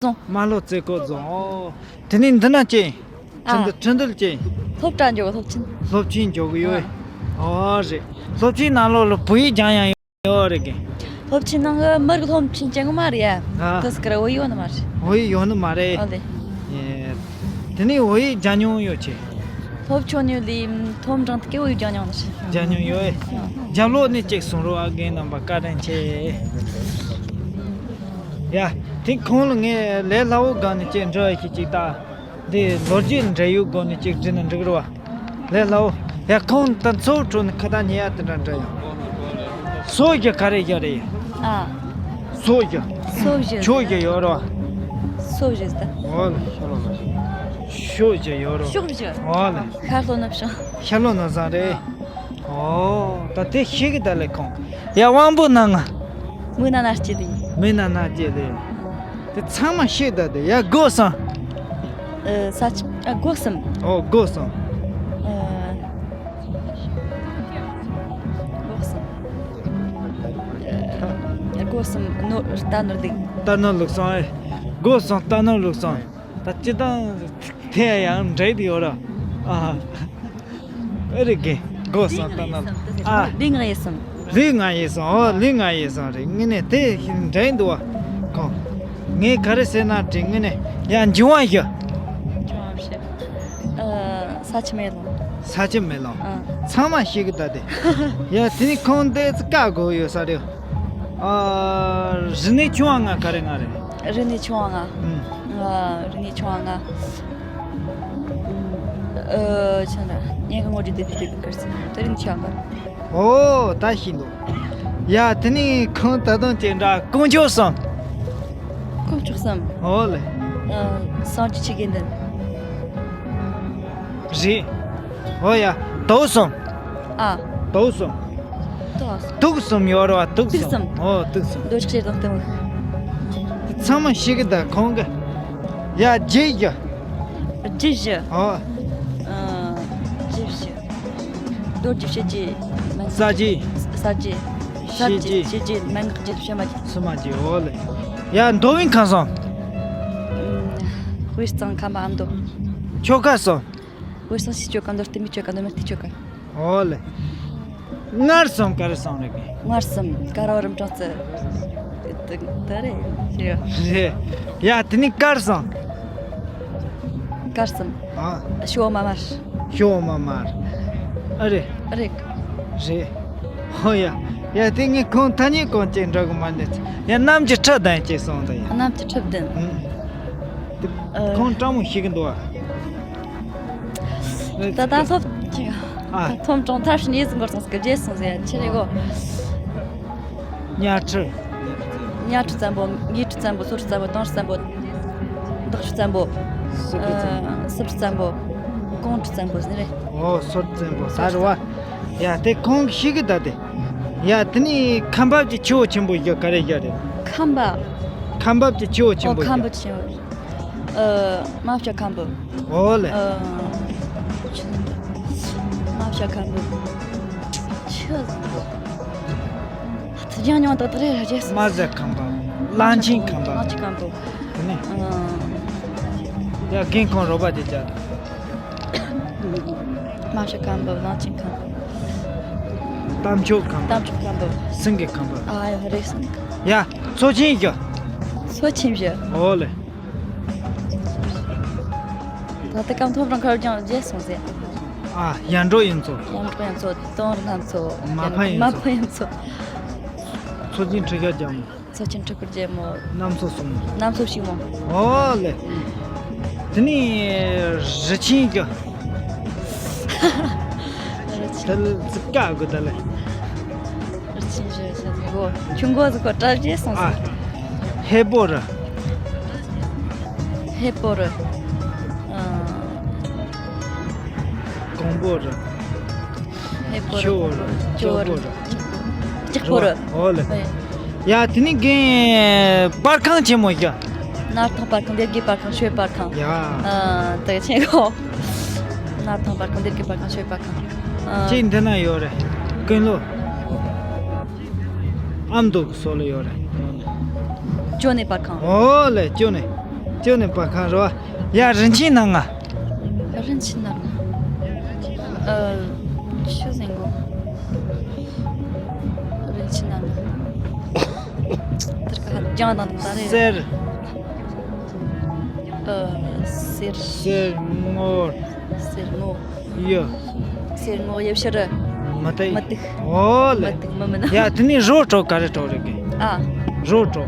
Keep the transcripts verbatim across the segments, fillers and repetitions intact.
རྫོང་། རྨ་ལྷོ་རྩེ་ཁོག་རྫོང་། ཨོ། དེ་ནས་འདི་ན་ཅི། ཨ། ཁྲིན་ཏུ་ཁྲིན་ཏུ་ཅི། སློབ་གྲྭ་འཇོག་སློབ་ཆེན། སློབ་ཆེན་འཇོག་གི་ཡོད། ཨ། ཨོ་རེད། སློབ་ཆེན་ནང་ལོགས་ལ་བོད་ཡིག་སྦྱང་ཡང་ཡོད་རེད་གི། སློབ་ཆེན་ནང་གི་མི་རིགས་སློབ་ཆེན་ཅན་གི་མ་རེད་ཡ། ཨ། དེ་སྐར་བོད་ཡིག་ཡོད་ནི་མ་རེད། བོད་ཡིག་ཡོད་ནི་མ་རེད། ཨོ་ལེ། ཨེ། དེ་ནས་བོད་ཡིག་སྦྱང་མྱོང་ཡོད་ཆེ། སློབ་ཆུང་ནས་ལས་མཐོ་འབྲིང་དུ་སྐད་བོད་ཡིག་སྦྱང་མྱོང་ནི་ཞིག་སྦྱང་མྱོང་ཡོད། ཨ། རྒྱབ་ལོགས་ནས་ཅིག་གསུང་རོགས་ཨ། རྒན་རྣམ་པ་བཀའ་དྲིན་ཆེ། ཡ། དེ་ཁོང་ལ་ངས་ལས་སླ་བོ་སྒང་ནས་ཅིག་འདྲི་བ་ཞིག་ཅིག་ད། འདི་ལོ་རྒྱུས་འབྲེལ་ཡོད་སྒོ་ནས་ཅིག་འདྲི་ན་འགྲིག་རེད་བ། ལས་སླ་བོ། ཡ། ཁོང་ད་ཚོ་ཁྲོད་ནས་ཁ་ད་ཉེ་ཡ་དེ་འདྲ་འདྲ་ཡོད། སོ་བཞི་ག་རེ་བཞི་རེད། ཨ། སོ་བཞི། སོ་བཞི། ཕྱོགས་བཞི་ཡོད་རེད་བ། སོ་བཞི་ད། འོ་ལེ། ཕྱོགས་བཞི་ཡོད་རེད། ཕྱོགས་བཞི། འོ་ལེ། ཤར་ལྷོ་ནུབ་བྱང་། ཤར་ལྷོ་ནུབ་བྱང་རེད། ཨོ། ད་དེ་ཤེས་གི་ད་ལེ་ཁོང་། ཡ། དབང་པོ་སྣ་ལྔ། མིག་སྣ་སྣ་ལྕེ་ལེ། མིག་སྣ་སྣ་ལྕེ་ལེ། དེ་ཚང་མ་ཤེས་ད་དེ། ཡ། སྒོ་གསུམ། ཨ། ས་ཆ། ཨ། སྒོ་གསུམ། ཨོ། སྒོ་གསུམ། ཨ། སྒོ་གསུམ། ཨ། སྒོ་གསུམ་ནོར་རྟ་ནོར་ལུག་རྟ་ནོར་ལུག་གསུམ། ཨེ། སྒོ་གསུམ་རྟ་ནོར་ལུག་གསུམ། ད་སྤྱིར་བཏང་དེ་ཡང་འདྲེས་དེ་ཡོད་ར། ཨ། ཨེ་རེད་གི། སྒོ་གསུམ་རྟ་ནོར། ཨ། ལུས་ངག་ཡིད་གསུམ། ལུས་ངག་ཡིད་གསུམ། ཨོ། ལུས་ངག་ཡིད་གསུམ་རེད། དངོས་གནས་དེ་འདྲེས་འདུག་བ། ཁོང་། ངས་ག་རེ་ཟེར་ན་དེ་དངོས་གནས། ཡ། འབྱུང་བ་བཞི། འབྱུང་བ་བཞི། ཨ། ས་ཆུ་མེ་རླུང་། ས་ཆུ་མེ་རླུང་། ཨ། ཚང་མ་ཤེས་གི་ད་དེ། ཡ། དེ་ནི་ཁོང་དེ་ཚོ་བཀའ་དགོས་ཡོད་ས་རེད། ཨ། རིག་གནས་ཆུང་བ་ལྔ་ག་རེ་ལྔ་རེད། རིག་གནས་ཆུང་བ་ལྔ། ཨུམ། ཨ། རིག་གནས་ཆུང་བ་ལྔ། ཨ། ཆུང་ར་ཉན་གི་ངོ་རྒྱུ་དེ་དེ་དེ་གར་སི་དེ་རིག་གནས་ཆུང་བ་ལྔ། ཨོ། ད་ཤེས་འདུག། ཡ། དེ་ནི་ཁོང་ད་དུང་ཅི་འདྲ་དཀོན་མཆོག་གསུམ། དཀོན་མཆོག་གསུམ། ཨོ་ལེ། ཨ། སངས་རྒྱས་ཆོས་དགེ་འདུན། རེད། ཨོ་ཡ། དུག་གསུམ། ཨ། དུག་གསུམ། དུག་གསུམ། དུག་གསུམ་ཡོད་རེད་བ། དུག་གསུམ། དུག་གསུམ། ཨོ། དུག་གསུམ། རྡོ་རྗེ་གཅེར་བུ་དང་གཏི་མུག། ཚང་མ་ཤེས་གི་ད་ཁོང་གི། ཡ། རྒྱུ་བཞི། རྒྱུ་བཞི། ཨོ། ཨ། རྒྱུ་བཞི། རྡོ་རྗེ་ཞི་རྒྱས་མན་ངག་ས་རྒྱས། ས་རྒྱས། ས་རྒྱས། ཞི་རྒྱས། ཞི་རྒྱས་མན་ངག་རྒྱུད། ཕྱི་མ་རྒྱུད། ཕྱི་མ་རྒྱུད། ཨོ་ལེ། ཡ། འདོད་ཡོན་ཁམས་གསུམ། ཨུམ། དཔེ་གཙང་ཁམས་པ་ཨ་མདོ། ཆོ་ག་གསུམ། དཔེ་གཙང་ཕྱིའི་ཆོ་ག། མདོ་སྡེ་མའི་ཆོ་ག། མདོ་སྨད་རྩེའི་ཆོ་ག། ཨོ་ལེ། མངར་གསུམ་ག་རེ་གསུམ་རེད་གི། མངར་གསུམ། དཀར་བོ་རིན་སྤྲང་རྩི། དེ་རེད། རེད། ཡ། དེ་ནི་དཀར་གསུམ། དཀར་གསུམ། ཨ། ཞོ་མ་དམར། ཞོ་མ་དམར། ཨ་རེད། རེད། རེད། ཧོ་ཡ། ཡ། དེ་ངས་ཁོང་ཐ་སྙད་གང་ཅིག་འགྲོ་གི་མ་འདུག། ཡ། གནམ་གྱི་ཁྲི་བདུན་ཅེས་གསུངས་འདུག། ཡ། གནམ་གྱི་ཁྲི་བདུན། ཨུམ། དེ་ཨ། ཁོང་སྤྲང་མོ་ཤེས་གི་འདུག་བ། ད་ད་སློབ་ཅིག། ཨ། ད་ཐོམ་གྲོང་ཐར་ཕྱིན་ཡིད་ཟིན་འགོར་སོང་ཟེར་གི་རྗེས་སོང་ཟེར་ཡ་ཆི་རེད་གོ། གཉའ་ཁྲི། གཉའ་ཁྲི་བཙན་པོ། ངོས་ཁྲི་བཙན་པོ། སོ་ཁྲི་བཙན་པོ། དུང་ཁྲི་བཙན་པོ། དག་ཁྲི་བཙན་པོ། སྲིབ་ཁྲི་བཙན་པོ། ཨ། སྲིབ་ཁྲི་བཙན་པོ། རྐང་ཁྲི་བཙན་པོ་ཟེར་ནི་རེད། ཨོ། སོར་བཙན་པོ་ད་རེད་བ། ཡ། དེ་ཁོང་གིས་ཤེས་གི་ད་དེ། ཡ། དེ་ནི་ཁམས་བབས་ཀྱི་ཆུ་བོ་ཆེན་པོ་བཞི་ག་རེ་བཞི་རེད། ཁམས་པ། ཁམས་བབས་ཀྱི་ཆུ་བོ་ཆེན་པོ་བཞི། ཨོ། ཁམས་བབས་ཀྱི་ཆུ་བོ། ཨ། རྨ་བྱ་ཁམས་པ། ཨོ་ལེ། ཆུ། རྨ་བྱ་ཁམས་པ། ཆུ། ཚིག་རྒྱང་རིང་དག་དག་རེད་ར་རྗེས་སུ། རྨ་བྱ་ཁམས་པ། གླང་ཆེན་ཁམས་པ། གླང་ཆེན་ཁམས་པ། དེ་ནས། ཨ། ཡ། རྒན་ཁོང་རོགས་པ་དེ་བྱ། རྨ་བྱ་ཁམས་པ། གླང་ཆེན་ཁམས་པ། རྟ་མཆོག་ཁམས་པ། རྟ་མཆོག་ཁམས་པ། སེང་གེ་ཁམས་པ། ཨ། ཡ། རེད། སེང་གེ། ཡ། མཚོ་ཆེན་བཞི། མཚོ་ཆེན་བཞི། ཨོ་ལེ། ད་ལྟ་སྐམ་ཐོབ་རང་ཁར་ཀྱང་བརྗེད་སོང་ཟེར། ཨ། ཡར་འབྲོག་གཡུ་མཚོ། ཡར་འབྲོག་གཡུ་མཚོ། དུང་རི་ལྷ་མཚོ། མ་ཕམ་གཡུ་མཚོ། མ་ཕམ་གཡུ་མཚོ། མཚོ་ཆེན་ཁྲི་ཤོར་རྒྱལ་མོ། མཚོ་ཆེན་ཁྲི་ཤོར་རྒྱལ་མོ། གནམ་མཚོ་སྲིན་མོ། གནམ་མཚོ་སྲིན་མོ། ཨོ་ལེ། དེ་ནས་རི་ཆེན་གྱི། རི་ཆེན། དེ་ལ་ཙི་ཀ་དགོས་ད་ལེ། རི་ཆེན་བཞི་ཟེར་གོ། ཆུ་མགོ་ཟེར་གོ། གྲབས་རྗེས་སོང་ཟེར། ཨ། ཧས་པོ་རི། ཧས་པོ་རི། ཨ། ཀོང་པོ་རི། ཧས་པོ་རི། ཆུ་བོ་རི། ཆུ་བོ་རི། ལྕགས་པོ་རི། ཨོ་ལེ། ཨེ། ཡ། དེ་ནི་རྒན་པར་ཁང་ཆེན་མོ་ཡ། སྣར་ཐང་པར་ཁང་། སྡེ་དགེ་པར་ཁང་། ཆོས་པར་ཁང་། ཡ། ཨ། དེ་ཆེན་གོ། སྣར་ཐང་པར་ཁང་། སྡེ་དགེ་པར་ཁང་། ཆོས་པར་ཁང་། ཨ། ཅིག་འདི་ན་ཡོད་རེད། ཀུན་ལོ། ཨ་མདོ་གི་སོག་ལ་ཡོད་རེད། ཅོ་ནེ་པར་ཁང་། ཨོ་ལེ། ཅོ་ནེ། ཅོ་ནས་པ་ཁང་རོ། ཡ་རིན་ཆེན་སྣ་ལྔ། རིན་ཆེན་སྣ་ལྔ། ཨ། ཆུ་ཟེང་གོ། རིན་ཆེན་སྣ་ལྔ། དེར་ཀ་ལྗང་དང་ད་རེད། གསེར། ཨ། གསེར། གསེར་དངུལ། གསེར་དངུལ། ཡོ། གསེར་དངུལ་ཡོ་ཕྱིར། མི་ཏིག་མི་ཏིག་འོ་ལེ། མི་ཏིག་མི་མིན། ཡ་དེ་ནས་རོ་བྲོ་ག་རེ་བྲོ་རེད་གི། ཨ། རོ་བྲོ།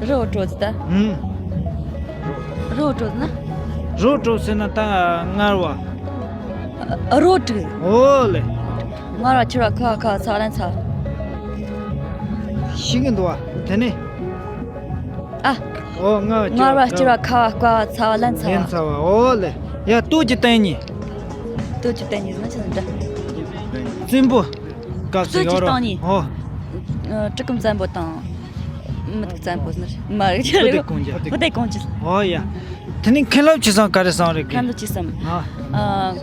རོ་བྲོ་ཟེར་ད། ཧུམ། རོ་བྲོ་ཟེར་ན། རོ་བྲོ་ཟེར་ན་ད་མངར་བ། རོ་བྲོ། འོ་ལེ། མངར་བ་ཁྱེར་བ་ཁ་ཁ་ཚ་ལན་ཚ། ཤི་གི་འདུག་བ་དེ་ནས། ཨ། ཨོ་ང་མངར་བ་སྐྱུར་བ་ཁ་བ་བསྐ་བ་ཚ་བ་ལན་ཚ་ལན་བ། ཚ་བ་ཨོ་ལེ། ཡ་ལྟོ་གྱི་སྟེང་ཉིད། ལྟོ་གྱི་སྟེང་ཉིད་ཟེར་ན་ཅི་ཟེར་འདྲ། བཙན་པོ། སྐབས་སུ་ལྟོ་གྱི་ཡོད་རོ། སྟེང་ཉིད། ཨོ། ཨ། གྲི་གུམ་བཙན་པོ་དང་། མི་ཐུག་བཙན་པོ་ཟེར་ན་མ་རེད་ཁྱེད་ཕུ་རེད། ཏེ་གོང་ཇི། ཕུ་ཏེ་གོང་ཇི། ཨོ་ཡ། དེ་ནི་མཁན་སློབ་ཆོས་གསུམ་ག་རེ་གསུངས་རེད་གི། མཁན་སློབ་ཆོས་གསུམ། ཨ། ཨ། ཨ།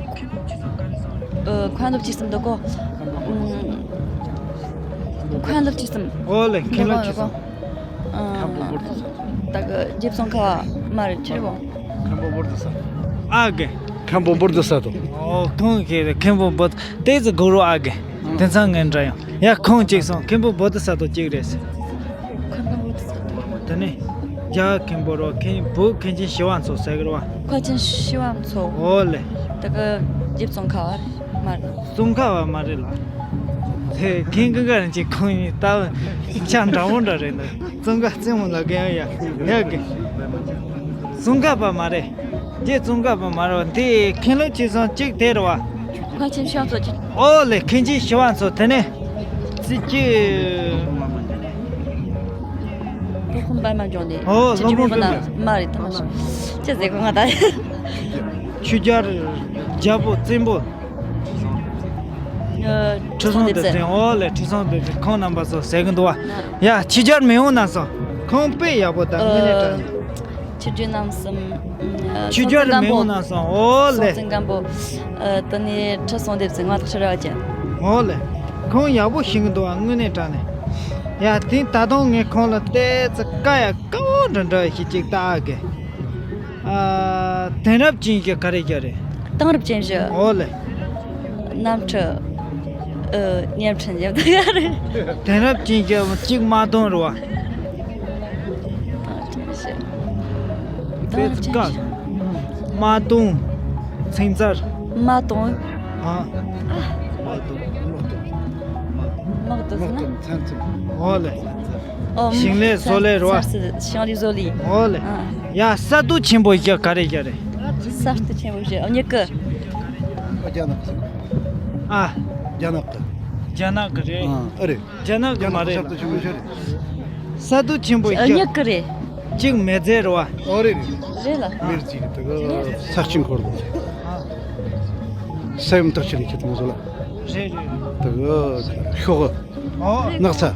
མཁན་སློབ་ཆོས་གསུམ་འདུག་གོ། ཨུམ། མཁན་སློབ་ཆོས་གསུམ། ཨོ་ལེ་མཁན་སློབ་ཆོས་གསུམ། ཨ། ད་གི་རྗེ་བཙུན་ཁ་བ་མ་རེད་ཁྱེར་བོ། མཁན་པོ་འབུར་དུ་ས། ཨ་གི། མཁན་པོ་འབུར་དུ་ས་དོ། ཨོ་ཁོང་གི་རེད་མཁན་པོ་འབུར་དེ་ཚོ་གུ་རུ་ཨ་གི། དེ་ཚང་ངན་འདྲ་ཡང་ཡ་ཁོང་གཅིག་སོང་མཁན་པོ་འབུར་དུ་ས་དོ་གཅིག་རེད། མཁན་པོ་འབུར་དུ་ས་དོ། དེ་ནས་རྒྱ་མཁན་པོ་རོ་མཁན་བུ་མཁན་ཆེན་ཞི་བ་འཚོ་ཟེར་གི་རོ། མཁན་ཆེན་ཞི་བ་འཚོ། ཨོ་ལེ། ད་གི་རྗེ་བཙུན་ཁ་བ་རེད་མ་རེད། བཙུན་ཁ་བ་མ་རེད་ལ། དེ་མཁན་ཀུན་དགའ་རིན་ཆེན་ཁོང་ཡིན་ལྟ་བུ་ཆ་འདྲ་བོ་འདྲ་རེད་འདུག་བཙུན་དགའ་བཙུན་མོ་ལ་རྒན་ཡ་ཡ་གི། བཙུན་ཁ་བ་མ་རེད། རྗེ་བཙུན་དགའ་བ་མ་རེད་བ་འདི་མཁན་སློབ་ཆོས་གསུམ་གཅིག་དེ་རེད་བ། མཁན་ཆེན་ཞི་བ་འཚོ་གཅིག་ཨོ་ལེ་མཁན་ཆེན་ཞི་བ་འཚོ་དེ་ནས་ཚིག་གཅིག་སློབ་དཔོན་པད་མ་འབྱུང་གནས། ཨོ་སློབ་དཔོན་པད་མ། མ་རེད་ཐ་མ་ཤི། ཅི་ཟེར་གོ་ང་ད། ཆོས་རྒྱལ་རྒྱལ་པོ་བཙན་པོ། ཨ། ཁྲི་སྲོང་ལྡེ་བཙན། ཨོ་ལེ་ཁྲི་སྲོང་ལྡེ་བཙན་ཁོང་རྣམ་པ་ཚོ་ཟེར་གི་འདུག་བ། ཡ་ཆོས་རྒྱལ་མེས་དབོན་རྣམ་གསུམ་ཁོང་དཔེ་ཡག་པོ་དང་དངོས་གནས་དྲང་གནས། ཆོས་རྒྱལ་རྣམ་གསུམ། ཆོས་རྒྱལ་མེས་དབོན་རྣམ་གསུམ་ཨོ་ལེ། སྲོང་བཙན་སྒམ་པོ། ཨ། དེ་ནས་ཁྲི་སྲོང་ལྡེ་བཙན་མངའ་བདག་ཁྲི་རལ་པ་ཅན། ཨོ་ལེ། ཁོང་ཡག་པོ་ཤེས་གི་འདུག་ཨ་དངོས་གནས་དྲང་གནས། ཡ་དེ་ད་དུང་ངས་ཁོང་ལ་བལྟས་ཚེ་དཀའ་ཡ་དཀའ་བོ་འདྲ་འདྲ་ཞིག་ཅིག་ལྟ་གི། ཨ། དེང་རབས་ཅན་བཞི་ག་རེ་བཞི་རེད། དེང་རབས་ཅན་བཞི། ཨོ་ལེ། གནམ་གྲུ། ཨ། བརྙན་འཕྲིན་ཡབ་ད་ག་རེད། དེང་རབས་ཅན་བཞི་གཅིག་དམག་དོན་རེད་བ། དེང་རབས་ཅན་བཞི། དེ་དེང་རབས་ཅན་ཀ་བཞི། དམག་དོན། ཚན་རྩལ། དམག་དོན། ཨ། དམག་དོན། དམག་དོན། དམག་དོན་ཟེར་ན། དམག་དོན་ཚན་རྩལ། ཨོ་ལེ། ཨོ། ཞིང་ལས་བཟོ་ལས་རེད་བ། ཚན་རྩལ་ཞིང་ལས་བཟོ་ལས། ཨོ་ལེ། ཨ། ཡ་ས་རྡོ་ཆེན་པོ་བཞི་ག་རེ་བཞི་རེད། ས་རྡོ་ཆེན་པོ་བཞི་ཨ་མྱུ་གུ། རྒྱ་ནག་གི། ཨ། རྒྱ་ནག་གི། རྒྱ་ནག་གི་རེད། ཨ་ཨ་རེད། རྒྱ་ནག་གི་མ་རེད་ལ། ས་རྡོ་ཆེན་པོ་བཞི་རེད། ས་རྡོ་ཆེན་པོ་བཞི། མྱུ་གུ་རེད། གཅིག་མེ་རྫས་རེད་བ། ཨོ་རེད་རེད། རེད་ལ། མེ་རྫས་རེད་དེ་ག་ས་ཆེན་འཁོར་ལོ། ས་ཡོམ་ཐག་ཆོད་རེད་ཁྱེད་ཚོ་ལ། རེད་རེད། དེ་ག་ཤོག་ཨོ། སྣག་ཚ།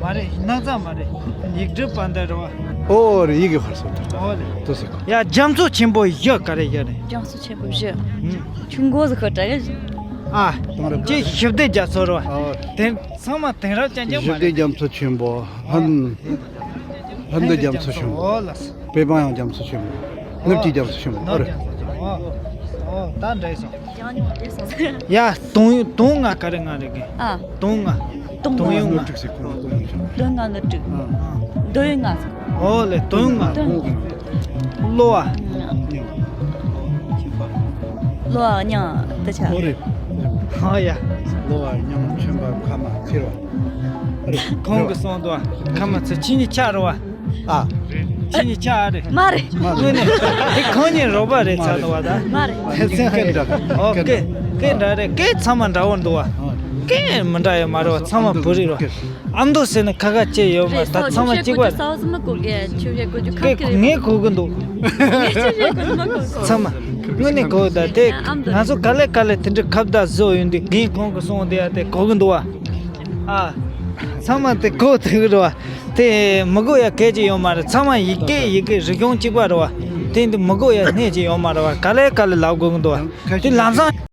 མ་རེད་སྣག་ཚ་མ་རེད། ཡིག་སྒྲིབ་པ་འདི་རེད་བ། ཨོ་རེད་ཡི་གེ་ཧར་སོང་དེ། ཨོ་རེད། དེ་ཟེར་གོ། ཡ་རྒྱ་མཚོ་ཆེན་པོ་བཞི་ག་རེ་བཞི་རེད། རྒྱ་མཚོ་ཆེན་པོ་བཞི། ཨུམ། ཆུ་མགོ་ཟིག་ཤོད་དྲ་གི། ཨ། དེང་རབས་ཅི་ཞི་བདེ་རྒྱ་མཚོ་རེད་བ། ཨོ། དེ་ཚང་མ་དེང་རབས་ཅན་ཅན་མ་ཞི་བདེ་རེད། རྒྱ་མཚོ་ཆེན་པོ། ཧན། ཧན་ཧན་དེ་རྒྱ་མཚོ་ཆེན་པོ། ཨོ་ལགས། པེ་པང་ཡང་རྒྱ་མཚོ་ཆེན་པོ། ནུབ་ཀྱི་རྒྱ་མཚོ་ཆེན་པོ། ཨོ་རེད། ཨོ་ད་འདྲ་སོང་། ཡ་དོན་དོན་ལྔ་ག་རེ་ལྔ་རེད་གི། ཨ། དོན་ལྔ། དོན་དོན་ཡོད་ལྔ། ལྔ་ནུབ་དྲུག་ཟེར་གོ་ནོ་དོན་ཡོད་ལྔ། དོན་ལྔ་ནུབ་དྲུག་ཨ། དོན་ཡོད་ལྔ་ཟེར་གོ། ཨོ་ལེ་དོན་ཡོད་ལྔ། དོན་ལྔ། གློ་བ། གློ་བ་གཉིས་དེ་ཆ། ཨོ་རེད། ཨོ་ཡ། གློ་བ་གཉིས་མཆིན་པ་ཁ་མ་མཁྲིས་པ། ཨོ་རེད། ཁོང་གི་གསུང་དུ་ཁ་མ་ཚ་ཆི་ནི་ཆ་རུ་བ། ཨ། ཁྱེད་གཉིས་ཆ་ཨ་རེད། མ་རེད། དངོས་གནས་དེ་ཁོང་གཉིས་རོགས་པ་རེད་ཚར་འདུག་བ་ད། མ་རེད། ཨོ་སྐད་སྐད་སྐད་འདྲ་རེད་སྐད་ཚང་མ་འདྲ་བོ་འདུག་བ། སྐད་མི་འདྲ་ཡོད་མ་རེད་བ་ཚང་མ་བོད་རིགས་རེད། ཨ་མདོ་ཟེར་ནས་ཁ་ཁ་ཅེ་ཡོད་མ་ད་ཚང་མ་གཅིག་པ་རེད། སྐད་ངས་གོ་གི་འདུག་ཚང་མ་དངོས་གནས་གོ་ད་དེ་ང་ཚོ་ག་ལེ་ག་ལེ་དེ་འདྲ་ཁ་བརྡ་བཟོ་ཡོང་དུས་རྒན་ཁོང་གི་གསུང་དེ་ཡ་དེ་གོ་གི་འདུག་བ། ཨ། ཚང་མ་དེ་གོ་ཐུབ་རེད་བ། དེ་མི་གོ་ཡ་སྐད་ཅིག་ཡོད་མ་རེད་ཚང་མ་ཡི་གེ་ཡི་གེ་རིག་གཞུང་གཅིག་པ་རེད་བ། དེ་འདི་མི་གོ་ཡ་སྣེ་གཅིག་ཡོད་མ་རེད་བ་ག་ལེ་ག་ལེ་ལབ་དགོས་ཀྱི་འདུག་བ། དེ་ལམ་སང་།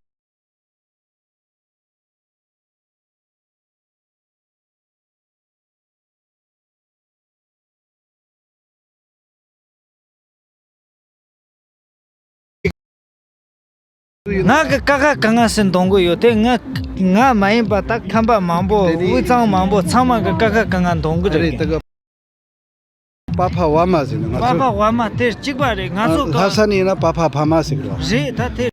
ང་གི་ཀ་ཁ་ག་ང་ཟེར་འདོན་གི་ཡོད་དེ། ང་ང་མ་ཡིན་པ་ད་ཁམས་པ་མང་པོ། དེ་ནི་དབུས་གཙང་མང་པོ་ཚང་མ་གི་ཀ་ཁ་ག་ང་འདོན་གི་རེད། རེད་དེ་གི་པ་ཕ་བ་མ་ཟེར་ནས་ང་པ་ཚོ་ཕ་བ་མ་དེ་གཅིག་པ་རེད། ང་ཚོ་ལྷ་ས་ནས་ཡིན་ན་པ་ཕ་ཕ་མ་ཟེར་གི་རེད། རེད་ད་དེ།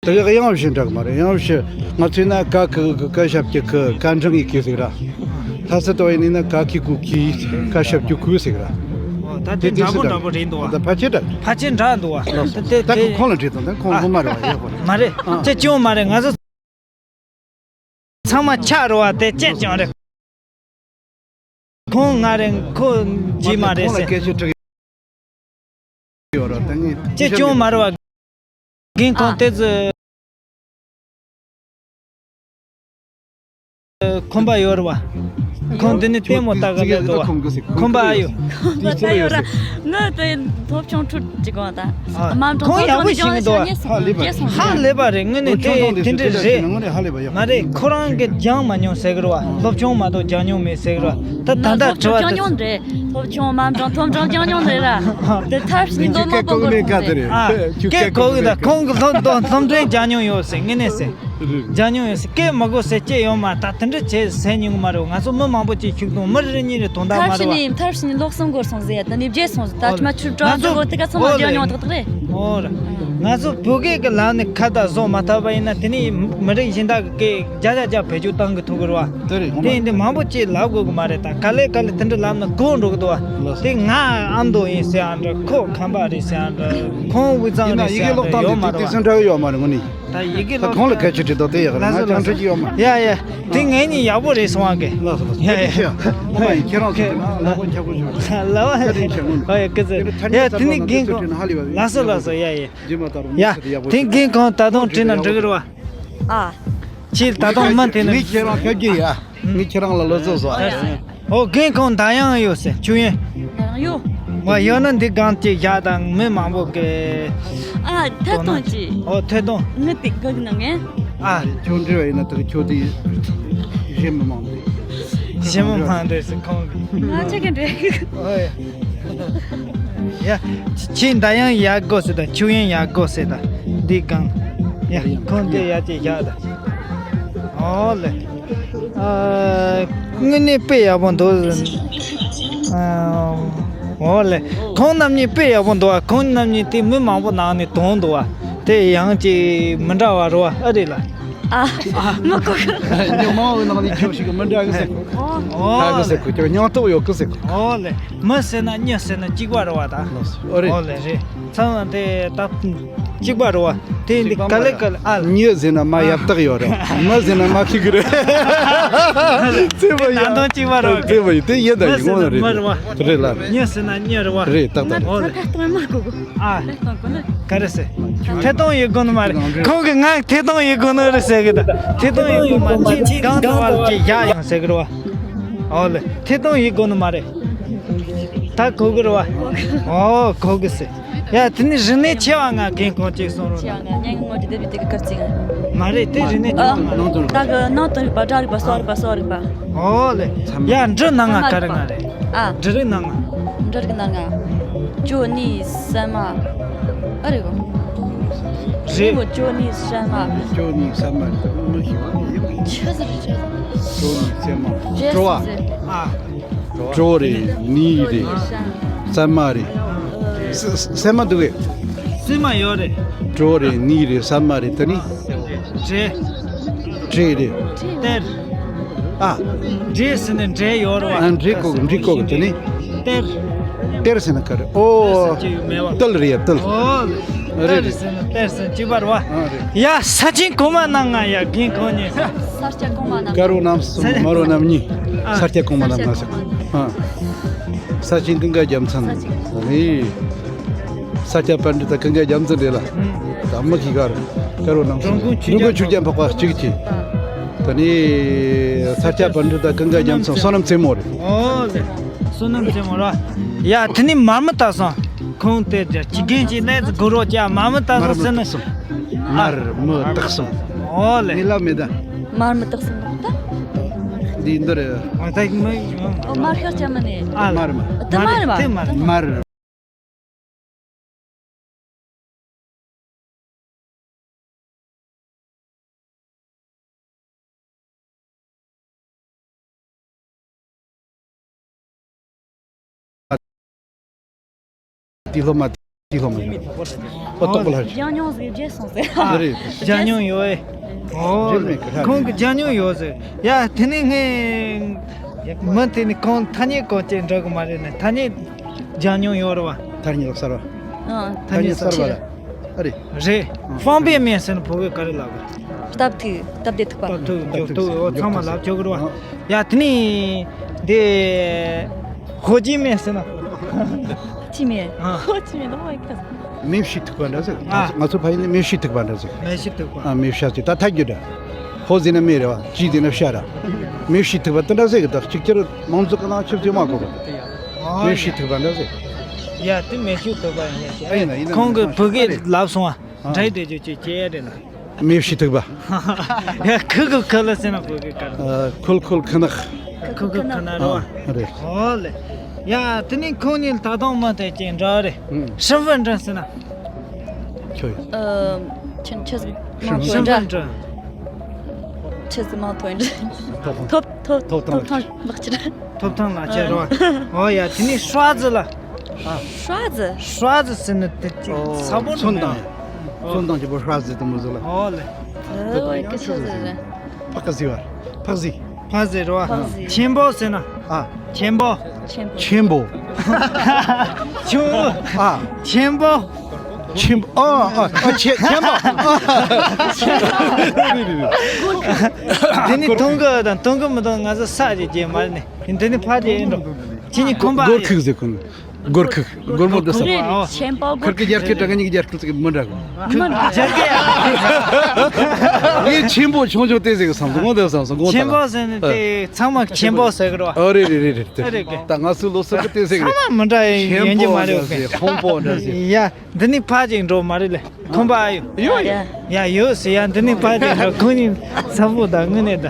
དེ་གི་དབྱངས་བཞི་འདྲ་གི་མ་རེད། དབྱངས་བཞི་ང་ཚོས་ན་ཀ་ཁི་གི་ཀ་ཞབས་ཀྱུ་ཀི། ཀ་འགྲེང་གི་ཀི་ཟེར་གི་ར། ལྷ་ས་ཏོ་ཡིན་ན་ཀ་ཁི་གུ་ཀི། ཀ་ཞབས་ཀྱུ་ཀུ་ཟེར་གི་ར། ཨོ་ད་དེ་དེ་འདྲ་པོ་འདྲ་པོ་རེད་འདུག་བ། ད་ཕལ་ཆེར་འདྲ། ཕལ་ཆེར་འདྲ་འདུག་བ། ལགས་སོ། ད་དེ་ད་དེ་ཁོ་ཁོང་ལ་དྲིས་དང་། ད་ཁོང་ཨ་ཁོ་མ་རེད་བ། ཡག་པོ་རེད། མ་རེད། ཨ་ཅེ་ཅུང་མ་རེད། ང་ཚོ་ཚང་མ་ཆ་རོ་བ་དེ་ཅེ་ཅུང་རེད། ཁོང་ང་རེད། ཁོ་ཇི་མ་རེད་ཟེར། ཁོང་ལ་སྐད་ཆ་དྲི་གི་ཡོད་ར། ད་ངས་ཅེ་ཅུང་མ་རེད་བ། རྒན་ཁོང་ཨ་དེ་ཚོ་ཁོམ་པ་ཡོད་རེད་བ། ཁོང་འདི་ནས་ལྟད་མོ་ལྟ་ག་སླེབས་འདུག་བ། ཁོམ་པ་ཨ་ཡོད། ཁོམ་པ་ཡོད་ར། ངའི་དེ་སློབ་ཆུང་ཁྲུ་གཅིག་གོང་དང་། ཨ་མ་འགྲོ་ཁོང་ཡག་པོ་ཤེས་ཀྱི་འདུག་བ། ཧ་ལས་པ་རེད། ཧ་ལས་པ་རེད། དངོས་གནས་དེ་དེ་འདྲ་རེད། ཧ་ལས་པ་ཡག་མ་རེད། ཁོ་རང་གི་སྦྱངས་མ་མྱོང་ཟེར་གི་རེད་བ། སློབ་ཆུང་མ་གཏོགས་སྦྱངས་མྱོང་མེད་ཟེར་གི་རེད་བ། ད་ད་ལྟ་དྲི་བ་དེ། སྦྱངས་མྱོང་རེད། སློབ་ཆུང་མ་འགྲོ། མཐོ་འབྲིང་སྦྱངས་མྱོང་རེད་ར། དེ་མཐར་ཕྱིན་མདོ་མོ་པོ་གོ་ཁོང་དེ། ཨ་སྐད་གོ་གི་ད། ཁོང་གི་སློབ་སློབ་སློབ་འབྲིང་སྦྱངས་མྱོང་ཡོད་ཟེར། དངོས་གནས་ཟེར། སྦྱངས་མྱོང་ཡོད་ཟེར། སྐད་མི་གོ་ཟེར་སྐད་ཡོད་མ་རེད། ད་དེ་འདྲ་བྱས་ཟེར་མྱོང་གི་མ་རེད། ང་ཚོ་མི་མང་པོ་ཅིག་ཞུགས་དང་། མི་རེ་རེ་གཉིས་རེ་དང་ད་མ་མཐར་རེད་བ། ཕྱིན་ནས་མཐར་ཕྱིན་ནས་ལོ་གསུམ་འགོར་སོང་ཟེར། དེ་ནས་བརྗེད་སོང་ཟེར། ད་ཨོ་ཕྱི་མ་ཆུ་ང་ཚོ་ཊྲོ་ཊྲོ་གོ་དེ་ག་ཚང་མ་ཨོ་ལེ། སྦྱངས་མྱོང་ཏག་ཏག་རེད། ཨོ་ར། ང་ཚོ་བོད་སྐད་ཀྱི་ལམ་ནས་ཁ་བརྡ་བཟོ་མ་ཐུབ་པ་ཡིན་ན། དེ་ནས་མི་རིགས་གཞན་དག་གི་སྐད་བརྒྱ་ཆ་བརྒྱ་བེད་སྤྱོད་གཏང་གི་ཐུབ་ཀྱི་རེད་བ། དེ་རེད། དེ་ཡིན་དུས་མང་པོ་ཅིག་ལབ་དགོས་ཀྱི་མ་རེད། ད་ག་ལེ་ག་ལེ་དེ་འདྲ་ལབ་ན་གོ་འགྲོ་གི་འདུག་བ། ལགས་སོ། དེ་ང་ཨ་མདོ་ཡིན་ཟེར་ཡ་འདྲ། ཁོ་ཁམས་པ་རེད་ཟེར་ཡ་འདྲ། ཁོང་དབུས་གཙང་ཡིན་ན་རེད་ཟེར་ཡ་འདྲ་ཡོད་མ་རེད་བ། ད་ཡི་གེ་ད་ལོག་སྟངས་དེ་དེ་ཚོ་འདྲ་ཡོད་མ་རེད། དངོས་གནས་ད་ཡི་གེ་ད་ལོག་ཁོང་ལ་སྟངས་གལ་ཆེ་དྲི་དོ་དེ་ཡག་རེད། ལགས་སོ། ང་ལགས་སོ། ཅང་འཕྲོད་ཀྱི་ཡོད་མ་རེད། ཡ་ཡ། དེ་ངེད་གཉིས་ཡག་པོ་རེད་སོང་བ་གི། ལགས་སོ་ལགས་སོ། ཡ་ཡ། ཁྱེད་རང་ཚོ་དེ་ན་ལག་པ་ཁྱབ་པོ་ཞུ། ལག་པ་ཁྱབ་པོ་ཞུ། ཨ་ཡ་སྐུ་ཚེ། ཡ་དེ་ནི་རྒན་ཁོང་། ལགས་སོ་ལགས་སོ། ཡ་ཡ། ཡ་དེ་རྒན་ཁོང་ད་དུང་དྲིས་ན་འགྲིག་གི་རེད་བ། ཨ། ཁྱེད་ད་དུང་མི་དེ་ནི། ངས་ཁྱེད་རང་ཁ་རྒྱུ་ཡ། ངས་ཁྱེད་རང་ལ་ལོ་ཚོད་བཟོ། ཨོ་རྒན་ཁོང་ད་ཡང་ཡོད་ཟེར། ཆུ་ཡོན། ད་ཡང་ཡོད། ང་ཡོད་ན་འདི་སྒང་ཅིག་བཞག་དང་། མི་མང་པོ་གི། ཨ་ཐད་གཏོང་ཅིག་ཨོ་ཐད་གཏོང་། ངི་ཏིག་གི་ནང་ངས། ཨ་ཁྱོད་འདྲི་བ་ཡིན་ན་ད་ཁྱོད་དེ་གཞན་མི་མང་པོ། གཞན་མི་མང་འདྲ་ཟེར་ཁོང་གི། ང་ཆ་ག་འདྲ། ཨོ་ཡ། ཡ། ཁྱེད་ད་ཡང་ཡག་དགོས་ཟེར་དང་། ཆུ་ཡོན་ཡག་དགོས་ཟེར་དང་། འདི་སྒང་། ཡ་ཁོང་དེ་ཡ་ཅིག་བཞག་དང་། ཨོ་ལེ། ཨ། དངོས་གནས་དཔེ་ཡག་པོ་འདུག་ཨ། འོ་ལེ། ཁོང་རྣམ་གཉིས་དཔེ་ཡག་པོ་འདུག་བ། ཁོང་རྣམ་གཉིས་དེ་མི་མང་པོ་ནང་ནས་དོན་འདུག་བ། དེ་ཡང་ཅིག་མི་འདྲ་བ་རེད་བ། ཨ་རེད་ལ། ཨ། མི་གོ་གི། མི་མང་བོའི་ནང་ནས་ཁྱོད་ཞིག་མི་འདྲ་གི་ཟེར་གོ། འོ་ཧ་གི་ཟེར་གོ། ཁྱོད་སྙིང་སྟོབས་ཡོད་གི་ཟེར་གོ། འོ་ལེ། མི་ཟེར་ན་མྱི་ཟེར་ན་གཅིག་པ་རེད་བ་ད། ཨོ་རེད། འོ་ལེ་རེད། ཚང་མ་དེ་ད་གཅིག་པ་རེད་བ། དེ་འདི་ག་ལེ་ག་ལེ། ཨ། མྱི་ཟེར་ན་མ་ཡབ་སྟེགས་ཡོད་རེད། མི་ཟེར་ན་མ་ཁི་གི་རེད། ཚེ་བ་ཡོད། ད་དུང་གཅིག་པ་རེད་བ། ཚེ་བ་ཡོད། དེ་ཡིན་ད་ཡིན། མི་ཟེར་ན་མི་རེད་བ། རེད་ལ། མྱི་ཟེར་ན་མྱི་རེད་བ། རེད་ད་ད། ཨོ་ལེ། ཐད་གཏོང་མ་དགོས་གོ། ཨ། ཐད་གཏོང་དགོས་ནི། ག་རེ་ཟེར། ཐད་གཏོང་ཡེད་དགོས་ནི་མ་རེད། ཁོང་གིས་ང་ཐད་གཏོང་ཡེད་དགོས་ནི་རེད་ཟེར་གི་ད། ཐད་གཏོང་ཡེད་དགོས་མ་རེད། ཅིག་གང་དུ་བ་ལ་ཅིག་བཞག་ཡོང་ཟེར་གི་རེད་བ། ཨོ་ལེ། ཐད་གཏོང་ཡེད་དགོས་ནི་མ་རེད། ད་གོ་གི་རེད་བ། ཨོ་གོ་གི་ཟེར། ཡ་དེ་ནི་རིག་གནས་ཆེ་བ། ང་རྒན་ཁོང་ཅིག་གསུང་རོགས་ཆེ་བ། ང་སྙན་ངག་དེ་བི་དེ་གི་སྐར་རྩིས། མ་རེད། དེ་རིག་གནས་ཆེ་བ། ཨ། ནང་དོན་རིག་པ། ད་གི་ནང་དོན་རིག་པ། སྒྲ་རིག་པ། གསོ་རིག་པ། གསོ་རིག་པ། ཨོ་ལེ། ཡ་འབྲི་གནང་ང་། ག་རེ་ང་རེད། ཨ། འབྲི་རིག་གནང་ང་། འབྲི་རིག་གནང་ང་། ཅོ་ནི་སན་མ། ཨ་རེད་གོ། རེད། ཅོ་ནི་སན་མ། ཅོ་ནི་སན་མ་རེད། མི་ཤེས་པ་ཡིན། ཆི་ཟིག་རེད། ཅོ་ནི་སན་མ། ཅོ་བ། ཨ། ཅོ་རེད། ནི་རེད། སན་མ་རེད། ས་ས་སན་མ་འདུག་གས། སན་མ་ཡོད་རེད། ཅོ་རེད། ནི་རེད། སན་མ་རེད། དེ་ནི། འབྲས། འབྲས་རེད། གཏེར། ཨ། འབྲས་ཟེར་ནས་འབྲས་ཡོད་རེད་བ། ཨ། འབྲས་གོ་གི། འབྲས་གོ་གི། དེ་ནི། གཏེར། གཏེར་ཟེར་ན་ག་རེ། ཨོ། གཏེར་ཟེར་གྱི་ཡོད་མེད་བ། གཏེར་རེད། གཏེར། ཨོ། རེད། གཏེར་ཟེར་ན་གཏེར་ཟེར་གཅིག་པ་རེད་བ། ཨ་རེད། ཡ་ས་ཆེན་གོང་མ་གནང་ང་ཡ། རྒན་ཁོང་གཉིས། ས་སྐྱ་གོང་མ་གནང་། དཀར་པོ་རྣམ་གསུམ། དམར་པོ་རྣམ་གཉིས། ཨ། ས་སྐྱ་གོང་མ་གནང་ང་ཟེར། ཨ། ས་ཆེན་ཀུན་དགའ་རྒྱལ་མཚན། ས་ཆེན། ཨེ། ས་སྐྱ་པཎྜི་ཏ་ཀུན་དགའ་རྒྱལ་མཚན་རེད་ལ། ད་མི་ཤེས་ག་རེ། དཀར་པོ་རྣམ་གསུམ། འགྲོ་མགོན་ཆོས་རྒྱལ་འཕགས་པ་གཅིག་བྱས། ད་ནི་ས་སྐྱ་པཎྜི་ཏ་ཀུན་དགའ་རྒྱལ་མཚན་བསོད་ནམས་རྩེ་མོ་རེད། ཨོ་ལེ། བསོད་ནམས་རྩེ་མོ་ར། ཡ་དེ་ནི་མར་མི་སྟག་གསུམ། ཁོང་དེ་རྒྱ་ཅི་རྒན་ཅི་ལས་གུ་རོ་ཅ། མར་མི་སྟག་གསུམ་ཟེར་ན། མར་མི་སྟག་གསུམ། ཨོ་ལེ། ནི་ལ་མེ་ད། མར་མི་སྟག་གསུམ་ད། འདི་འདི་རེད། ཨ་ད་མི། ཨོ་མར་ཤར་ཅ་མ་ནི། ཨ་མར་མ། དེ་མར་མ། དེ་མར། མར། དེ་སློབ་མ་དེ་སློབ་མ་ཡོད། ཨོ་ཏོག་པ་ལ། སྦྱང་མྱོང་ཟིག་བརྗེད་སོང་ཟེར། ཨ། རེད། སྦྱང་མྱོང་ཡོད་ཨེ། ཨོ། བརྗེད་མེད་གི་ལྷ། ཁོང་གི་སྦྱང་མྱོང་ཡོད་ཟེར། ཡ་དེ་ནས་ངས་མི་དེ་ནི་ཁོང་ཐ་སྙད་གོ་ཅེས་འགྲོ་གི་མ་རེད་ནས། ཐ་སྙད་སྦྱང་མྱོང་ཡོད་རེད་བ། ཐ་སྙད་གསར་བ། ཨང་། ཐ་སྙད་གསར་བ་རེད། ཨ་རེད། 方便面 ཟེར་ན་བོད་སྐད་ག་རེ་ལབ་དགོས། སྟབས་ཐིག་སྟབས་བདེ་ཐིག་པ། སྟབས་ཐིག་མགྱོགས་ཐིག་ཨོ་ཚང་མ་ལབ་ཆོག་གི་རེད་བ། ཡ་དེ་ནས་འདི་ཧོ་ཅི་མེན་ཟེར་ན། ཅི་མེན། ཨ། ཧོ་ཅི་མེན་ལོ་ཨེ་ཁ། མེ་ཤི་ཐུག་པ་འདྲ་ཟེར། ཨ། ང་ཚོ་ཕ་ཡུལ་ནས་མེ་ཤི་ཐུག་པ་འདྲ་ཟེར། མེ་ཤི་ཐུག་པ། ཨ། མེ་ཤ་ཟེར། ད་ཐག་རྒྱུ་འདྲ། ཧོ་ཟེར་ན་མེ་རེད་བ། ཅི་ཟེར་ན་ཤ་ར། མེ་ཤི་ཐུག་པ་དེ་འདྲ་ཟེར་གི། ད་གཅིག་གྱུར་མང་ཚོགས་ཀྱི་ནང་ཆིབས་བསྒྱུར་མ་དགོས་གི། མེ་ཤི་ཐུག་པ་འདྲ་ཟེར། ཡ་དེ་མེ་ཤི་ཐུག་པ་ཡིན་ཡ། ཨ་ཡིན་ན་ཡིན་ན། ཁོང་གིས་བོད་སྐད་ལབ་སོང་བ། ཨ། འདྲ་དེ་ཅོ་ཅོ་ཅེ་རེད་ལ། མེ་ཤི་ཐུག་པ། ཡ་ཁུ་ཁུ་ཁུ་ལ་ཟེར་ན་བོད་སྐད་ག་རེ། ཨ། ཁུལ་ཁུལ་ཁུ་ནག་ཁུ་ཁུ་ཁུ་ནག་རེད་བ། ཨ། རེད། ཨོ་ལེ། ཡ་དེ་ནས་ཁོང་གཉིས་ད་དུང་མ་དེ་ཅན་འདྲ་རེད། ཨང་། 身份证 ཟེར་ན། ཁྱོད། ཨ། ཁྱོད་ཁྱོད་ཟིག་མང་ཐོས་འདྲ། 身份证。 ཁྱོད་ཟིག་མང་ཐོས་འདྲ། ཐོབ་ཐང་། ཐོབ་ཐོབ་ཐོབ་ཐང་། ཐོབ་ཐང་ལག་ཁྱེར། ཨ། ཐོབ་ཐང་ལག་ཁྱེར་རེད་བ། ཨོ་ཡ་དེ་ནས་ཧྲ་ཙི་ལ། ཧྲ་ཙི། ཧྲ་ཙི་ཟེར་ནི་དེ་ཅིག་ཨོ། ས་བོན་ཚོན་དང་། ཨོ། ཚོན་དང་གཅིག་པོ་ཧྲ་ཙི་དུ་མོ་ཟེར་ལ། ཨོ་ལེ། ཨོ་ཡ་སྐད་ཆ་ཟེར་རེད། ཕག་གི་ཟེར་བ། ཕག་ཟི། ཕག་ཟི་རེད་བ། ཕག་ཟི། ཆེན་པོ་ཟེར་ན། ཨ། ཆེན་པོ། ཆེན་པོ། ཆེན་པོ། ཆུང་ངུ། ཨ། ཆེན་པོ། ཆེན་པོ། ཨ། ཨ། ཨ། ཆེ། ཆེན་པོ། ཨ། དེ་ནི་མཐོང་གི་དང་མཐོང་གི་མི་མཐོང་ང་ཚོ་ས་ཅིག་རྒྱས་མ་རེད་ནི། དེ་ནི་ཕ་རྒྱས་ཡིན་འགྲོ། ཁྱེད་གཉིས་ཁོམ་པ། སྒོར་ཁུག་ཟེར་ཁོ་ནི། སྒོར་ཁུག་སྒོར་མོ་འདི་ས། ཨོ། ཆེན་པོ། ཁུར་གི་རྒྱ་སྐད་དྲ་ང་གཉིས་ཀྱི་རྒྱ་སྐད་ཚིག་མི་འདྲ་གི། མི་འདྲ་གི། ངས་ཆེན་པོ་ཆུང་ཆུང་དེ་ཟེར་གི་བསམ་སོང་། ངོ་དེ་བསམ་སོང་། ངོ་ཆེན་པོ་ཟེར་ནས་དེ་ཚང་མ་ཆེན་པོ་ཟེར་གི་རེད་བ། ཨ་རེད་རེད་རེད་རེད། ཨ་རེད་གི། ད་ང་ཚོའི་ལོ་སར་གི་དེ་ཟེར་གི་རེད། ཚང་མ་མི་འདྲ་ཡིན་ཡིན་གྱི་མ་རེད་གི། ཧོང་པོ་འདྲ་ཟེར། ཡ་འདི་ནི་ཕ་ཅིག་འགྲོ་མ་རེད་ལེ། ཁོམ་པ་ཨ་ཡོད། ཡོད་ཡོད། ཡ་ཡོད་ཟེར། ཡ་འདི་ནི་ཕ་ཅིག་འགྲོ། ཁོང་གཉིས་ས་བུ་དང་དངོས་གནས་ད།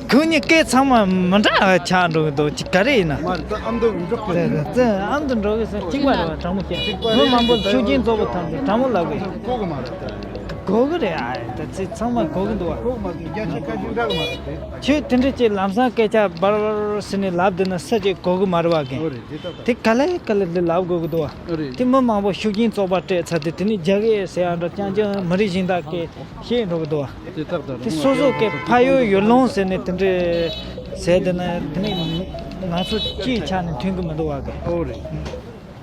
ཁོང་གཉིས་སྐད་ཚང་མ་མི་འདྲ་ཆགས་འགྲོ་གི་འདུག་ཅིག་ག་རེ་ཡིན་ན། མ་རེད། ད་ཨ་མདོ་རུ་འཇོག་དགོས། ད་ད་ཨ་མདོ་འགྲོ་གི་ཟེར། གཅིག་པ་རེད་བ། དྲང་མོ་བཤད། མི་མང་པོ་ཤུགས་རྐྱེན་རྫོགས་པ་ཐམས་ཅད་དྲང་མོ་ལབ་གི། གོ་གི་མ་རེད་ད། གོ་གི་རེད་ཨ། ད་ཚེ་ཚང་མ་གོ་གི་འདུག་བ། གོ་གི་མ་རེད། རྒྱ་ཆེ་བཀའ་ཤིག་འདྲ་གི་མ་རེད་དེ། ཁྱོད་དེ་འདྲ་ཅིག་ལམ་སང་སྐད་ཆ་འབར་འབར་ཟེར་ནས་ལབ་བསྡད་ན་སུ་ཅིག་གོ་གི་མ་རེད་བ་གི། ཨོ་རེད་དེ་ད་ད། དེ་ག་ལེ་ག་ལེ་ལབ་དགོས་གི་འདུག་བ། ཨོ་རེད། དེ་མི་མང་པོ་ཤུགས་རྐྱེན་རྫོགས་པ་སྤྲད་ཚར་དུས་དེ་ནས་རྒྱ་སྐད་ཟེར་ཡག་འདྲ་རྐྱང་རྐྱང་མི་རིགས་གཞན་དག་གི་ཤེས་འགྲོ་གི་འདུག་བ། དེ་ཏག་ཏག་རེད། དེ་སོ་སོ་གི་ཕ་ཡུལ་ཡུལ་ལུང་ཟེར་ནས་དེ་འདྲའི་ཟེར་དེ་ན་དེ་ནས་ང་ཚོ་སྤྱིའི་ཆ་ནས་མཐུན་གི་མི་འདུག་བ་གི། ཨོ་རེད།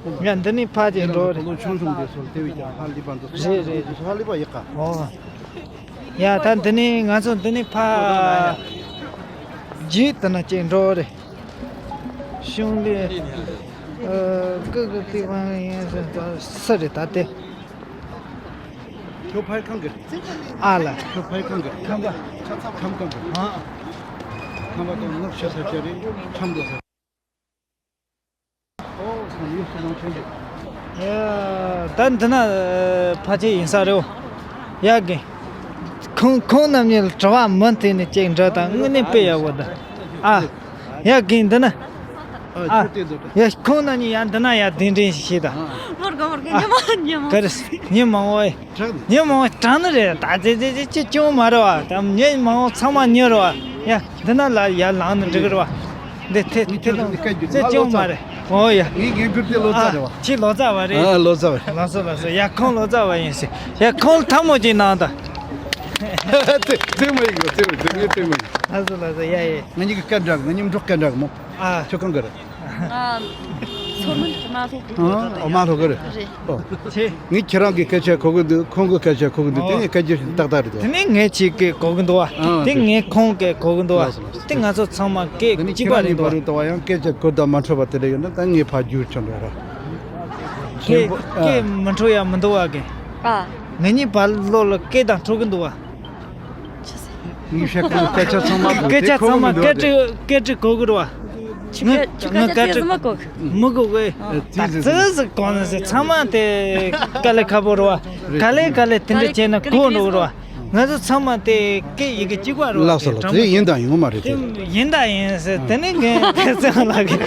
ཡ་འདི་ནས་ཕ་ཅིག་འགྲོ་རེད། ཁོ་ལོ་ཆུང་ཆུང་དེ་ཚོ་དེ་བས་ཀྱང་ཧ་ལི་པ་འདུག་རེད་རེད། ཧ་ལི་པ་ཡག་ག། ཨོ། ཡ་ད་འདི་ནས་ང་ཚོ་འདི་ནས་ཕ་རྗེས་དེ་ན་ཅིག་འགྲོ་རེད། ཤུང་ལི། ཨ། ཀི་ཀི་ཏི་ཕང་ཡིན་ཟེར་ད་སུ་རེད་ད་དེ། ཁྱོད་ཕ་ཡུལ་གང་གི་རེད། ཨ་ལ། ཁྱོད་ཕ་ཡུལ་གང་གི་རེད། ཁམས་པ། ཁམས་གང་གི་རེད། ཨ། ཁམས་པ་དང་ནགས་ཤ་ས་ཆ་རེད། ཁྲམ་འགྲོ་ས། ཨོ་ཁམས་ཡུལ་སུ་མང་ཆེན་རེད། ཡ། ད་འདི་ན་ཕ་ཆེ་ཡིན་ས་རེད། ཡ་གི། ཁོང་ཁོང་རྣམ་གཉིས་ལ་དྲི་བ་མུ་མཐུད་ནས་ཅིག་འདྲི་དང་། དངོས་གནས་དཔེ་ཡག་པོ་འདུག་ཨ། ཡ་གི་འདི་ན། ཨ། ཨ། ཁྱོད་དེ་འདུག་ཡ་ཁོང་རྣམ་གཉིས་ཡ་འདི་ན་ཡ་གདན་འདྲེན་ཞིག་བྱེད་དང་། མོར་གོ་མོར་གོ་ཉི་མ་ཉི་མ། ག་རེ། ཉི་མ་འོ། དྲག་ནི། ཉི་མ་འོ་དྲག་ནི་རེད། ད་ཙེ་ཙེ་ཙེ་ཅི་ཅུང་མ་རེད་བ། ད་ཉི་མ་འོ་ཚང་མ་ཉི་རེད་བ། ཡ་འདི་ན་ལ་ཡ་ལངས་ནི་འགྲིག་གི་རེད་བ། འདི་ཐེ་ཐེ་ལོང་ཙེ་ཅུང་མ་རེད། འོ་ཡ། ངའི་རྒན་ཁུར་དེ་ལོ་ཙཱ། ཨ། རེད་བ། ཁྱེད་ལོ་ཙཱ་བ་རེད། ཨ། ལོ་ཙཱ་བ་རེད། ལགས་སོ་ལགས་སོ། ཡ་ཁོང་ལོ་ཙཱ་བ་ཡིན་ཟེར། ཡ་ཁོང་ལ་ཐལ་མོ་ཅིག་གནང་དང་། ཙེ་ཙེ་མ་ཡིན་གོ། ཙེ་མ་ཡིན། ཙེ་མ་ཡིན། ལགས་སོ་ལགས་སོ། ཡ་ཡ། ང་གཉིས་ཀྱི་སྐད་འདྲ་གི། ང་གཉིས་འབྲོག་སྐད་འདྲ་གི་མོ། ཨ། ཁྱོད་གང་གི་རེད། ཨ། མཚོ་སྔོན་རྨ་ལྷོ། ཨ། ཨོ་མ་ལྷོ་གི་རེད། རེད། ཨོ། ཆེ། ངས་ཁྱེད་རང་གི་སྐད་ཆ་གོ་གི་འདུག་ཁོང་གི་སྐད་ཆ་གོ་གི་འདུག་ཨོ། དེ་ནས་སྐད་ཆ་ཏག་ཏག་རེད་དོ། དེ་ནས་ངས་ཁྱེད་ཀྱི་གོ་གི་འདུག་བ། ཨ། དེ་ངས་ཁོང་གི་གོ་གི་འདུག་བ། ལགས་སོ་ལགས་སོ། དེ་ང་ཚོ་ཚང་མ་སྐད་དེ་ནས་གཅིག་པ་ཁྱེད་རང་རེད་གི་འདུག་བ། བར་དུ་ད་བ་ཡང་སྐད་ཆ་གོ་བརྡ་མ་འཕྲོད་པ་དེ་འདྲ་ཡོད་ན་ད་ངས་ཕར་བསྒྱུར་ཆོག་འགྲོ་ར། སྐད་སྐད་མི་འཕྲོད་ཡ་མི་འདུག་བ་གི། ཨ། ང་གཉིས་བར་ལོགས་ལ་སྐད་དང་འཕྲོད་གི་འདུག་བ། ངས་བཤད་གོ། སྐད་ཆ་ཚང་མ་གོ། སྐད་ཆ་ཚང་མ་སྐད་འཕྲོད་སྐད་འཕྲོད་གོ་གི་རེད་བ། ཆི་ང་ཆི་ང་སྐད་ཆ་སྐད་དེ་འཕྲོད་ཙམ་མ་གོ་གི། མི་གོ་གི། ཨ། ད་ཙི་ཙི་ཙི་གོ་ན་ཟེར། ཚང་མ་དེ་དཀའ་ལས་ཁག་པོ་རེད་བ། ག་ལེ་ག་ལེ་དེ་འདྲ་བྱས་ན་གོ་འགྲོ་གི་རེད་བ། ང་ཚོ་ཚང་མ་དེ་སྐད་ཡི་གེ་གཅིག་པ་རེད་བ། ལགས་སོ་ལགས། དེ་ཡིན་དང་ཡོང་མ་རེད་དེ། དེ་ཡིན་དང་ཡིན་ཟེར། དེ་ནི་ངས་དེ་ཚོ་ལ་གི།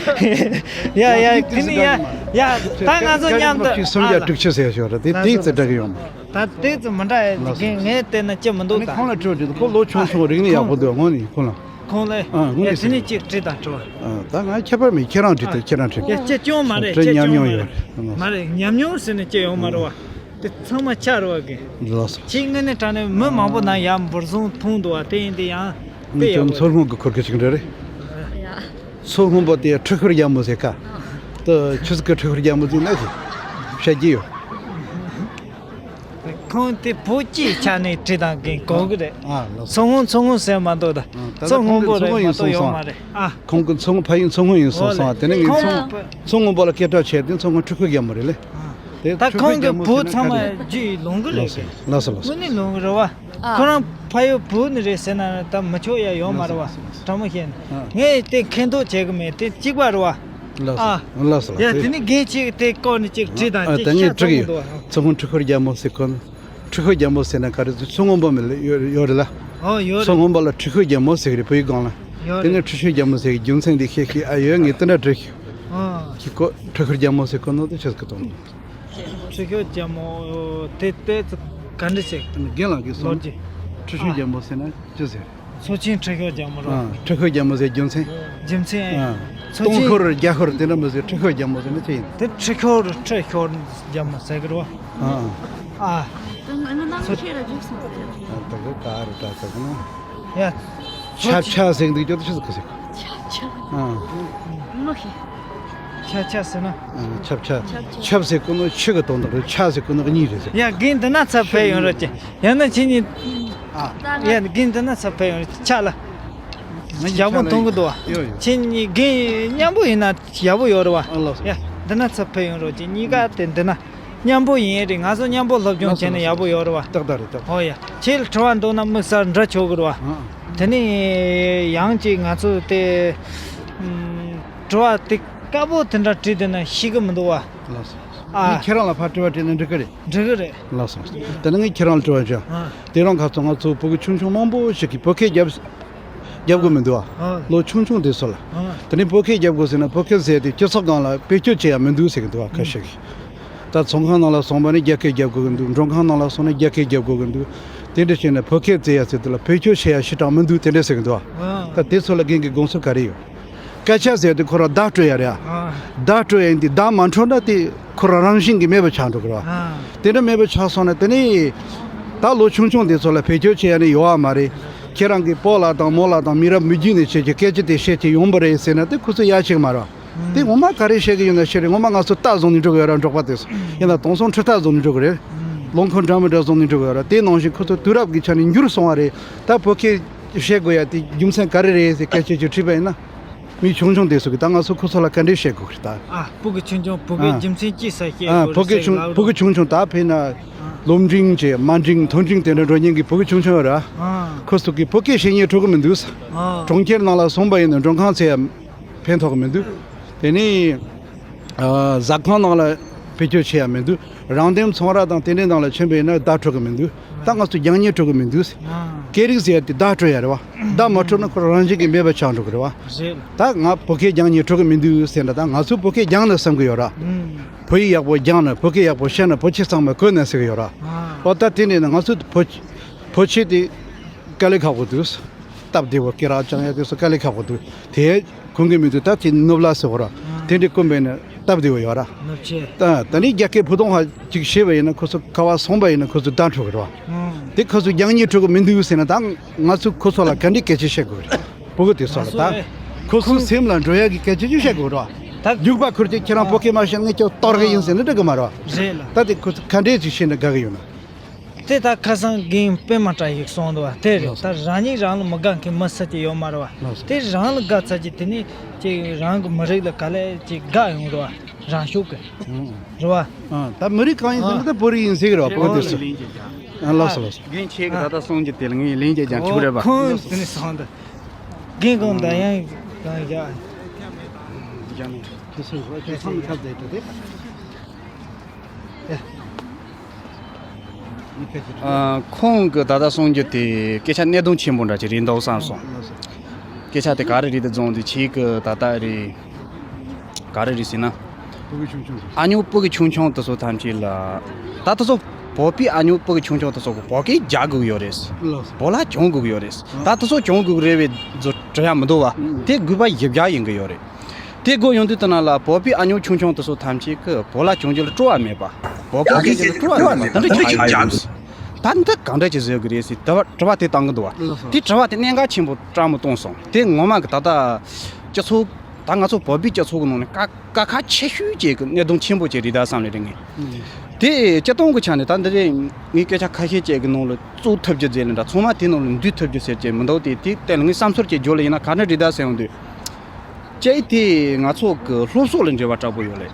ཡ་ཡ་དེ་ནི་ཡ་ཡ་ད་ང་ཚོ་མཉམ་དུ། སུམ་བརྒྱ་དྲུག་ཅུ་ཟེར་ཞོར་དེ་དེ་ཙི་འདྲ་གི་ཡོང་མ། ད་ལྟའི་ཙི་མི་འདྲ་ཡ། ལགས་སོ། ངས་བལྟས་ན་ཅི་མི་འདུག་ད་ནི་ད་ཁོང་ལ་སྤྲོད་དུས་ཁོ་ལོ་ཆུང་ཆུང་རིག་གནས་ཡག་པོ་འདུག་དངོས་ནས་ཁོ་ལ། ཁོང་ལ་ཨ། དངོས་ཡ་གནས་དེ་ནས་ཅིག་དྲི་དང་དྲི་བ། ཨ། ད་ང་ཁྱད་པར་མེད། ཁྱེད་རང་དྲི་དང་ཁྱེད་རང་དྲི། ཡ་ཁྱེད་སྐྱོན་མ་རེད། དྲི་ཁྱེད་ཉམས་སྐྱོན་མྱོང་མ་ཡོད་རེད། རེད། མ་རེད། ཉམས་མྱོང་ཟེར་ནས་ཅི་ཡོང་མ་རེད་བ། དེ་ཚང་མ་ཆགས་རེད་བ་གི། ལགས་སོ། ཁྱེད་དངོས་གནས་དྲང་གནས་མི་མང་པོ་ནང་ཡར་འབུར་བཟུང་མཐོང་འདུག་བ། དེ་ཡིན་དེ་ཡང་དཔེ་ཡག་པོ་མཚོ་སྔོན་གྱི་ཁུར་གི་ཅིག་འདྲ་རེད། ཡ། མཚོ་སྔོན་པོ་དེ་ཁྲི་ཤོར་རྒྱལ་མོ་ཟེར་ཀ་ད་ཆི་ཟིག་གི་ཁྲི་ཤོར་རྒྱལ་མོ་ཟེར་ན་ཞིག་བཤད་ཀྱི་ཡོད། ཁོང་དེ་བོད་སྤྱིའི་ཆ་ནས་བྲིས་དང་གིན་གོ་གི་རེད། ཨ། ལགས་སོ། མཚོ་སྔོན་མཚོ་སྔོན་ཟེར་མ་འདུག་ད། ཨ། ད་མཚོ་སྔོན་པོ་རེད་མ་གཏོགས་ཡོད་མ་རེད། ཨ། ཁོང་གི་མཚོ་སྔོན་ཕ་ཡུལ་མཚོ་སྔོན་ཡིན་གསུངས་སོང་། དེ་ནས་ངས་མཚོ་མཚོ་སྔོན་པོ་ལ་སྐད་གྲགས་ཆེ་དེ་མཚོ་སྔོན་ཁྲི་ཤོར་རྒྱལ་མོ་རེད་ལེ། ཨ། དེ་ད་ཁོང་གི་བུ་ཚང་མ་རྒྱུས་ལོན་གི་རེད། ལགས་སོ། ལགས་སོ། ལགས་སོ། དངོས་གནས་ལོན་གི་རེད་བ། ཨ། ཁོ་རང་ཕ་ཡུལ་བུ་ནི་རེད་ཟེར་ན་ད་མི་ཆོག་ཡ་ཡོད་མ་རེད་བ། ལགས་སོ། ལགས་སོ། དྲང་མོ་བཤད་ན། ཨ། ངས་དེ་མཁྱེན་རྟོགས་བྱེད་གི་མེད། དེ་གཅིག་པ་རེད་བ། ལགས་སོ། ཨ། ལགས་སོ། ཡ། དེ་དེ་ནི་རྒན་གཅིག་དེ་བསྐོར་ནས་གཅིག་བྲིས་དང་ཨ། གཅིག་ད་ངས་ཤ་དྲི་གི་ཡོད། ཚང་མ་འདུག་ཨ། མཚོ་སྔོན་ཁྲི་ཤོར་རྒྱལ་མོ་ཟེར་གོ་ནོ། ཁྲི་ཤོར་རྒྱལ་མོ་ཟེར་ན་ག་རེ་ཟེར། མཚོ་སྔོན་པོ་མི་ལ་ཡོད་ཡོད་རེད་ལ། ཨོ། ཡོད་རེད། མཚོ་སྔོན་པོ་ལ་ཁྲི་ཤོར་རྒྱལ་མོ་ཟེར་གི་རེད་བོད་ཡིག་སྒང་ལ། ཡོད་རེད། དེ་ནས་ཁྲི་ཤོར་རྒྱལ་མོ་ཟེར་གི་རྒྱུ་མཚན་དེ་ཤེས་ཤེས་ཨ་ཡོད། ངས་དེ་འདྲ་བྲིས་ཤིག་ཨ། ཁྱི་ཁོ་ཁྲི་ཤོར་རྒྱལ་མོ་ཟེར་གོ་ནོ་དེ་ཆི་ཟིག་གི་དོན། ཁྲི་ཤོར་རྒྱལ་མོ་དེ་དེ་ཚོ་ག་འདྲ་ཞིག་རྒན་ལགས་ཀྱིས་ལོ་གསུངས། རྒྱུས། ཁྲི་ཤོར་ཨ། རྒྱལ་མོ་ཟེར་ན་ཅི་ཟེར། མཚོ་ཆེན་ཁྲི་ཤོར་རྒྱལ་མོ་རོ། ཨ། ཁྲི་ཤོར་རྒྱལ་མོ་ཟེར་རྒྱུ་མཚན། རྒྱུ་མཚན། ཨ། མཚོ་སྟོང་ཆེན་ཤོར་བརྒྱ་ཤོར་དེ་འདྲ་མི་ཟེར། ཁྲི་ཤོར་རྒྱལ་མོ་ཟེར་ན་ཅི་ཡིན། དེ་ཁྲི་ཤོར་ཁྲི་ཤོར་རྒྱལ་མོ་ཟེར་གི་རོ། ཨ། ཨ། ད་ང་ནང་མཚོ་ཁྱེད་ར་བཞུགས་སོང་ཟེར། ཨ། ད་གི་ག་རུ་གྲྭ་ཚོགས་ན། ཡ། ཆབ་ཆ་ཟེར་འདུག་ཅོ་ཆི་ཟིག་གི་ཟེར། ཆབ་ཆ། ཨ། མི་ཤེས། ཆ་ཆ་ཟེར་ན། ཨ། ཆབ་ཆ། ཆབ་ཆ། ཆབ་ཟེར་གོ་ནོ་ཆུ་གི་དོན་དག་རེད། ཆ་ཟེར་གོ་ནོ་གཉིས་རེད་ཟེར། ཡ། རྒན་འདི་ན་ཚབ་ཕེ་ཡོང་ར་ཅེ། ཡང་ན་ཁྱེད་གཉིས། ཨ། ཡ། རྒན་འདི་ན་ཚབ་ཕེ་ཡོང་ར་ཆ་ལ། ཡག་པོ་མཐོང་གི་འདུག་བ། ཡོད་ཡོད། ཁྱེད་གཉིས་རྒན་མཉམ་པོ་ཡིན་ན་ཡག་པོ་ཡོད་རེད་བ། ཨ། ལགས་སོ། ཡ། འདི་ན་ཚབ་ཕེ་ཡོང་ར་ཅེ། གཉིས་ཀ་དེ་འདི་ན། མཉམ་པོ་ཡིན་རེད། ང་ཚོ་མཉམ་པོ་སློབ་སྦྱོང་བྱས་ན་ཡག་པོ་ཡོད་རེད་བ། ཏག་ཏག་རེད། ཏག་ཏག་ཨོ་ཡ། ཁྱེད་ལ་དྲི་བ་འདུག་ན་དམིགས་བསལ་འདྲི་ཆོག་གི་རེད་བ། ཨ། དེ་ནས་ཡང་ཅིག་ང་ཚོ་དེ་ཨམ། དྲི་བ་དེ་དཀར་པོ་དེ་འདྲ་དྲིས་བསྡད་ན་ཤེས་གི་མི་འདུག་བ། ལགས་སོ། ཨ། ངས་ཁྱེད་རང་ལ་ཕར་དྲི་བ་དྲིས་ན་འགྲིག་གི་རེད། འགྲིག་གི་རེད། ལགས་སོ། དེ་ནས་ངས་ཁྱེད་རང་ལ་དྲི་བ་བྱ། ཨ། དེ་རིང་ཁ་སང་ང་ཚོ་བོད་ཀྱི་ཆུང་ཆུང་མང་པོ་ཞིག་གིས་བོད་སྐད་རྒྱབ། རྒྱབ་དགོས་མི་འདུག་ཨ། ཨ། ལོ་ཆུང་ཆུང་དེ་ཚོ་ལ། ཨ། དེ་ནས་བོད་སྐད་རྒྱབ་དགོས་ཟེར་ན་བོད་སྐད་ཟེར་དེ་སྤྱི་ཚོགས་སྒང་ལ་བེད་སྤྱོད་བྱེད་ཡ་མི་འདུག་ཟེར་གི་འདུག་ཨ། ཁ་ཤས་ཀྱིས། ད་ཚོང་ཁང་ནང་ལ་སོང་བ་ནི་རྒྱ་སྐད་རྒྱབ་དགོས་གི་འདུག་མགྲོན་ཁང་ནང་ལ་སོང་ན་རྒྱ་སྐད་རྒྱབ་དགོས་གི་འདུག་དེ་འདྲ་བྱས་ན་བོད་སྐད་བཙལ་ཡ་ཟེར་དུས་ལ་བེད་སྤྱོད་བྱེད་ཡ་ཞེ་དྲག་མི་འདུག་དེ་འདྲ་ཟེར་གི་འདུག་ཨ། ཨ། ད་དེ་ཚོ་ལ་རྒན་གྱི་དགོངས་ཚུལ་ག་རེ་ཡོད། སྐད་ཆ་ཟེར་དུས་ཁོ་རང་བརྡ་སྤྲོད་ཡ་རེད་ཨ། ཨ། བརྡ་སྤྲོད་ཡ་ཡིན་དུས་བརྡ་མ་འཕྲོད་ན་དེ་ཁོ་རང་རང་བཞིན་གྱིས་མེད་པ་ཆགས་འགྲོ་གི་རེད་བ། ཨ། དེ་འདྲ་མེད་པ་ཆགས་སོང་ན་དེ་ནི་ད་ལོ་ཆུང་ཆུང་དེ་ཚོ་ལ་བེད་སྤྱོད་བྱེད་ཡ་ནི་ཡོད་བ་མ་རེད། ཁྱེད་རང་གི་སྤོ་ལགས་དང་རྨོ་ལགས་དང་མི་རབས་མི་རྒྱུད་ནས་བྱེད་ཀྱི་སྐད་ཆ་དེ་བཤད་ཀྱི་ཡོང་པ་རེད་ཟེར་ན་དེ་ཁོ་ཚོ་ཡ་ཆེ་གི་མ་རེད་བ། དེ་ངོ་མ་ག་རེ་བཤད་གི་ཡོད་ན་བཤད་རེད། ངོ་མ་ང་ཚོ་རྟ་བཟུང་ནས་འགྲོ་གི་ཡོད་ར། འབྲོག་པ་དེ་ཚོ་ཡིན་ན་དེང་སང་འཕྲུལ་རྟ་བཟུང་ནས་འགྲོ་གི་རེད། ལོ་འཁོར་འདྲ་མི་འདྲ་བཟུང་ནས་འགྲོ་གི་ཡོད་ར། དེ་ནང་བཞིན་ཁོ་ཚོ་དུས་རབས་ཀྱི་ཆ་ནས་འགྱུར་སོང་བ་རེད། ད་བོད་སྐད་བཤད་དགོས་ཡ་དེ་རྒྱུ་མཚན་ག་རེ་རེད་ཟེར་སྐད་ཆ་ཅིག་དྲིས་པ་ཡིན་ན། མི་ཆུང་ཆུང་དེ་ཚོ་གིས་ད་ང་ཚོ་ཁོ་ཚོ་ལ་ག་འདྲས་བཤད་དགོས་རེད་ད། ཨ། བོད་ཀྱི་ཆུང་ཆུང་བོད་པའི་ཨ། རྒྱུ་མཚན་ཅི་ས་བཤད་ཨ། དགོས་བོད་ཀྱི་རེད་ཟེར་ཆུང་ལབ་བོད་ཀྱི་རོགས། ཆུང་ཆུང་ད་ཕེ་ན། ཨ། སློབ་འབྲིང་བྱས་མ་འབྲིང་མཐོ་འབྲིང་དེ་འདྲ་འགྲོ་མཁན་གྱི་བོད་ཀྱི་ཆུང་ཆུང་ཡོད་ར། ཨ། ཁོ་ཚོ་གིས་བོད་སྐད་བཤད་སྙིང་བྲོ་གི་མི་འདུག་ཨ། གྲོང་ཁྱེར་ནང་ལ་སོང་པ་ཡིན་ན་མགྲོན་ཁང་ཚད་ཡ་ཕན་ཐོགས་གི་མི་འདུག་དེ་ནས་ཨ། ཟ་ཁང་ནང་ལ་བེད་སྤྱོད་བྱེད་ཡ་མི་འདུག་རང་འདེམས་ཚོང་ར་དང་དེ་འདྲའི་ནང་ལ་ཕྱིན་པ་ཡིན་ན་བརྡ་འཕྲོད་གི་མི་འདུག་ད་ང་ཚོ་རྒྱང་བསྙད་འཕྲོད་གི་མི་འདུག་ཨ། སྐད་རིགས་ཟེར་ཡ་དེ་བརྡ་འཕྲོད་ཡ་རེད་བ། བརྡ་མ་འཕྲོད་ན་ཁོ་རང་བཞིན་གྱིས་མེད་པ་ཆགས་འགྲོ་གི་རེད་བ། རེད། ད་ང་བོད་སྐད་རྒྱང་བསྙད་འཕྲོད་གི་མི་འདུག་ཟེར་ན་ད་ང་ཚོ་བོད་སྐད་སྦྱངས་ན་བསམ་གི་ཡོད་ར། ཨུམ། བོད་ཡིག་ཡག་པོ་སྦྱངས་ན་བོད་སྐད་ཡག་པོ་བཤད་ན་བོད་ཆས་གཙང་མ་གོན་ན་ཟེར་གི་ཡོད་ར། ཨ། འོ་ད་དེ་འདྲ་ན་ང་ཚོ་བོད་བོད་ཆས་དེ་དཀའ་ལས་ཁག་པོ་འདུག་སྟབས་བདེ་བོ་སྐེ་རགས་བཅང་ཡ་དེ་ཚོ་དཀའ་ལས་ཁག་པོ་འདུག་དེ་གོན་གི་མི་འདུག་ད་དེ་ནུབ་ལ་ཟེར་བ་ར། ཨ། དེ་འདྲའི་གོན་པས་ན་སྟབས་བདེ་བོ་ཡོད་ར། ནུབ་ཆས། ད་ད་ནི་རྒྱ་སྐད་བུ་ཏོང་ཧ་ཅིག་བཤད་པ་ཡིན་ན་ཁོ་ཚོ་ག་བ་སོང་པ་ཡིན་ན་ཁོ་ཚོ་བརྡ་འཕྲོད་གི་ར། ཨ། དེ་ཁོ་ཚོ་རྒྱང་བསྙད་འཕྲོད་གི་མི་འདུག་ཟེར་ན་ད་ང་ཚོ་ཁོ་ཚོ་ལ་ག་འདྲའི་སྐད་ཆ་བཤད་དགོས་རེད། བུ་གུ་དེ་ཚོ་ལ་ད་ཁོ་ཚོ་སེམས་ལ་འགྲོ་ཡ་གི་སྐད་ཆ་ཅིག་བཤད་དགོས་ར། ད་རྒྱུག་པ་ཁུར་གྱི་ཁྱེད་རང་བོད་སྐད་མ་ཤེས་ན་ངས་ཁྱོད་གཏོར་གི་ཡིན་ཟེར་ན་འགྲིག་གི་མ་ར། རེད་ལ། ད་དེ་ཁོ་ཚོ་ག་འདྲས་ཅིག་བཤད་ན་དགའ་གི་ཡོད་ན། དེ་ད་ཁ་སང་རྒན་པད་མ་བཀྲ་ཤིས་གསུངས་འདུག་བ་དེ་རེད། ལགས་སོ། ད་རང་ཉིད་རང་ལ་མི་དགའ་མཁན་མི་སུ་གཅིག་ཡོད་མ་རེད་བ། ལགས་སོ། དེ་རང་ལ་དགའ་ཚར་གྱི་དེ་ནས་ཅིག་རང་གི་མི་རིགས་ལ་ག་ལེ་ཅིག་དགའ་ཡོང་རེད་བ། རང་ཤུགས་ཀྱི། ཨང་། རེད་བ། ཨ། ད་མི་རིགས་གང་ཡིན་ཟེར་ན་ད་བོད་རིགས་ཡིན་ཟེར་གི་རེད་བ། བོད་དེ་ཚོ། ཨ། ལགས་སོ་ལགས་སོ། རྒན་ཁྱེད་ཀྱི་ད་ལྟ་གསུང་རྒྱུ་དེ་ལ་ངས་ལན་རྒྱག་རྒྱག་ཆོག་རེད་བ། ཁོང་དེ་ནས་སོང་ད། རྒན་གང་ད་ཡང་གང་བཞག་རྒྱ་མི་དེ་ཚོ་ཁྱབ་བསྡད་དེ། ཨ། ཁོང་གི་ད་ལྟ་གསུང་རྒྱུ་དེ་སྐད་ཆ་གནད་དོན་ཆེན་པོ་འདྲ་ཅིག་རེད་འདུག་བསམ་སོང་། སྐད་ཆ་དེ་ག་རེ་རེད་དེ་རྫོང་དེ་ཁྱེད་ཀྱི་ད་ལྟ་རེད། ག་རེ་རེད་ཟེར་ན། ཕྲུ་གུ་ཆུང་ཆུང་དེ། ཨ་ཉོ་ཕྲུ་གུ་ཆུང་ཆུང་དེ་ཚོ་ཐམས་ཅད་ལ། ད་དེ་ཚོ་ བོད་པའི་ཨ་ཉོ་སྤུ་གུ་ཆུང་ཆུང་དེ་ཚོ་གི་བོད་སྐད་རྒྱག་དགོས་ཡོད་རེད། ལགས་སོ། བོད་ལྭ་གྱོན་དགོས་ཡོད་རེད། ད་དེ་ཚོ་གྱོན་དགོས་རེད་བས་ཚོ་དྲི་ཡ་མི་འདུག་བ། ཨང་། དེ་དགོས་པ་ཡིབ་རྒྱག་ཡིན་གི་ཡོད་རེད། དེ་དགོས་ཡོང་དུས་དེ་ན་ལ་བོད་པའི་ཨ་ཉོ་ཆུང་ཆུང་དེ་ཚོ་ཐམས་ཅད་ཀྱི་བོད་ལྭ་གྱོན་རྒྱུ་ལ་སྤྲོ་བ་མེད་པ། བོད་སྐད་རྒྱག་རྒྱུ་ལ་སྤྲོ་བ་མེད་པ། དེ་འདྲ་ཅིག་ཆགས་ཡོད། ད་འདི་གང་འདྲ་ཅིག་བཟོ་གི་རེད་ཟེར་དྲི་བ་དྲི་བ་དེ་བཏང་གི་འདུག་བ། ལགས་སོ། དེ་དྲི་བ་དེ་གནད་འགག་ཆེན་པོ་སྤྲང་མོ་བཏང་སོང་། དེ་ངོ་མ་གི་ད་ལྟ་སྤྱི་ཚོགས་ད་ང་ཚོ་བོད་པའི་སྤྱི་ཚོགས་ཀྱི་ནང་ནས་དཀའ་དཀའ་ཁག་ཆེ་ཤོས་ཅིག་གི་གནད་དོན་ཆེན་པོ་ཅིག་རེད་ད་བསམ་ལེ་རེད་ངས། ཨང་། དེ་སྤྱི་སྟངས་ཀྱི་ཆ་ནས་ད་འདི་རེད། ངས་སྐད་ཆ་ཁ་ཤས་ཅིག་གི་ནང་ལ་བཙུགས་ཐུབ་རྒྱུ་ཟེར་ལེ་འདྲ། ཚང་མ་དེ་ནང་ལ་འདུས་ཐུབ་རྒྱུ་ཟེར་ཅིག་མི་འདུག་དེ་དེ་ལྟ་ལ་ངས་བསམ་ཚུལ་ཅིག་བརྗོད་ལེ་ཡིན་ན་ག་འདྲ་རེད་ད་ཟེར་ཡོང་དུས། ཅིག་དེ་ང་ཚོ་གི་སློབ་གསོ་ལ་འབྲེལ་བ་དྲག་པོ་ཡོད་ལེ།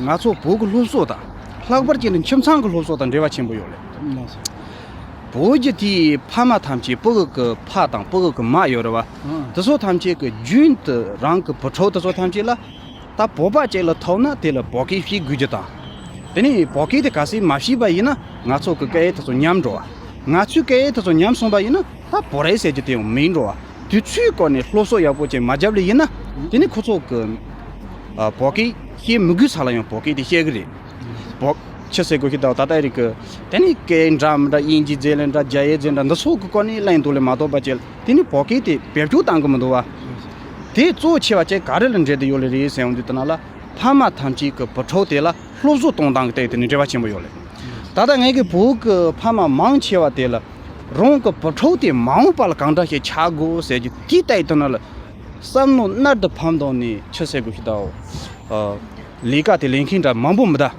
ང་ཚོ་བོད་ཀྱི་སློབ་གསོ་དང་། ལྷག་པར་ཅིག་ནི་ཁྱིམ་ཚང་གི་སློབ་གསོ་དང་འབྲེལ་བ་ཆེན་པོ་ཡོད་ལེ། ལགས་སོ། བོད་ཀྱི་དེའི་ཕ་མ་ཐམས་ཅད་སྤུ་གུ་གི་ཕ་དང་སྤུ་གུ་གི་མ་ཡོད་རེད་བ། ཨང་། དེ་ཚོ་ཐམས་ཅད་ཀྱི་རྒྱུན་དུ་རང་གི་བུ་ཕྲུག་དེ་ཚོ་ཐམས་ཅད་ལ། ད་བོད་པ་ཅིག་ལ་ཐུག་ན་དེ་ལ་བོད་སྐད་ཤེས་དགོས་རྒྱུ་དང་། དེ་ནས་བོད་སྐད་དེ་གལ་སྲིད་མ་ཤེས་པ་ཡིན་ན་ང་ཚོ་གི་སྐད་ཡིག་དེ་ཚོ་ཉམས་འགྲོ་བ། ང་ཚོའི་སྐད་ཡིག་དེ་ཚོ་ཉམས་སོང་པ་ཡིན་ན་ད་བོད་རིགས་ཟེར་རྒྱུ་དེ་ཡང་མེད་འགྲོ་བ། དུས་ཚོད་སྐོར་ནས་སློབ་གསོ་ཡག་པོ་ཅིག་མ་བརྒྱབ་ལེ་ཡིན་ན། དེ་ནས་ཁོ་ཚོ་གི་ཨ་བོད་སྐད་ཤེས་མི་དགོས་ས་ལ་ཡང་བོད་སྐད་དེ་ཤེས་གི་རེད། བོད་ཆི་ཟེར་དགོས་ཤེས་ད་ད་ལྟ་རིག་གི་དེ་ནས་སྐད་འདྲ་མི་འདྲ་དབྱིན་ཇི་ཟེར་ལེ་འདྲ་རྒྱ་ཡིག་ཟེར་འདྲ་འདི་ཚོ་གི་སྐོར་ནས་གླེང་འདུག་ལེ་མ་གཏོགས་པ་ཅིག་དེ་ནས་བོད་སྐད་དེ་བེད་སྤྱོད་བཏང་གི་མི་འདུག་བ། དེ་གཙོ་ཆེ་བ་ཅིག་ག་རེ་ལ་འབྲེལ་དུ་ཡོད་ལེ་རེད་ཟེར་ཡོང་དུས་དེ་ན་ལ་ཕ་མ་ཐམས་ཅད་ཀྱི་བུ་ཕྲུག་དེ་ལ་སློབ་གསོ་གཏོང་སྟངས་ཀྱི་སྟེང་དེ་ནས་འབྲེལ་བ་ཆེན་པོ་ཡོད་ལེ། ད་ལྟ་ངེད་ཀྱི་བོད་ཀྱི་ཕ་མ་མང་ཆེ་བ་དེ་ལ་རང་གི་བུ་ཕྲུག་དེ་མ་འོངས་པ་ལ་གང་འདྲ་ཞིག་ཆགས་དགོས་ཟེར་རྒྱུ་དེའི་སྟེང་དེ་ན་ལ་བསམ་བློ་མནར་དུ་ཕམ་བཏང་ནས་ཆི་ཟེར་དགོས་ཤེས་ད། ཨ་ལས་ཀ་དེ་ལས་མཁན་འདྲ་མང་པོ་མི་གདའ།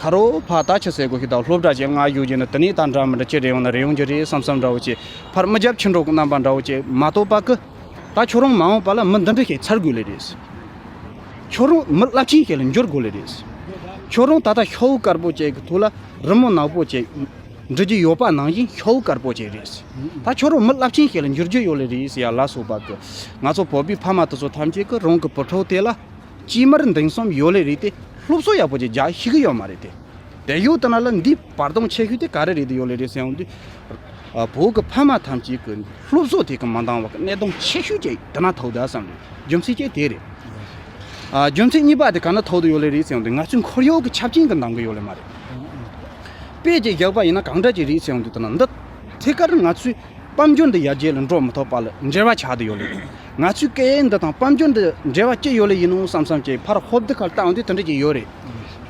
ཁ་རོག་ཕར་ད་ཆི་ཟེར་དགོས་ཤེས་ད་སློབ་གྲྭ་ཞིག་ང་བཞུགས་རྒྱུ་ན་དེ་ནས་ད་འདྲ་མི་འདྲ་ཅི་རེ་ཡོང་ན་རེ་ཡོང་རྒྱུ་རེད་བསམ་བསམ་འདྲ་བོ་ཅིག་ཕར་མི་རྒྱབ་ཕྱི་འགྲོ་གི་རྣམ་པ་འདྲ་བོ་ཅིག་མ་གཏོགས་པ་གི། ད་ཁྱོད་རང་མ་འོངས་པ་ལ་མི་འདི་འདྲ་ཞིག་ཚར་དགོས་ལེ་རེད། ཁྱོད་རང་མི་རླབས་ཆེན་ཞིག་ལ་འགྱུར་དགོས་ལེ་རེད། ཁྱོད་རང་ད་ལྟ་ཤྭ་བོ་དཀར་པོ་ཅིག་གི་ཐོག་ལ་རི་མོ་ནག་པོ་ཅིག་འབྲི་རྒྱུ་ཡོད་པ་ནང་བཞིན་ཤྭ་བོ་དཀར་པོ་ཅིག་རེད། ད་ཁྱོད་རང་མི་རླབས་ཆེན་ཞིག་ལ་འགྱུར་རྒྱུ་ཡོད་ལེ་རེད་ཟེར་ཡ་ལ་སོགས་པ་གི། ང་ཚོ་བོད་པའི་ཕ་མ་དེ་ཚོ་ཐམས་ཅད་ཀྱིས་རང་གི་བུ་ཕྲུག་དེ་ལ་སྐྱེས་མར་འདིང་གསུམ་ཡོད་ལེ་རེད་དེ། སློབ་གསོ་ཡག་པོ་ཅིག་རྒྱག་ཤེས་ཀྱི་ཡོད་མ་རེད་དེ། དེ་ཡོད་དེ་ན་ལ་འདི་བར་སྟོང་ཆེ་ཤོས་དེ་ག་རེ་རེད་དེ་ཡོད་ལེ་རེད་ཟེར་ཡོང་དུས། ཨ་བོད་ཀྱི་ཕ་མ་ཐམས་ཅད་ཀྱི་སློབ་གསོ་དེ་གི་མ་འདང་བ་གི་གནད་དོན་ཆེ་ཤོས་ཅིག་དེ་ན་ཐུག་ད་བསམ་རེད། རྒྱུ་མཚན་ཅིག་དེ་རེད། ཨ་རྒྱུ་མཚན་གཉིས་པ་དེ་ག་ན་ཐུག་དུ་ཡོད་ལེ་རེད་ཟེར་ཡོང་དུས་ང་ཚོའི་ཁོར་ཡུག་གི་ཆ་རྐྱེན་གི་འདང་གི་ཡོད་ལེ་མ་རེད། དཔེ་ཅིག་བཞག་པ་ཡིན་ན་གང་འདྲ་ཅིག་རེད་ཟེར་ཡོང་དུས་དེ་ན་འདི་ཐད་ཀར་ང་ཚོའི་དཔལ་འབྱོར་འདི་ཡར་རྒྱས་ལ་འགྲོ་མི་ཐུབ་པ་ལ་འབྲེལ་བ་ཆགས་བསྡད་ཡོད་ལེ། ང་ཚོའི་སྐད་ཡིག་འདི་དང་དཔལ་འབྱོར་འདི་འབྲེལ་བ་ཅི་ཡོད་ལེ་ཡིན་ནོ་བསམ་བསམ་ཅིག་ཕར་ཧོབ་དེ་ཁར་བལྟ་ཡོང་དུས་དེ་འདྲ་ཅིག་ཡོད་རེད།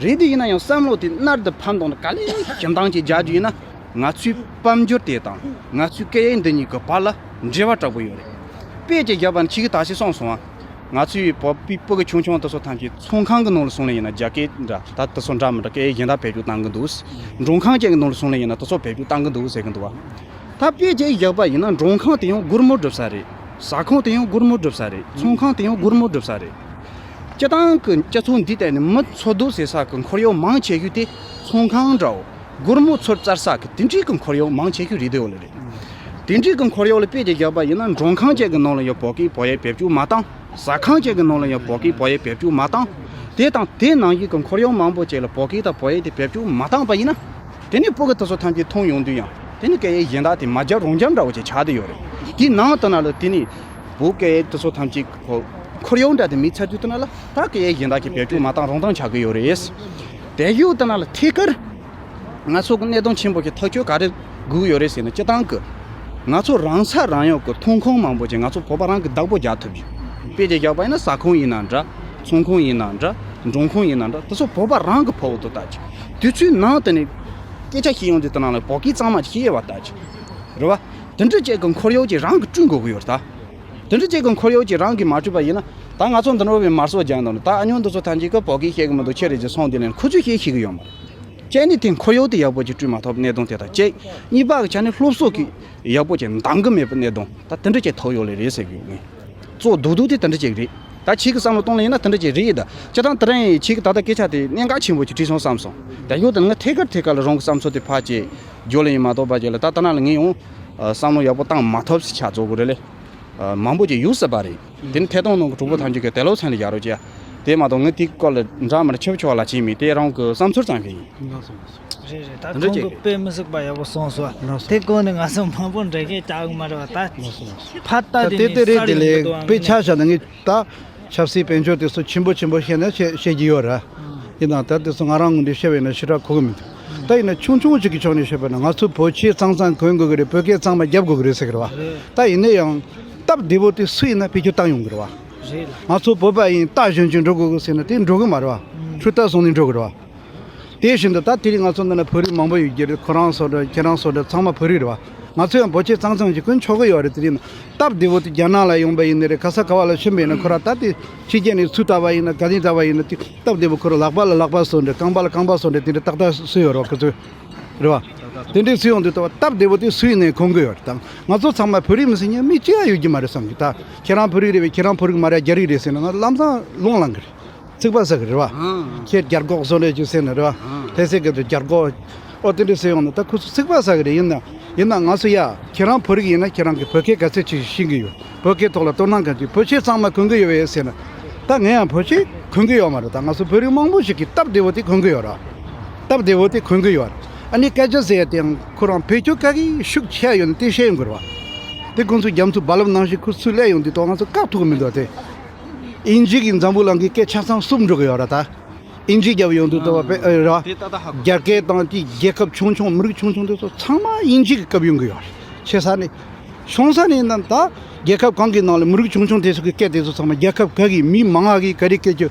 རེད་དེ་ཡིན་ན་ཡང་བསམ་བློ་དེ་མནར་དུ་ཕམ་དང་ག་ལེ་ཞིབ་འདང་ཅིག་རྒྱག་རྒྱུ་ཡིན་ན་ང་ཚོའི་དཔལ་འབྱོར་དེ་དང་ང་ཚོའི་སྐད་ཡིག་འདི་གཉིས་ཀྱི་བར་ལ་འབྲེལ་བ་དྲག་པོ་ཡོད་རེད། དཔེ་ཅིག་བཞག་པ་ན་ཁྱེད་ཀྱིས་ད་ཅི་གསུངས་སོང་ང་། ང་ཚོའི་བོད་པའི་སྤུ་གུ་ཆུང་ཆུང་དེ་ཚོ་ཐམས་ཅད་ཚོང་ཁང་གི་ནང་ལ་སོང་ལེ་ཡིན་ན་རྒྱ་སྐད་འདྲ་ད་དེ་ཚོ་འདྲ་མི་འདྲ་སྐད་ཡིག་གཞན་དག་བེད་སྤྱོད་བཏང་གི་འདུག་མགྲོན་ཁང་ཅིག་གི་ནང་ལ་སོང་ལེ་ཡིན་ན་དེ་ཚོ་བེད་སྤྱོད་བཏང་གི་འདུག་ཟེར་གི་འདུག་བ། ད་དཔེ་ཅིག་བཞག་པ་ཡིན་ན་མགྲོན་ཁང་དེ་ཡང་སྒོར་མོ་སྒྲུབ་ས་རེད། ཟ་ཁང་དེ་ཡང་སྒོར་མོ་སྒྲུབ་ས་རེད། ཚོང་ཁང་དེ་ཡང་སྒོར་མོ་སྒྲུབ་ས་རེད། སྤྱི་བཏང་གི་སྤྱི་ཚོགས་འདི་ལྟ་ནས་མི་འཚོ་སྡོད་བྱེད་ས་གི་ཁོར་ཡུག་མང་ཆེ་ཤོས་དེ་ཚོང་ཁང་འདྲ་བོ། སྒོར་མོ་ཚུར་བཙལ་ས་གི་དེ་འདྲའི་གི་ཁོར་ཡུག་མང་ཆེ་ཤོས་རེད་དེ་ཡོད་ལེ་རེད། དེ་འདྲའི་གི་ཁོར་ཡུག་ལ་དཔེ་ཅིག་བཞག་པ་ཡིན་ན་མགྲོན་ཁང་ཅིག་གི་ནང་ལ་ཡང་བོད་སྐད་བོད་ཡིག་བེད་སྤྱོད་མ་བཏང་། ཟ་ཁང་ཅིག་གི་ནང་ལ་ཡང་བོད་སྐད་བོད་ཡིག་བེད་སྤྱོད་མ་བཏང་། དེ་དང་དེ་ནང་བཞིན་གི་ཁོར་ཡུག་མང་པོ་ཅིག་ལ་བོད་སྐད་དང་བོད་ཡིག་དེ་བེད་སྤྱོད་མ་བཏང་པ་ཡིན་ན། དེ་ནས་སྤུ་གུ་དེ་ཚོ་ཐམས་ཅད་མཐོང་ཡོང་དུས་ཡང་དེ་ནི་སྐད་ཡིག་གཞན་དག་དེ་མ་རྒྱབ་རང་རྒྱབ་འདྲ་བོ་ཅིག་ཆགས་བསྡད་ཡོད་རེད། དེའི་ནང་དུ་ན་ལ་དེ་ནི་བོད་སྐད་ཡིག་དེ་ཚོ་ཐམས་ཅད་ཁོ་ཁོར་ཡུག་འདྲ་དེ་མེད་ཚར་དུས་དེ་ན་ལ་ད་སྐད་ཡིག་གཞན་དག་གི་བེད་སྤྱོད་མ་བཏང་རང་བཏང་ཆགས་ཀྱི་ཡོད་རེད། དེ་ཡོད་དེ་ན་ལ་ཐད་ཀར་ང་ཚོ་གི་གནད་དོན་ཆེན་པོ་ཞིག་ཐག་གཅོད་ག་རེ་དགོས་ཡོད་རེད་ཟེར་ན་སྤྱི་བཏང་གི་ང་ཚོ་རང་ས་རང་ཡོད་ཀྱི་ཐོན་ཁུངས་མང་པོ་ཅིག་ང་ཚོ་བོད་པ་རང་གི་བདག་པོ་རྒྱག་ཐུབ་རྒྱུ། དཔེ་ཅིག་བཞག་པ་ཡིན་ན་ཟ་ཁང་ཡིན་ན་འདྲ། ཚོང་ཁང་ཡིན་ན་འདྲ། མགྲོན་ཁང་ཡིན་ན་འདྲ། དེ་ཚོ་བོད་པ་རང་གི་ཕོག་ཏུ་ལྟ་རྒྱུ། དུས་ཚོད་ནང་དེ་ནས་སྐད་ཆ་བཤད་ཡོང་དུས་དེ་ནང་ལ་བོད་སྐད་གཙང་མ་ཅིག་བཤད་ཡོད་པ་ལྟ་རྒྱུ། རེད་བ། དེ་འདྲ་ཅིག་གི་ཁོར་ཡུག་ཅིག་རང་གིས་བསྐྲུན་དགོས་ཀྱི་ཡོད་རེད་ད། དེ་འདྲ་ཅིག་གི་ཁོར་ཡུག་ཅིག་རང་གིས་མ་བསྐྲུན་པ་ཡིན་ན་ད་ང་ཚོ་འདི་འདྲ་བའི་མར་སོ་རྒྱག་འདུག་ན་ད་ཨ་ཉོ་འདི་ཚོ་ཐམས་ཅད་ཀྱིས་བོད་སྐད་བཤད་གི་མི་འདུག་ཁྱེད་རེད་ཅེས་སོང་དེ་ལན་ཁོ་ཚོས་བཤད་ཤེས་གི་ཡོད་མ་རེད། གཅིག་ནི་དེ་ཁོར་ཡུག་དེ་ཡག་པོ་ཅིག་བསྐྲུན་མ་ཐུབ་གནད་དོན་དེ་དང་གཅིག་གཉིས་པ་གི་ཆ་ནས་སློབ་གསོ་གི་ཡག་པོ་ཅིག་འདང་གི་མེད་པའི་གནད་དོན་ད་དེ་འདྲ་ཅིག་ཐུག་ཡོད་ལེ་རེད་ཟེར་གི་ཡོད་ངས། གཙོ་བོ་རྡོག་རྡོག་དེ་དེ་འདྲ་ཅིག་རེད། ད་ཁྱེད་ཀྱི་བསམ་བློ་གཏོང་ལེ་ཡིན་ན་དེ་འདྲ་ཅིག་རེད་ཡིན་ད། སྤྱིར་བཏང་དེ་རིང་ཁྱེད་ཀྱི་ད་ལྟ་སྐད་ཆ་དེ་གནད་འགག་ཆེན་པོ་ཅིག་དྲིས་སོང་བསམ་སོང་། དེ་ཡོད་དེ་ང་ཐད་ཀར་ཐད་ཀར་ལ་རང་གི་བསམ་ཚུལ་དེ་ཕར་ཅིག་བརྗོད་ལེ་ཡིན་མ་གཏོགས་པ་ཅིག་ལ་ད་ལྟ་ན་ལ་ངས་ཡང་བསམ་བློ་ཡག་པོ་བཏང་མ་ཐུབ་ཟེར་ཆགས་བཟོ་དགོས་རེད་ལེ། མང་པོ་ཅིག་ཡོད་སྲིད་པ་རེད། དེ་ནི་ཐད་གཏོང་ནང་གི་གྲོགས་པོ་ཐམས་ཅད་ཀྱིས་དེ་ལོ་ཚན་ལ་ཡར་རོགས་བྱས། དེ་མ་གཏོགས་ངས་དེའི་སྐོར་ལ་འདྲ་མི་འདྲ་ཆེ་བ་ཆེ་བ་ལབ་ཀྱི་མེད། དེ་རང་གི་བསམ་ཚུལ་ཙམ་ཞིག་ཡིན། ལགས་སོ་ལགས་སོ། རེད་རེད། ད་དེ་འདྲ་ཁོང་ཅིག་གིས་རེད། དཔེ་མི་སྲིད་པ་ཡག་པོ་གསུངས་སོང་། ལགས་སོ། དེ་གོང་ནས་ང་ཚོ་མང་པོ་འགྲེལ་བཤད་རྒྱག་གི་མ་རེད་བ་ད། ལགས་སོ་ལགས་སོ། ཕར་ལྟ་ད་དེ་དེ་ནས་དེ་རེད་གསར་དེ་ཡོང་གི་ལས་འདུག་ཨ་དཔེ་ངས་ཆ་བཞག་ན་ངས་ད་ཆབ་སྲིད་དཔལ་འབྱོར་དེ་ཚོ་ཆེན་པོ་ཆེན་པོ་བཤད་ན་བཤད་བཤད་ཀྱི་ཡོད་ར། ཨང་། ཡིན་ནའང་ད་དེ་ཚོ་ང་རང་ངོས་ནས་བཤད་པ་ཡིན་ན་ཞེ་དྲག་གོ་གི་མི་འདུག་ད་ཡིན་ན་ཆུང་ཆུང་ཅིག་གི་ཕྱོགས་ནས་བཤད་པ་ན་ང་ཚོ་བོད་ཆས་གཙང་གཙང་གོན་དགོས་ཀྱི་རེད། བོད་སྐད་གཙང་མ་རྒྱབ་དགོས་ཀྱི་རེད་ཟེར་གི་རེད་བ། ད་ཡིན་ན་ཡང་སྟབས་བདེ་པོ་དེ་སུ་ཡིན་ན་བེད་སྤྱོད་བཏང་ཡོང་གི་རེད་བ། ང་ཚོ་བོད་པ་ཡིན་རྟ་ཞོན་ཅིག་འགྲོ་དགོས་གི་ཟེར་ན་དེ་འགྲོ་གི་མ་རེད་བ། འཕྲུལ་རྟ་བཟུང་ནས་འགྲོ་གི་རེད་བ། དེ་བཞིན་དུ་ད་དེ་རིང་ང་ཚོ་འདི་ན་བོད་རིགས་མང་པོ་ཡོད་ཀྱི་རེད། ཁོ་རང་སོགས་འདྲ་ཁྱེད་རང་སོགས་འདྲ་ཚང་མ་བོད་རིགས་རེད་བ། ང་ཚོ་ཡང་བོད་ཆས་གཙང་གཙང་ཅིག་གོན་ཆོག་གི་ཡོད་རེད། དེ་རིང་སྟབས་བདེ་པོ་དེ་རྒྱ་ནག་ལ་ཡོང་པ་ཡིན་ནི་རེད། ག་ས་ག་བ་ལ་ཕྱིན་པ་ཡིན་ན་ཁོ་རང་ད་དེ་ཕྱི་རྒྱལ་ནས་ཚུར་ལྟ་བ་ཡིན་ན་ག་ནས་ལྟ་བ་ཡིན་ན་དེ་སྟབས་བདེ་པོ་ཁོ་རང་ལག་པ་ལ་ལག་པ་བཟོ་འདྲ་རྐང་པ་ལ་རྐང་པ་བཟོ་འདྲ་དེ་འདྲ་ཏག་ཏག་བཟོས་ཡོད་རེད་བ། ཁོ་ཚོས་རེད་བ། དེ་འདྲའི་སུ་ཡོང་དུས་ད་སྟབས་བདེ་པོ་དེ་སུ་ཡིན་ནའི་གོན་གི་ཡོད་རེད། ད་ང་ཚོ་ཚང་མ་བོད་རིགས་མི་སྲིད་ཉན་མི་གཅིག་ཡང་ཡོད་ཀྱི་མ་རེད་བསམ་གི། ད་ཁྱེད་རང་བོད་རིགས་རེད་པས། ཁྱེད་རང་བོད་རིགས་མ་རེད། རྒྱ་རིགས་རེད་ཟེར་ན་ང་ལམ་སང་རླུང་ལངས་གི་རེད། ཚིག་པ་ཟ་གི་རེད་བ། ཨང་། ཁྱེད་རྒྱ་སྒོག་བཟོ་འདྲ་ཅིག་ཟེར་ན་རེད་བ། ཨང་། ལྷ་སའི་སྐད་དུ་རྒྱ་སྒོག་ཨོ་དེ་འདྲ་ཟེར་ཡོང་ན་ད་ཁོ་ཚོ་ཚིག་པ་ཟ་གི་རེད། ཡིན་ན་ཡིན་ན་ང་ཚོ་ཡ་ཁྱེད་རང་བོད་རིགས་ཡིན་ན་ཁྱེད་རང་གི་བོད་སྐད་ག་ཚད་ཅིག་ཤེས་ཀྱི་ཡོད། བོད་སྐད་ཐོག་ལ་དོ་སྣང་ག་ཚོད། བོད་ཆས་གཙང་མ་གོན་གི་ཡོད་པས་ཟེར་ན། ད་ངས་ཡང་བོད་ཆས་གོན་གི་ཡོད་མ་རེད། ད་ང་ཚོ་བོད་རིགས་མང་པོ་ཞིག་གིས་སྟབས་བདེ་བོ་དེ་གོན་གི་ཡོད་ར། སྟབས་བདེ་བོ་དེ་གོན་གི་ཡོད་ར། ཨ་ནི་སྐད་ཆ་ཟེར་ཡ་དེ་ཡང་ཁོ་རང་བེད་སྤྱོད་ག་གི་ཤུགས་ཆེ་ཡ་ཡོད་ན་དེ་བཤད་ཡོང་གི་རེད་བ། དེ་ཁོང་ཚོ་རྒྱ་མཚོ་རྦ་རླབས་ནང་བཞིན་ཁོ་ཚུར་སླེབས་ཡོང་དུས་ཐོག་ང་ཚོ་བཀག་ཐུབ་གི་མི་འདུག་དེ། དབྱིན་ཇི་གི་འཛམ་བུ་གླིང་གི་སྐད་ཆ་ཚང་བསུབ་འགྲོ་གི་ཡོད་ར་ད། དབྱིན་ཇི་རྒྱབ་ཡོང་དུས་ད་བ་དཔེ་ཨེ་ར། དེ་ཏག་ཏག་ཧ་གོ། རྒྱ་སྐད་དང་དེ་རྒྱལ་ཁབ་ཆུང་ཆུང་མི་རིགས་ཆུང་ཆུང་དེ་ཚོ་ཚང་མ་དབྱིན་ཇི་གི་སྐབས་ཡོང་གི་ཡོད་རེད། ཆེ་ས་ནས་ཆུང་ས་ནས་ན་ད་རྒྱལ་ཁབ་གང་གི་ནང་ལ་མི་རིགས་ཆུང་ཆུང་དེ་ཚོ་གི་སྐད་དེ་ཚོ་ཚང་མ་རྒྱལ་ཁབ་ག་གི་མི་མང་ང་གི་ག་རེ་སྐད་ཆ་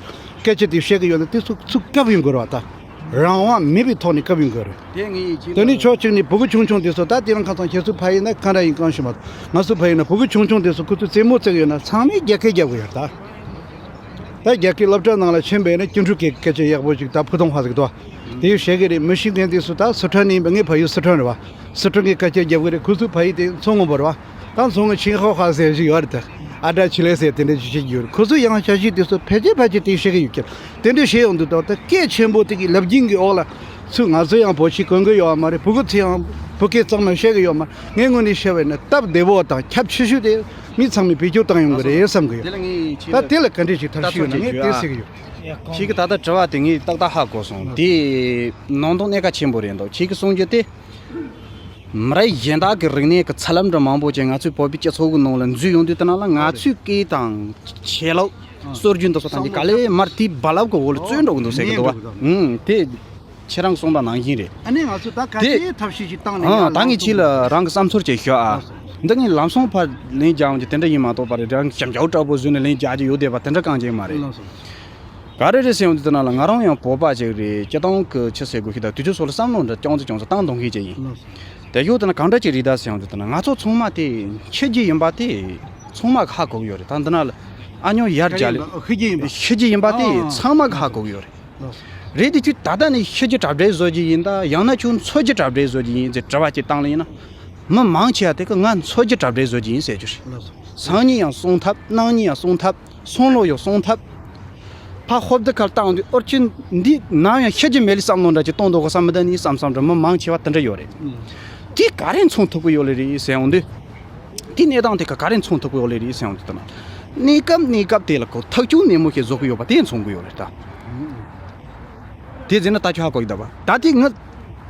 སྐད་ཆ་དེ་བཤད་གི་ཡོད་ན་དེ་ཚོ་ཚུར་སྐབས་ཡོང་གི་རེད་བ། ད་རང་དབང་མེད་པའི་ཐོག་ནས་སྐབས་ཡོང་གི་རེད། དེ་ངས་ཡིད་ཆེས། དེ་ནས་ཕྱོགས་གཅིག་ནས་བུ་གུ་ཆུང་ཆུང་དེ་ཚོ་ད་དེ་རིང་ཁ་སང་ཁྱེད་ཚོ་ཕ་ཡིན་ན་ག་འདྲ་ཡིན་གང་ཤེས་མ་གཏོགས་ང་ཚོ་ཕ་ཡིན་ན་བུ་གུ་ཆུང་ཆུང་དེ་ཚོ་ཁོ་ཚོ་རྩེད་མོ་རྩེ་གི་ཡོད་ན་ཚང་མས་རྒྱ་སྐད་རྒྱབ་གི་ཡོད་ད། ད་རྒྱ་སྐད་སློབ་གྲྭ་ནང་ལ་ཕྱིན་པས་ན་སྐྱིད་འགྲོ་གི་སྐད་ཆ་ཡག་པོ་ཞིག་ད་ཕུ་ཐོང་ཧ་ཟིག་ཏོ། དེ་བཤད་གི་རེད། མི་ཤེས་མཁན་དེ་སུ་ད་སི་ཁྲོན་ནས་ཡིན་པ། ངའི་ཕ་ཡུལ་སི་ཁྲོན་རེད་བ། སི་ཁྲོན་གི་སྐད་ཆ་རྒྱབ་གི་རེད། ཁོ་ཚོའི་ཕ་ཡུལ་དེ་མཚོ་སྔོན་པོ་རེད་བ། ད་མཚོ་སྔོན་ཆིང་ཧའོ་ཧྭ་ཟེར་ཞིག་ཡོད་རེད་ད། ཨ་ཏྲ་ཆི་ལེ་ཟེར་དེ་འདྲ་ཞིག་བཤད་ཀྱི་ཡོད་རེད། ཁོ་ཚོ་ཡང་ཞ་ཞིག་དེ་སུ་ཕལ་ཆེར་ཕལ་ཆེར་དེ་བཤད་གི་ཡོད་ཀྱི་རེད། དེ་འདྲ་བཤད་ཡོང་དུས་ད་ད་སྐད་ཆེན་པོ་དེ་གི་ལབ་རྒྱུན་གི་འོག་ལ་ཚུར་ང་ཚོ་ཡང་བོད་ཆས་གོན་གི་ཡོད་མ་རེད། བུ་གུ་ཚོ་ཡང་བོད་སྐད་གཙང་མ་བཤད་གི་ཡོད་མ་རེད། ངའི་ངོས་ནས་བཤད་པ་ཡིན་ན་སྟབས་བདེ་བོ་དང་ཁྱབ་ཆེ་ཤོས་དེ་མི་ཚང་མས་བེད་སྤྱོད་བཏང་ཡོང་གི་རེད་བསམ་གི་ཡོད། དེ་ལ་ངས་ཁྱེད་ད་ལ་དེ་ལ་ག་འདྲ་ཞིག་ཐབས་ཤེས་ཡོད་ན་ངས་དེ་ཟེར་གི་ཡོད། ཁྱེད་ཀྱི་ད་ལྟ་དྲི་བ་དེ་ངས་ཏག་ཏག་ཧ་གོ་སོང་། དེ་ནང་དོན་གནད་འགག་ཆེན་པོ་རེད་འདུག་ཁྱེད་ཀྱི་གསུང་རྒྱུ་དེ་མི་རབས་གཞན་དག་གི་རིག་གནས་ཀྱི་ཚད་ལམ་འདྲ་མང་པོ་ཅན་ང་ཚོའི་བོད་པའི་སྤྱི་ཚོགས་ཀྱི་ནང་ལ་འཛུལ་ཡོང་དུས་དེ་ནང་ལ་ང་ཚོའི་སྐད་དང་ཆས་ལུགས་སྲོལ་རྒྱུན་དེ་ཚོ་དང་དེ་ག་ལེ་མར་དེའི་རྦ་རླབས་ཀྱི་འོག་ལ་བཙོས་འགྲོ་གི་འདུག་ཟེར་གི་འདུག་བ། ཨང་དེ། ཁྱེད་རང་གསུངས་པ་ནང་བཞིན་རེད། ཨ་ནི་ང་ཚོ་ད་ག་དེ་ཚོད་ཐབས་ཤེས་ཤིག་བཏང་ནས་ཨ་ཡར་ད་ངས་ལངས་ཁྱེད་ལ་ཐུབ་རང་གི་བསམ་ཚུལ་ཅིག་ཞུ་ཨ། ལགས་སོ། འདི་ངས་ལམ་སང་ཕར་ལན་རྒྱག་ཡོང་གི་དེ་འདྲ་ཡིན་མ་གཏོགས་པ་རེད། རང་གི་ཞབས་ཞུ་དྲག་པོ་བཟོས་ནས་ལན་རྒྱག་རྒྱུ་ཡོད་བསྡད་པ་དེ་འདྲ་གང་ཅིག་མ་རེད། ལགས་སོ། ག་རེ་རེད་ཟེར་ཡོང་དུས་དེ་ན་ལ་ང་རང་ཡང་བོད་པ་ཅིག་རེད། སྤྱི་བཏང་གི་ཆི་ཟེར་དགོས་ཤེས་དང་དུས་ཚོད་སོགས་ལ་བསམ་བློ་འདྲ་ཅུང་ཙམ་ཅུང་ཙམ་བཏང་གཏོང་མཁན་ཅིག་ཡིན། ལགས་སོ། དེ་ཡོད་དེ་ན་གང་འདྲ་ཅིག་རེད་ད་ཟེར་ཡོང་དུས་དེ་ན་ང་ཚོ་ཚང་མ་དེ་ཤི་རྒྱུ་ཡིན་པ་དེ་ཚང་མ་གི་ཧ་གོ་གི་ཡོད་རེད། ད་འདི་ན་ལ་ཨ་ཉོ་ཡར་རྒྱ་ལེ་ཤི་རྒྱུ་ཡིན་པ་ཤི་རྒྱུ་ཡིན་པ་དེ་ཨ་ཚང་མ་གི་ཧ་གོ་གི་ཡོད་རེད། རེད་དེ་དུས་ད་ལྟ་ནས་ཤི་རྒྱུ་གྲ་སྒྲིག་བཟོ་རྒྱུ་ཡིན་ད་ཡང་ན་ཁྱོད་འཚོ་རྒྱུ་གྲ་སྒྲིག་བཟོ་རྒྱུ་ཡིན་ཟེར་དྲི་བ་ཅིག་བཏང་ལ་ཡིན་ན། མི་མང་ཆེ་བ་དེ་གི་ང་འཚོ་རྒྱུ་གྲ་སྒྲིག་བཟོ་རྒྱུ་ཡིན་ཟེར་རྒྱུ་རེད། སང་ཉིན་ཡང་སོང་ཐབས། གནངས་ཉིན་ཡང་སོང་ཐབས། སང་ལོ་ཡང་སོང་ཐབས། ཕ་ཧོབ་དེ་ཁར་བཏང་དུས་ཨོར་ཅིན་འདི་ནམ་ཡང་ཤི་རྒྱུ་མེད་ལི་བསམ་བློ་འདྲ་ཅིག་གཏོང་འདུག་གོ་བསམ་མི་འདུག་ནི་བསམ་བསམ་འདྲ་མི་མང་ཆེ་བ་དེ་འདྲ་ཡོད་རེད། དེ་ག་རེ་མཚོན་ཐུབ་ཀྱི་ཡོད་ལེ་རེད་ཟེར་ཡོང་དུས། དེ་གནས་སྟངས་དེ་ག་ག་རེ་མཚོན་ཐུབ་ཀྱི་ཡོད་ལེ་རེད་ཟེར་ཡོང་དུས་ད་ན། གནས་སྐབས་གནས་སྐབས་དེ་ལ་ཁོ་ཐག་གཅོད་ནན་མོ་ཞིག་བཟོ་གི་ཡོད་པ་དེ་མཚོན་གི་ཡོད་རེད་ད། དེ་ཟེར་ན་ད་ཁྱོད་ཧ་གོ་གི་ད་པ། ད་དེ་ངི་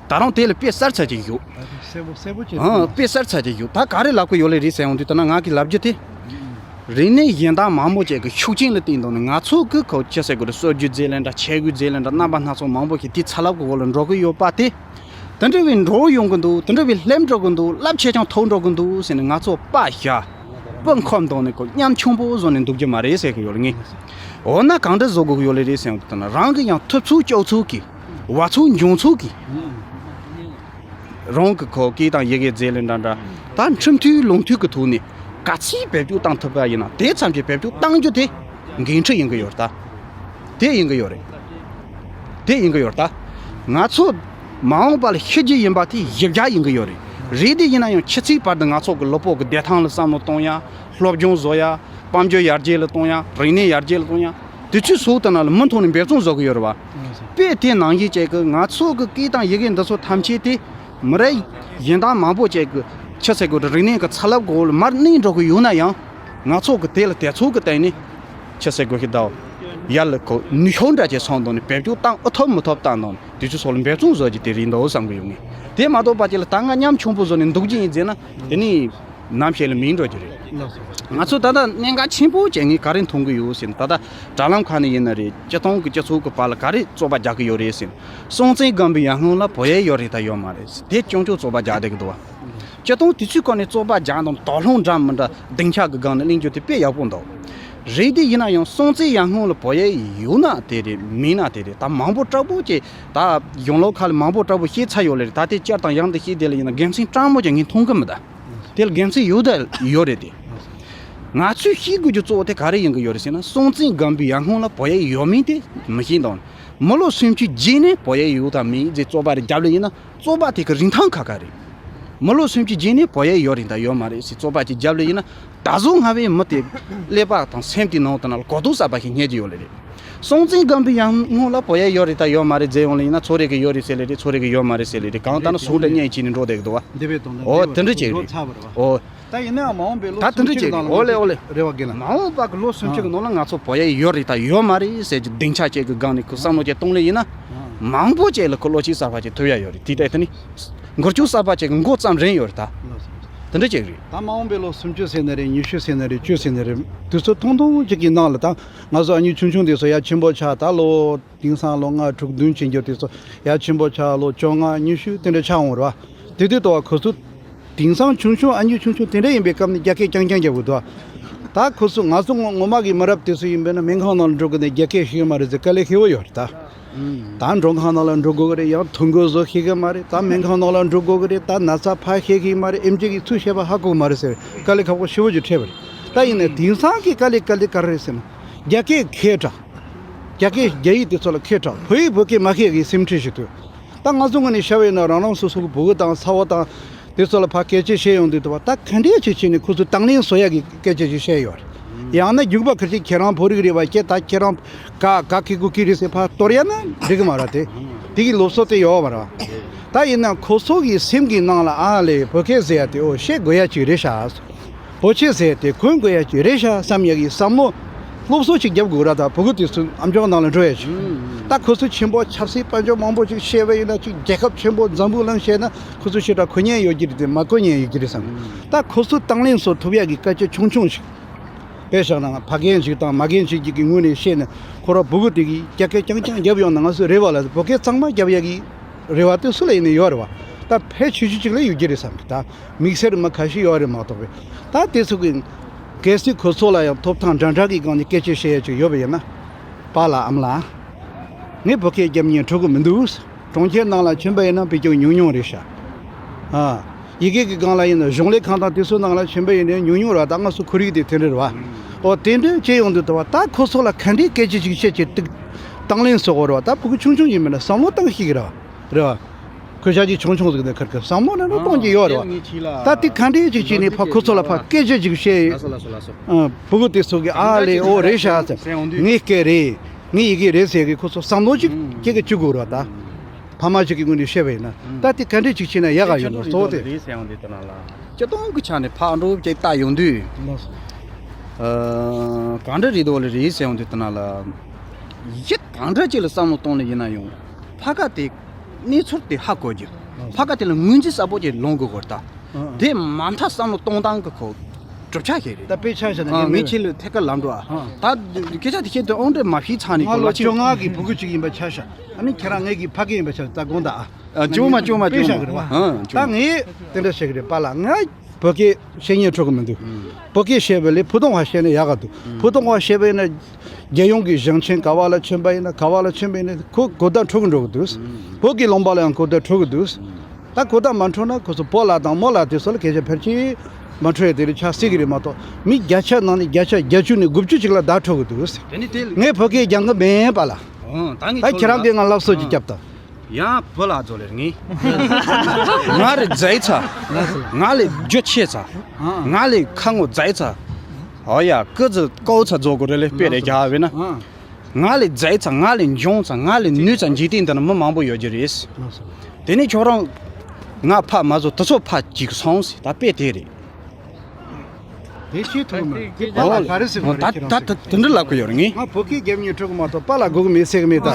ད་རང་དེ་ལ་དཔེ་གསར་ཚ་ཅིག་ཡོད། གསལ་པོ་གསལ་པོ་ཅིག་ཨང་། དཔེ་གསར་ཚ་ཅིག་ཡོད། ད་ག་རེ་ལབ་གི་ཡོད་ལེ་རེད་ཟེར་ཡོང་དུས་ད་ན་ང་གི་ལབ་རྒྱུ་དེ། རིག་གནས་གཞན་དག་མང་པོ་ཅིག་གི་ཤུགས་རྐྱེན་ལ་བརྟེན་དང་ནི་ང་ཚོ་གི་ཁོ་ཅི་ཟེར་དགོས་རེད། སྲོལ་རྒྱུན་རྫས་ལེན་འདྲ་ཆས་གོས་རྫས་ལེན་འདྲ་རྣམ་པ་སྣ་ཚོགས་མང་པོ་ཞིག་དེ་ཚ་རླབས་ཀྱི་འོག་ལ་འགྲོ་གི་ཡོད་པ་དེ། དེ་འདྲ་བའི་འགྲོ་ཡོང་གི་འདུག་དེ་འདྲ་བའི་སླེབས་འགྲོ་གི་འདུག་རླབས་ཆེ་ཆུང་མཐོ་འགྲོ་གི་འདུག་ཟེར་ནས་ང་ཚོ་པ་ཤ་པི་འཁོར་འདོགས་ནས་ཁོ་ཉམ་ཆུང་པོ་བཟོ་ནས་འདུག་རྒྱུ་མ་རེད་ཟེར་གི་ཡོད་ལ་ངས། འོ་ན་གང་འདྲ་བཟོ་དགོས་ཀྱི་ཡོད་ལེ་རེད་ཟེར་ཡོང་དུས་ད་ན་རང་གི་ཡང་ཐུབ་ཚོད་སྐྱོ་ཚོད་ཀྱི་བ་ཚོད་འཇོང་ཚོད་ཀྱི་རང་གི་ཁོ་སྐད་དང་ཡི་གེ་རྫས་ལེན་འདྲ་འདྲ་ད་ཁྲིམས་མཐུན་ལུགས་མཐུན་གྱི་ཐོག་ནས་ག་ཚད་བེད་སྤྱོད་བཏང་ཐུབ་པ་ཡིན་ན་དེ་ཙམ་གྱིས་བེད་སྤྱོད་བཏང་རྒྱུ་དེ་འགན་འཁྲི་ཡིན་གྱི་ཡོད་རེད་ད། དེ་ཡིན་གྱི་ཡོད་རེད། དེ་ཡིན་གྱི་ཡོད་རེད་ད། ང་ཚོ་མ་འོངས་པ་ལ་ཤི་རྒྱུ་ཡིན་པ་དེ་གཞི་རྒྱ་ཡིན་གྱི་ཡོད་རེད། རེད་དེ་ཡིན་ན་ཡང་ཕྱི་ཚེས་བར་དུ་ང་ཚོ་གི་ལོ་པོ་གི་བདེ་ཐང་ལ་བསམ་བློ་གཏོང་ཡ། སློབ་སྦྱོང་བཟོ་ཡ། དཔལ་འབྱོར་ཡར་རྒྱས་ལ་གཏོང་ཡ། རིག་གནས་ཡར་རྒྱས་ལ་གཏོང་ཡ། དེ་ཚོའི་སོགས་དེ་ནང་ལ་མུ་མཐུད་ནས་འབད་བརྩོན་བཟོ་གི་ཡོད་རེད་བ། དཔེ་དེ་ནང་བཞིན་བྱས་གི་ང་ཚོ་གི་སྐད་དང་ཡི་གེ་འདི་ཚོ་ཐམས་ཅད་དེ་མི་རབས་གཞན་དག་མང་པོ་བྱས་གི་ཆི་ཟེར་དགོས་རེད། རིག་གནས་ཀྱི་ཚ་རླབས་གི་འོག་ལ་མར་གནས་འགྲོ་གི་ཡོད་ན་ཡང་ང་ཚོ་གི་དེ་ལ་དེ་ཚོ་གི་སྟེང་ནས་ཆི་ཟེར་དགོས་ཤེས་དང་ཡར་ལ་གོ་ནུས་ཤུགས་འདྲ་ཅིག་སོང་དང་ནི་བེད་སྤྱོད་བཏང་ཨ་ཐོབ་མི་ཐོབ་བཏང་དང་དེ་ཚོ་སོགས་ལ་འབད་བརྩོན་བཟོ་རྒྱུ་དེ་རེད་འདུག་བསམ་གི་ཡོད་ངས། དེ་མ་གཏོགས་པ་ཅིག་ལ་ད་ང་ཉམ་ཆུང་པོ་བཟོ་ནས་འདུག་རྒྱུ་ཡིན་ཟེར་ན་དེ་ནི། ནམ་ཞིག་ལ་མིང་འགྲོ་རྒྱུ་རེད། ལགས་སོ། ང་ཚོ་ད་ལྟ་གནད་འགག་ཆེན་པོ་བྱས་ངས་ག་རེ་མཐོང་གི་ཡོད་ཟེར་ན། ད་ལྟ་དྲ་ལམ་ཁག་ནས་ཡིན་ན་རེད། སྤྱི་བཏང་གི་སྤྱི་ཚོགས་ཀྱི་བར་ལ་ག་རེ་རྩོད་པ་རྒྱག་གི་ཡོད་རེད་ཟེར་ན། སྲོང་བཙན་སྒམ་པོའི་ཡར་སྔོན་ལ་བོད་ཡིག་ཡོད་རེད་དང་ཡོད་མ་རེད་ཟེར། དེ་རྐྱང་རྐྱང་རྩོད་པ་རྒྱག་བསྡད་ཀྱི་འདུག་བ། སྤྱི་བཏང་དུས་ཚོད་སྐོར་ནས་རྩོད་པ་རྒྱག་དང་དོགས་སློང་འདྲ་མི་འདྲ་སྡིངས་ཆ་གི་སྒང་ནས་གླེང་རྒྱུ་དེ་དཔེ་ཡག་པོ་འདུག་རེད། དེ་ཡིན་ན་ཡང་སྲོང་བཙན་ཡར་སྔོན་ལ་བོད་ཡིག་ཡོད་ན་དེ་རེད། མེད་ན་དེ་རེད། ད་མང་པོ་དྲག་པོ་ཅིག་ད་གཞུང་ལུགས་ཁག་ལ་མང་པོ་དྲག་པོ་བཤད་ཚར་ཡོད་ལེ་རེད། ད་དེ་བསྐྱར་དང་ཡང་དུ་བཤད་དེ་ལ་ཡིན་ན་དགེ་མཚན་སྤྲང་མོ་ཅིག་ངས་མཐོང་གི་མི་འདུག་དེ་ལ་དགེ་མཚན་ཡོད་ད་ཡོད་རེད་དེ། ང་ཚོས་ཤེས་དགོས་རྒྱུ་གཙོ་བོ་དེ་ག་རེ་ཡིན་གི་ཡོད་རེད་ཟེར་ན། སྲོང་བཙན་སྒམ་པོའི་ཡར་སྔོན་ལ་བོད་ཡིག་ཡོད་མེད་དེ་མི་ཤེས་དང་། མི་ལོ་སུམ་ཅུ་རྗེས་ནས་བོད་ཡིག་ཡོད་དང་མེད་ཟེར་རྩོད་པ་རེ་བརྒྱབ་ལེ་ཡིན་ན། རྩོད་པ་དེ་གི་རིན་ཐང་ཁ་ཁ་རེད། མི་ལོ་སུམ་ཅུ་རྗེས་ནས་བོད་ཡིག་ཡོད་རེད་དང་ཡོད་མ་རེད་ཟེར་རྩོད་པ་ཅིག་བརྒྱབ་ལེ་ཡིན་ན། ད་གཟོད་སྔ་བའི་མི་དེ་ཀླད་པ་དང་སེམས་དེའི་ནང་དུ་ན་ལ་གོ་རྟོགས་གསར་པ་ཞིག་རྙེད་ཀྱི་ཡོད་ལེ་རེད། སྲོང་བཙན་སྒམ་པོའི་ཡར་སྔོན་ལ་བོད་ཡིག་ཡོད་རེད་དང་ཡོད་མ་རེད་ཟེར་ཡོང་ལེ་ཡིན་ན། ཚོ་རེ་གི་ཡོད་རེད་ཟེར་ལེ་རེད། ཚོ་རེ་གི་ཡོད་མ་རེད་ཟེར་ལེ་རེད། གང་ལྟར་ན་ཟུག་འདྲ་གཉིས་ཀྱིས་ནི་འགྲོ་བསྡད་ཀྱི་འདུག་བ། འདི་བས་དོན་དག་འོ་དེ་འདྲ་ཅིག་རེད། འགྲོ་ཚར་བ་རེད་བ། འོ། ད་ཡིན་ནའང་མ་འོངས་པའི་ལོ་ད་དེ་འདྲ་སུམ་ཅུ་ཅིག་ནང་ལ་འོ་ལེ་འོ་ལེ། རེ་བ་དགོས་ན། མ་འོངས་པ་གི་ལོ་སུམ་ཅུ་གི་ནང་ལ་ང་ཚོ་བོད་ཡིག་ཡོད་རེད་དང་ཡོད་མ་རེད་ཟེར་གྱི་སྡིངས་ཆ་ཅིག་གི་སྒང་ནས་ཁོ་བསམ་བློ་ཅིག་གཏོང་ལེ་ཡིན་ན། མང་པོ་ཅིག་ལ་ཁོ་བློ་སྐྱེད་གསར་པ་ཅིག་ཐོབ་ཡ་ཡོད་རེད། དེ་ལྟ་ཡིན་ན་འགུལ་སྐྱོད་གསར་པ་ཅིག་གི་འགོ་བརྩམས་རན་ཡོད་རེད་ད། དེ་འདྲ་ཅིག་རེད། ད་མ་འོངས་པའི་ལོ་སུམ་ཅུ་ཟེར་ན་རེད། ཉི་ཤུ་ཟེར་ན་རེད། བཅུ་ཟེར་ན་རེད། དུས་ཚོད་ཐུང་ཐུང་ཅིག་གི་ནང་ལ་ད་ང་ཚོ་ཨ་ཉུ་ཆུང་ཆུང་དེ་ཚོ་ཡར་ཆེན་པོ་ཆགས། ད་ལོ་དེང་སང་ལོ་ལྔ་དྲུག་བདུན་ཕྱིན་རྒྱུ་དེ་ཚོ་ཡར་ཆེན་པོ་ཆགས། ལོ་བཅོ་ལྔ་ཉི་ཤུ་དེ་འདྲ་ཆགས་འོང་རེད་བ། དེ་དུས་ད་བ་ཁོ་ཚོ་དེང་སང་ཆུང་ཆུང་ཨ་ཉུ་ཆུང་ཆུང་དེ་འདྲ་ཡིན་པའི་སྐབས་ནས་རྒྱ་སྐད་རྐྱང་རྐྱང་རྒྱབ་དགོས་འདུག་ད་ཁོ་ཚོ་ང་ཚོ་ངོ་ངོ་མ་གི་མི་རབས་དེ་ཚོ་ཡིན་པས་ན་སྨན་ཁང་ནང་ལ་འགྲོ་དགོས་ནས་རྒྱ་སྐད་ཤེས་ཀྱི་མ་རེད་ཟེར་དཀའ་ལས་ཁེལ་བོ་ཡོད་རེད་ད། ད་མགྲོན་ཁང་ནང་ལ་འགྲོ་དགོས་ཀྱི་རེད། ཡང་ཐོ་འགོད་བཟོ་ཤེས་ཀྱི་མ་རེད། ད་སྨན་ཁང་ནང་ལ་འགྲོ་དགོས་ཀྱི་རེད། ད་ན་ཚ་ཕར་ཤེས་ཀྱི་མ་རེད། ཨེམ་ཆི་གི་ཚུར་བཤད་པ་ཧ་གོ་གི་མ་རེད་ཟེར་དཀའ་ལས་ཁག་པོ་ཞེ་པོ་ཅིག་འཕྲད་པ་རེད། ད་ཡིན་ནའི་དེང་སང་གི་དཀའ་ལས་དཀའ་ལས་ག་རེ་རེད་ཟེར་ན། རྒྱ་སྐད་མཁས་དྲགས། རྒྱ་སྐད་རྒྱ་ཡིག་དེ་ཚོ་ལ་མཁས་དྲགས། བོད་ཡིག་བོད་སྐད་མ་ཤེས་ཀྱི་སེམས་ཁྲལ་ཞིག་འདུག་ད་ང་ཚོ་ངོས་ནས་བཤད་པ་ཡིན་ན་རང་རང་སོ་སོ་གི་བུ་གུ་དང་ཚ་བོ་དང་དེ་ཚོ་ལ་ཕར་སྐད་ཆ་བཤད་ཡོང་དུས་དུ་བ་ད་ག་འདྲས་ཅིག་བྱས་ནས་ཁོ་ཚོ་དང་ལེན་བཟོ་ཡག་གི་སྐད་ཆ་ཞིག་བཤད་ཡོད་རེད། ཡང་ན་རྒྱུག་པ་ཁ་ཅིག་ཁྱེད་རང་བོད་རིགས་རེད་བ། ཁྱེད་ད་ཁྱེད་རང་ག་ག་གི་གུ་གི་རེད་ཟེར་ཕར་གཏོར་ཡ་ན་འགྲིག་གི་མ་རེད་དེ། དེ་གི་སློབ་གསོ་དེ་ཡོད་མ་རེད་བ། ད་ཡིན་ན་ཁོ་ཚོ་གི་སེམས་ཀྱི་ནང་ལ་ཨ་ལས་བོད་སྐད་ཟེར་ཡ་དེ་འོ་བཤད་དགོས་ཡ་ཅིག་རེད་ཤག་བོད་ཆས་ཟེར་དེ་གོན་དགོས་ཡ་ཅིག་རེད་ཤག་བསམ་ཡ་གི་བསམ་བློ་སློབ་གསོ་ཅིག་རྒྱབ་དགོས་ར། ད་བུ་གུ་དེ་ཚོ་ཨམ་ཅོག་ནང་ལ་འགྲོ་ཡ་ཅིག་ད་ཁོ་ཚོ་ཆེན་པོ་ཆབ་སྲིད་དཔལ་འབྱོར་མང་པོ་ཅིག་བཤད་པ་ཡིན་ན་ཅིག་རྒྱལ་ཁབ་ཆེན་པོ་འཛམ་བུ་གླིང་བཤད་ན་ཁོ་ཚོ་ཞེ་དྲག་གོ་ཉན་ཡོད་ཀྱི་རེད་དེ་མ་གོ་ཉན་ཡོད་ཀྱི་རེད་བསམ། ད་ཁོ་ཚོ་དང་ལེན་བཟོ་ཐུབ་ཡ་གི་སྐད་ཆ་ཆུང་ཆུང་ཞིག་དཔེ་བཞག་ན་ཕ་རྒན་ཞིག་དང་མ་རྒན་ཞིག་ཅིག་གི་ངོས་ནས་བཤད་ན་ཁོ་ར་བུ་གུ་དེ་གིས་རྒྱ་སྐད་རྐྱང་རྐྱང་རྒྱབ་ཡོང་ན་ང་ཚོས་རེ་བ་ལ་བོད་སྐད་གཙང་མ་རྒྱབ་ཡ་གི་རེ་བ་དེ་སུ་ལ་ཡིན་ནའི་ཡོད་རེད་བ། ད་ཕལ་ཆེ་ཤོས་ཅིག་ལ་ཡོད་ཀྱི་རེད་བསམ་གི། ད་དམིགས་བསལ་མི་ཁ་ཤས་ཡོད་རེད་མ་གཏོགས་པས། ད་དེ་ཚོ་གི་གལ་སྲིད་ཁོ་ཚོ་ལ་ཡང་ཐོབ་ཐང་འདྲ་འདྲ་གི་སྒང་ནས་སྐད་ཆ་བཤད་ཡ་ཅིག་ཡོད་པ་ཡིན་ན། པཱ་ལགས་ཨ་མ་ལགས། ངས་བོད་སྐད་རྒྱབ་སྙིང་བྲོ་གི་མི་འདུག་གྲོང་ཁྱེར་ནང་ལ་ཕྱིན་པ་ཡིན་ན་བེད་སྤྱོད་ཉུང་ཉུང་རེད་ཤག་ཨ། ཡི་གེ་གི་སྒང་ལ་ཡིན་ན་གཞུང་ལས་ཁང་དང་དེ་ཚོའི་ནང་ལ་ཕྱིན་པ་ཡིན་ན་ཉུང་ཉུང་རེད་བ། ད་ང་ཚོ་ཁོར་ཡུག་དེ་དེ་འདྲ་རེད་བ། ཨོ་དེ་འདྲ་བྱས་ཡོང་དུས་ད་བ་ད་ཁོ་ཚོ་ལ་ག་འདྲའི་སྐད་ཆ་ཅིག་བཤད་ཅིག་ཏིག་དང་ལེན་བཟོ་དགོས་རེད་བ། ད་ཕྲུ་གུ་ཆུང་ཆུང་ཡིན་པ་ན་བསམ་བློ་བཏང་ཤེས་ཀྱི་རེད་བ། རེད་བ། ཁོས་ཤ་ཅིག་ཆུང་ཆུང་ཟིག་ནས་ཁར་ཁར་བསམ་བློ་ནང་ལ་གཏོང་གི་ཡོད་རེད་བ། ད་དེ་ག་འདྲའི་ཅིག་བྱས་ནས་ཕ་ཁོ་ཚོ་ལ་ཕ་སྐད་ཆ་ཅིག་བཤད། ཨ། ཕྲུ་གུ་དེ་ཚོ་གི་ཨ་ལེ་ཨོ་རེད་ཤག་ཟེར། ངའི་སྐད་རེད། ངའི་ཡི་གེ་རེད་ཟེར་གི་ཁོ་ཚོ་བསམ་བློ་ཅིག་སྐྱེ་གི་བཅུག་དགོས་རེད་བ་ད། ཕ་མ་ཞིག་གི་ངོས་ནས་བཤད་པ་ཡིན་ན། ད་དེ་ག་འདྲས་ཅིག་བྱས་ན་ཡག་ག་ཡོད་ན་གཙོ་བོ་དེ། རེད་ཟེར་ཡོང་དུས་དེ་ན་ལ། སྤྱི་བཏང་གི་ཆ་ནས་ཕར་འགྲོ་བྱས་བལྟ་ཡོང་དུས། ལགས་སོ། ཨ། གང་འདྲ་རེད་འདུག་ལ་རེད་ཟེར་ཡོང་དུས་དེ་ན་ལ། ཡིད་གང་འདྲ་ཅིག་ལ་བསམ་བློ་གཏོང་ལ་ཡིན་ན་ཡང་། ཕ་ག་དེ་གནས་ཚུལ་དེ་ཧ་གོ་རྒྱུ། ལགས་སོ། ཕ་ག་དེ་ལ་ངོས་འཛིན་གསལ་པོ་ཅིག་ལོང་དགོས་སྐོར་ད། ཨ། དེ་མ་མཐའ་བསམ་བློ་གཏོང་སྟངས་ཀྱི་ཁོ་གྲུབ་ཆ་ཞིག་རེད། ད་དཔེ་ཆ་བཞག་ན། ཨ། ངས་ངས་ཁྱེད་ལ་ཐད་ཀར་ལབ་འགྲོ་ཨ། ཨ། ད་སྐད་ཆ་དེ་ཁྱེད་དུ་ཨོང་འདྲེ་མ་ཤེས་ཚར་ནས་ང་ཁོ་ལོ་ལ་བཅོ་ལྔ་གི་བུ་གུ་ཅིག་ཡིན་པ་ཆ་བཞག་ཨ་ནི་ཁྱེད་རང་ངེད་ཀྱི་ཕ་སྐད་ཡིན་པ་ཆ་བཞག་ད་དགོངས་དག་ཨ། ཨ། བཅོས་མ་བཅོས་མ་དཔེ་བཅོས་བཞག་མ་གི་རེད་བ། ཨ། བཅོས་ད་མ། ངས་དེ་འདྲ་བཤད་གི་རེད་པཱ་ལགས། ང་བོད་སྐད་བཤད་སྙིང་བྲོ་གི་མི་འདུག་ཨ། བོད་སྐད་བཤད་པ་ལས་བུ་ཐུང་བ་བཤད་ན་ཡག་ག་འདུག་ཨ། བུ་ཐུང་བ་བཤད་པ་ཡིན་ན། རྒྱལ་ཡོངས་ཀྱི་གཞུང་ཆེན་ག་བ་ལ་ཕྱིན་པ་ཡིན་ན་ག་བ་ལ་ཕྱིན་པ་ཡིན་ན་ཁོ་གོ་བརྡ་འཕྲོད་གི་འགྲོ་གི་འདུག་བོད་ཀྱི་ལུང་པ་ལ་ཡང་གོ་བརྡ་འཕྲོད་གི་འདུག་ད་གོ་བརྡ་མ་འཕྲོད་ན་ཁོ་ཚོ་པོ་ལགས་དང་རྨོ་ལགས་དེ་ཚོ་ལ་སྐད་ཆ་ཕལ་ཆེར་མ་འཕྲོད་ཡ་དེ་རེད་ཆགས་སྲིད་གི་རེད་མ་གཏོགས་མི་བརྒྱ་ཆ་ནང་ནས་བརྒྱ་ཆ་བརྒྱད་ཅུ་ནས་དགུ་བཅུ་ཅིག་ལ་བརྡ་འཕྲོད་གི་འདུག་དེ་ནི་དེ་ངས་བོད་སྐད་སྦྱང་གི་མེད་པཱ་ལགས། ཨོ། ད་ངས་ད་ཁྱེད་རང་གིས་ང་སློབ་གསོ་ཅིག་རྒྱབ་དང་། ཡང་བུ་ལ་རྫོགས་ལེར་ངས། ང་ལས་མཛེས་ཚ། ང་ལས་རྒྱུ་ཆེ་ཚ། ང་ལས་ཁ་ངོ་མཛེས་ཚ། ཨོ་ཡ་ཀི་ཙི་ཀོ་ཚ་རྫོགས་དགོས་རེད་ལེ་དཔེ་རེ་རྒྱག་བས་ན། ང་ལས་མཛེས་ཚ་ང་ལས་འཇོང་ཚ་ང་ལས་ནུས་ཚ་འཇིག་རྟེན་འདི་ན་མི་མང་པོ་ཡོད་རྒྱུ་རེད། དེ་ནས་ཁྱོད་རང་ང་ཕ་མ་བཟོ་དུ་ཚོ་ཕ་ཅིག་སོང་ཟེར་ད་དཔེ་དེ་རེད། དེ་ཤེས་ཐུབ་མེད། དེ་པཱ་ལགས་ག་རེ་ཟེར་བ་རེད་ད་ཁྱེད་རང་ད་ད་དེ་འདྲ་ལབ་གི་ཡོད་རེད་ངས། ང་བོད་སྐད་རྒྱབ་སྙིང་བྲོ་གི་མ་གཏོགས་པཱ་ལགས་དགོས་གི་མེད་ཟེར་གི་མེད་ད།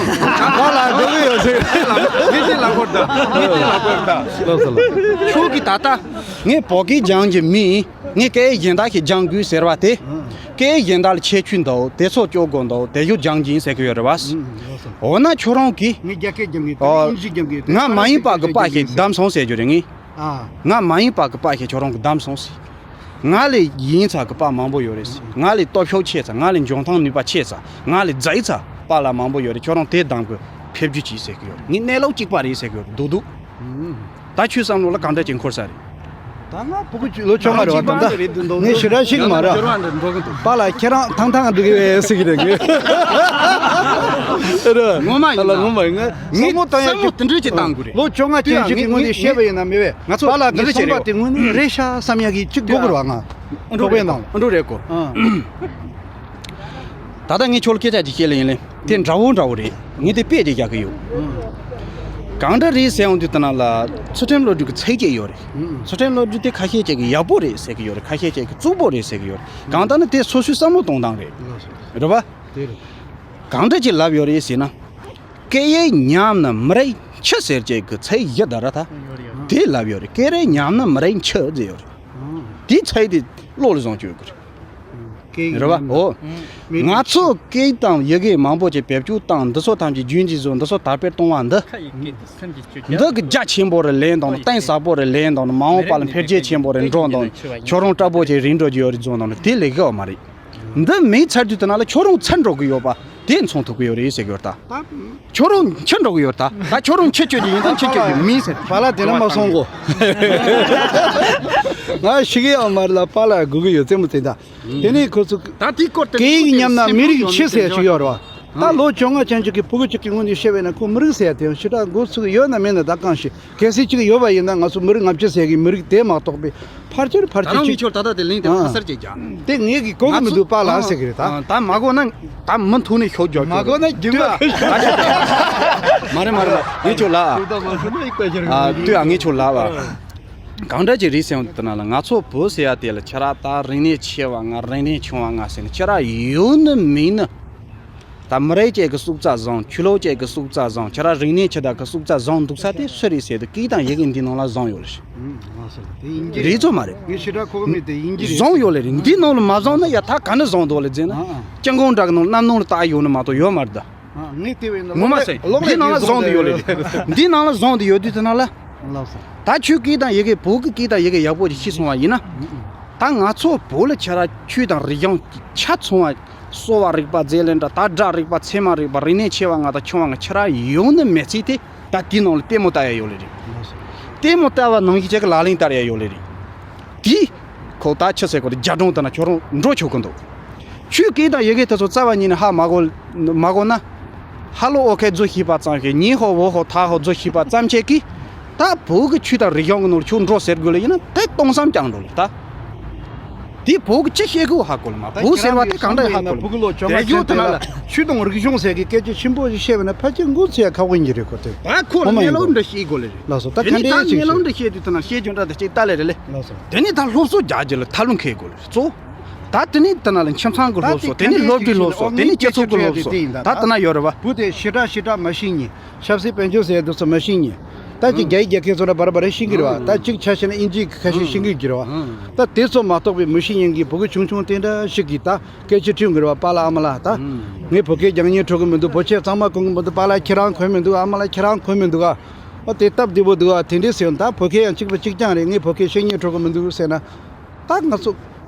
པཱ་ལགས་དགོས་གི་ཡོད་ཟེར་གི། ངས་དེ་ལབ་གོ་ད། ངས་དེ་ལབ་གོ་ད། ལགས་སོ་ལགས། ཁྱོད་ཀྱིས་ད་ལྟ་ངས་བོད་སྐད་སྦྱང་གི་མིན། ངས་སྐད་ཡིག་གཞན་དག་ཞིག་སྦྱང་དགོས་ཟེར་བ་དེ། ཨང་། སྐད་ཡིག་གཞན་དག་ལ་ཁྱད་ཆོས་འདུག་དེ་ཚོ་སྐྱོར་དགོས་འདུག་དེ་ཡོད་སྦྱང་གིན་ཟེར་གི་ཡོད་རེད་བ། ཨང་། ལགས་སོ། འོ་ན་ཁྱོད་རང་གིས། ངས་རྒྱ་སྐད་སྦྱང་གི་ཨོ། ཨིན་ཇི་སྦྱང་གི་ང་མ་ཡིན་པ་གི་པ་ཞིག་བདམས་སོང་ཟེར་རྒྱུ་རེད་ངས། ཨ། ང་མ་ཡིན་པ་གི་པ་ཞིག་ཁྱོད་རང་གིས་བདམས་སོང་ཟེར། ང་ལས་ཡིན་ཚ་གི་པ་མང་པོ་ཡོད་རེད་ཟེར། ང་ལས་སྟོབས་ཤུགས་ཆེ་ཚ། ང་ལས་འཇོན་ཐང་ནུས་པ་ཆེ་ཚ། ང་ལས་མཛའ་ཚ་པཱ་ལགས་མང་པོ་ཡོད་རེད། ཁྱོད་རང་དེ་གདམ་གི་ཕེབས་རྒྱུ་གྱིས་ཟེར་གི་ཡོད་རེད། ངས་གནས་ལུགས་གཅིག་པ་རེད་ཟེར་གི་ཡོད་རེད། སྡུག་སྡུག་ད་ཁྱོད་བསམ་བློ་ལ་གང་འདྲ་ཅིག་འཁོར་ས་རེད། ད་ང་ཕྲུ་གུ་ལོ་ཆུང་བ་རེད་བ། ད་ལྟ་ངས་ཞེ་དྲག་ཤེས་ཀྱི་མ་རེད། པཱ་ལགས་ཁྱེད་རང་ཐང་ཐང་འདུག་གི་ཟེར་གི་རེད། ངས་ངོ་མ་ཡིན་ལ་ངོ་མ་ཡིན། ངས་བསམ་བློ་དེ་འདྲ་ཅིག་བཏང་དགོས་རེད། ལོ་བཅོ་ལྔ་ཅན་ཞིག་གི་ངོས་ནས་བཤད་པ་ཡིན་ན་མེད་པས། ང་ཚོ་པཱ་ལགས་ཀྱི་གསུངས་པ་དེ་དངོས་གནས་རེད་ཤག་བསམ་ཡག་གི་གཅིག་དགོས་ཀྱི་རེད་བ། ང་འགྲོ་བས་ནང་འགྲོ་རེད་གོ། ད་ལྟ་ངས་ཁྱོད་ལ་སྐད་ཆ་ཅིག་བཤད་ལ་ཡིན་ལེ། དེ་འདྲ་བོ་འདྲ་བོ་རེད། ངས་དེ་དཔེ་ཅིག་རྒྱག་གི་ཡོད། གང་འདྲ་རེད་ཟེར་ཡོང་དུས་དེ་ནང་ལ་ཚུལ་ཁྲིམས་སློབ་ཕྲུག་གི་ཚད་ཅིག་ཡོད་རེད། ཚུལ་ཁྲིམས་སློབ་ཕྲུག་དེ་ཁ་ཤས་ཅིག་གིས་ཡག་པོ་རེད་ཟེར་གི་ཡོད་རེད། ཁ་ཤས་ཅིག་གིས་རྩུབ་པོ་རེད་ཟེར་གི་ཡོད་རེད། གང་ལྟར་ན་དེ་སོ་སོའི་བསམ་བློ་གཏོང་སྟངས་རེད། རེད་བ། དེ་རེད། གང་འདྲ་ཅིག་ལབ་ཡོད་རེད་ཟེར་ན། སྐད་ཡིག་ཉམས་ན་མི་རིགས་འཆི་ཟེར་ཅིག་གི་ཚིག་བཞི་ད་ར་ད། དེ་ལབ་ཡོད་རེད། སྐད་རིགས་ཉམས་ན་མི་རིགས་འཆི་ཟེར་ཡོད་རེད། དེའི་ཚིག་དེ་བློ་ལ་བཟུང་བཅུག་དགོས་རེད། སྐད་ཡིག་རེད་བ། ཨོ། མི་རིགས་ང་ཚོ་སྐད་དང་ཡི་གེ་མང་པོ་ཅིག་བེད་སྤྱོད་བཏང་། འདི་ཚོ་ཐམས་ཅད་རྒྱུན་གྱི་བཟོ། འདི་ཚོ་དར་སྤེལ་གཏོང་བ་འདི། འདི་གི་རྒྱ་ཆེན་པོ་རེ་ལེན་དང་། གཏིང་ཟབ་པོ་རེ་ལེན་དང་། མ་འོངས་པ་ལ་འཕེལ་རྒྱས་ཆེན་པོ་རེ་འགྲོ་དང་། ཁྱོད་རང་སྐྲག་པོ་ཅིག་རིང་འགྲོ་རྒྱུ་ཡོད་རེད་བཟོ་དང་། དེ་ལས་ཀ་བ་མ་རེད། འདི་མེད་ཚར་དུས་དེ་ན་ལ་ཁྱོད་རང་ཚར་འགྲོ་གི་ཡོད་པ་དེ་མཚོན་ཐུབ་གི་ཡོད་རེད་ཟེར་གི་ཡོད་ད། ཁྱོད་རང་འཆི་འགྲོ་གི་ཡོད་ད། ད་ཁྱོད་རང་འཆི་སྤྱོད་ཀྱི་ཡིན་ད། འཆི་སྤྱོད་ཀྱི་མིན་ཟེར། པཱ་ལགས་དེ་ན་མ་སོང་གོ། ང་ཤི་གི་ཡང་མ་རེད་ལ། པཱ་ལགས་སྒུག་གི་ཡོད་ཙེ་མོ་ཙེ་ད། དེ་ནས་ཁོ་ཚོ་ད་དེའི་སྐོར་དེ་སྐད་ཡིག་ཉམས་ན་མི་རིགས་འཆི་ཟེར་ཞིག་ཡོད་རེད་བ། ད་ལོ་བཅོ་ལྔ་ཅན་ཅིག་གི་ཕྲུ་གུ་ཅིག་གི་ངོས་ནས་བཤད་པ་ཡིན་ན་ཁོ་མི་རིགས་ཟེར་ཡ་དེ་ཡང་ཞེ་དྲག་འགོ་ཚུགས་ཡོད་ན་མེད་ན་ད་གང་ཤེས། གལ་སྲིད་ཅིག་ཡོད་པ་ཡིན་ན་ང་ཚོ་མི་རིགས་ལྔ་བཅུ་ཟེར་གི་མི་རིགས་དེ་མ་གཏོགས་པའི་ཕལ་ཆེར་ཕལ་ཆེར་ད་རང་ཅིག་མི་ཁྱོད་ད་ལྟ་ལིང་དེ་ཨ་ཁ་སར་ཅིག་རྒྱག་དེ་ངས་གི་གོ་གི་མི་འདུག་པཱ་ལགས་ཟེར་གི་རེད་ད། ད་མ་གོ་ན་ད་མུ་མཐུད་ནས་ཤོག་རྒྱག་མ་གོ་ན་རྒྱུག་ལ། མ་རེད་མ་རེད་མ་རེད། ངས་ཁྱོད་ལ་ཨ་ལྟོས་ཨ། ངས་ཁྱོད་ལ་བ། གང་འདྲ་ཅིག་རེད་ཟེར་ཡོང་དུས་ན་ལ། ང་ཚོ་བོད་ཟེར་ཡ་དེ་ལ་ཁྱེད་རང་ད་རིག་གནས་ཆེ་བ་ང་རིག་གནས་ཆུང་བ་ང་ཟེར་ནས་ཁྱེད་རང་ཡོད་ནི་མིན་ནི། ད་མི་རིགས་གཅིག་གི་སྲོག་རྩ་བཟང་། ཆོས་ལུགས་གཅིག་གི་སྲོག་རྩ་བཟང་། ཁྱེད་རང་རིག་གནས་ཆེ་ད་གི་སྲོག་རྩ་བཟང་འདུག་ས་དེ་སུ་རེད་ཟེར་དུས་སྐད་དང་ཡི་གེ་འདི་ནང་ལ་བཟང་ཡོད་རེད། ཨང་། ལགས་སོ། དེ་ཡིན་གྱི་རེད། རེད་ཚོད་མ་རེད། ངས་ཞེ་དྲག་གོ་གི་མེད། དེ་ཡིན་གྱི་རེད། བཟང་ཡོད་ལེ་རེད། འདི་ནང་ལ་མ་བཟང་ན་ཡ་ད་ག་ནས་བཟང་འདུག་ལེ་ཟེར་ན། ཨང་ཨང་། སྤྱང་ཀོང་འདྲ་གི་ནང་གནམ་ནང་ལ་བཏགས་ཡོད་ནི་མ་གཏོགས་ཡོད་མ་རེད་ད། ཨང་། ངས་དེ་བས་ན་ངོ་མ་ཟེར། འདི་ནང་ལ་བཟང་དུ་ཡོད་ལེ་རེད། འདི་ནང་ལ་བཟང་དུ་ཡོད་དུས་དེ་ནང་ལ། ལགས་སོ། ད་ཆོས་སྐད་དང་ཡི་གེ་བོད་ཀྱི་སྐད་དང་ཡི་གེ་ཡག་པོ་ཅིག་ཤེས་སོང་བ་ཡིན་ན། ཨང་ཨང་། ད་ང་ཚོ་བོད་ལ་ཁྱེད་རང་ཆོས་དང་རིག་གཞུང་ཆ་ཚང་བ། གསོ་བ་རིག་པ་རྫས་ལས་འདྲ། དག་སྒྲ་རིག་པ། ཚད་མ་རིག་པ། རིག་གནས་ཆེ་བ་ང་དང་ཆུང་བ་ང་ཁྱེད་རང་ཡོང་ནི་མེད་ཚེ་དེ་ད་དེའི་ནང་ལ་ལྟད་མོ་ལྟ་ཡ་ཡོད་ལེ་རེད། ལྟད་མོ་ལྟ་བ་ནང་བཞིན་ཅིག་གི་ལག་ལེན་བསྟར་ཡ་ཡོད་ལེ་རེད། དེ་ཁོ་ད་ཆི་ཟེར་གོ་རེད། རྒྱ་གྲོང་དུ་ན་ཁྱོད་རང་འགྲོ་ཆོག་གི་འདུག་ཆོས་སྐད་དང་ཡི་གེ་དེ་ཚོ་རྩ་བ་ཉིད་ནས་ཧ་མ་གོ། མ་གོ་ན། ཧ་ལོ་ཨོ་ཁེ་རྫོ་ཤེས་པ་ཙམ་ཞིག་ཉི་ཧོ་བོ་ཧོ་ཐ་ཧོ་རྫོ་ཤེས་པ་ཙམ་ཞིག་གིས། ད་བོད་ཀྱི་ཆོས་དང་རིག་གཞུང་གི་ནང་ལ་ཁྱོད་འགྲོ་ཟེར་དགོས་ལ་ཡིན་ན་དེ་སྟོང་བསམ་རྐྱང་འགྲོ་ལ་ད། དེ་བོད་ཀྱི་ཅི་བཤད་དགོས་ཧ་གོ་ལ་མ། ད་བོད་ཟེར་བ་དེ་གང་འདྲ་ཧ་གོ་ལ། བོད་ཀྱི་ལོ་བཅོ་ལྔ་ཅན་དེ་ལ་ཆོས་དང་རིག་གཞུང་ཟེར་གི་སྐད་ཆ་ཆེན་པོ་ཞིག་བཤད་པ་ན་ཕལ་ཆེར་འགོ་ཚུགས་ཡ་ཁག་པོ་ཡིན་གྱི་རེད་ཁོ་ཐོས། ད་ཁོ་ལ་ངས་ལོ་འདྲ་བཤད་དགོས་ལ་རེད། ལགས་སོ། ད་དེ་ནས་ད་ག་འདྲ་ངས་ལོ་ཅིག་འདྲ་བཤད་དུས་ད་ན་བཤད་རྒྱུ་འདྲ་ད་ཅིག་ལྟ་ལེ་རེད་ལེ། ལགས་སོ། དེ་ནས་ད་སློབ་གསོ་རྒྱག་རྒྱུ་ལ་ཐབས་ལམ་འཁེལ་དགོས་ལ་གཙོ། ད་དེ་ནས་ད་ན་ལ་ཁྱིམ་ཚང་གི་སློབ་གསོ། དེ་ནས་སློབ་གྲྭའི་སློབ་གསོ། དེ་ནས་སྤྱི་ཚོགས་ཀྱི་སློབ་གསོ། ད་ད་ན་ཡོད་རེད་བ། བུ་དེ་ཞེ་དྲག་ཞེ་དྲག་མ་ཤེས་ཉེ། ཞབས་སེ་དཔལ་འབྱོར་ཟེར་དུས་སུ་མ་ཤེས་ཉེ། ད་ཅིག་རྒྱ་ཡིག་རྒྱ་སྐད་ཚོ་ན་བར་བར་ཤེས་ཀྱི་རེད་བ། ད་ཅིག་ཆ་བཞག་ན་ཨིན་ཇིའི་ཁ་ཤས་ཤེས་ཀྱི་རེད་བ། ད་དེ་ཚོ་མ་གཏོགས་པའི་མི་ཤེས་ཉེ་གི་བུ་གུ་ཆུང་ཆུང་དེ་འདྲ་ཞིག་གིས་ད་སྐད་ཆ་དྲིས་ཀྱི་རེད་བ། པཱ་ལགས་ཨ་མ་ལགས་ད། ངས་བོད་སྐད་རྒྱག་སྙིང་བྲོ་གི་མི་འདུག་བོད་ཆས་གཙང་མ་གོན་གི་མི་འདུག་ཨ་མ་ལགས་ཁྱེད་རང་གོན་མི་འདུག་ཨ་མ་ལགས་ཁྱེད་རང་གོན་མི་འདུག་ཨ། ཨོ་དེ་སྟབས་བདེ་པོ་འདུག་ཨ། དེ་འདྲས་ཟེར་ཡོང་། ད་བོད་སྐད་ཡང་གཅིག་པ་གཅིག་རྐྱང་རེད། ངས་བོད་སྐད་བཤད་སྙིང་བྲོ་གི་མི་འདུག་ཟེར་ན། ད་ང་ཚོ་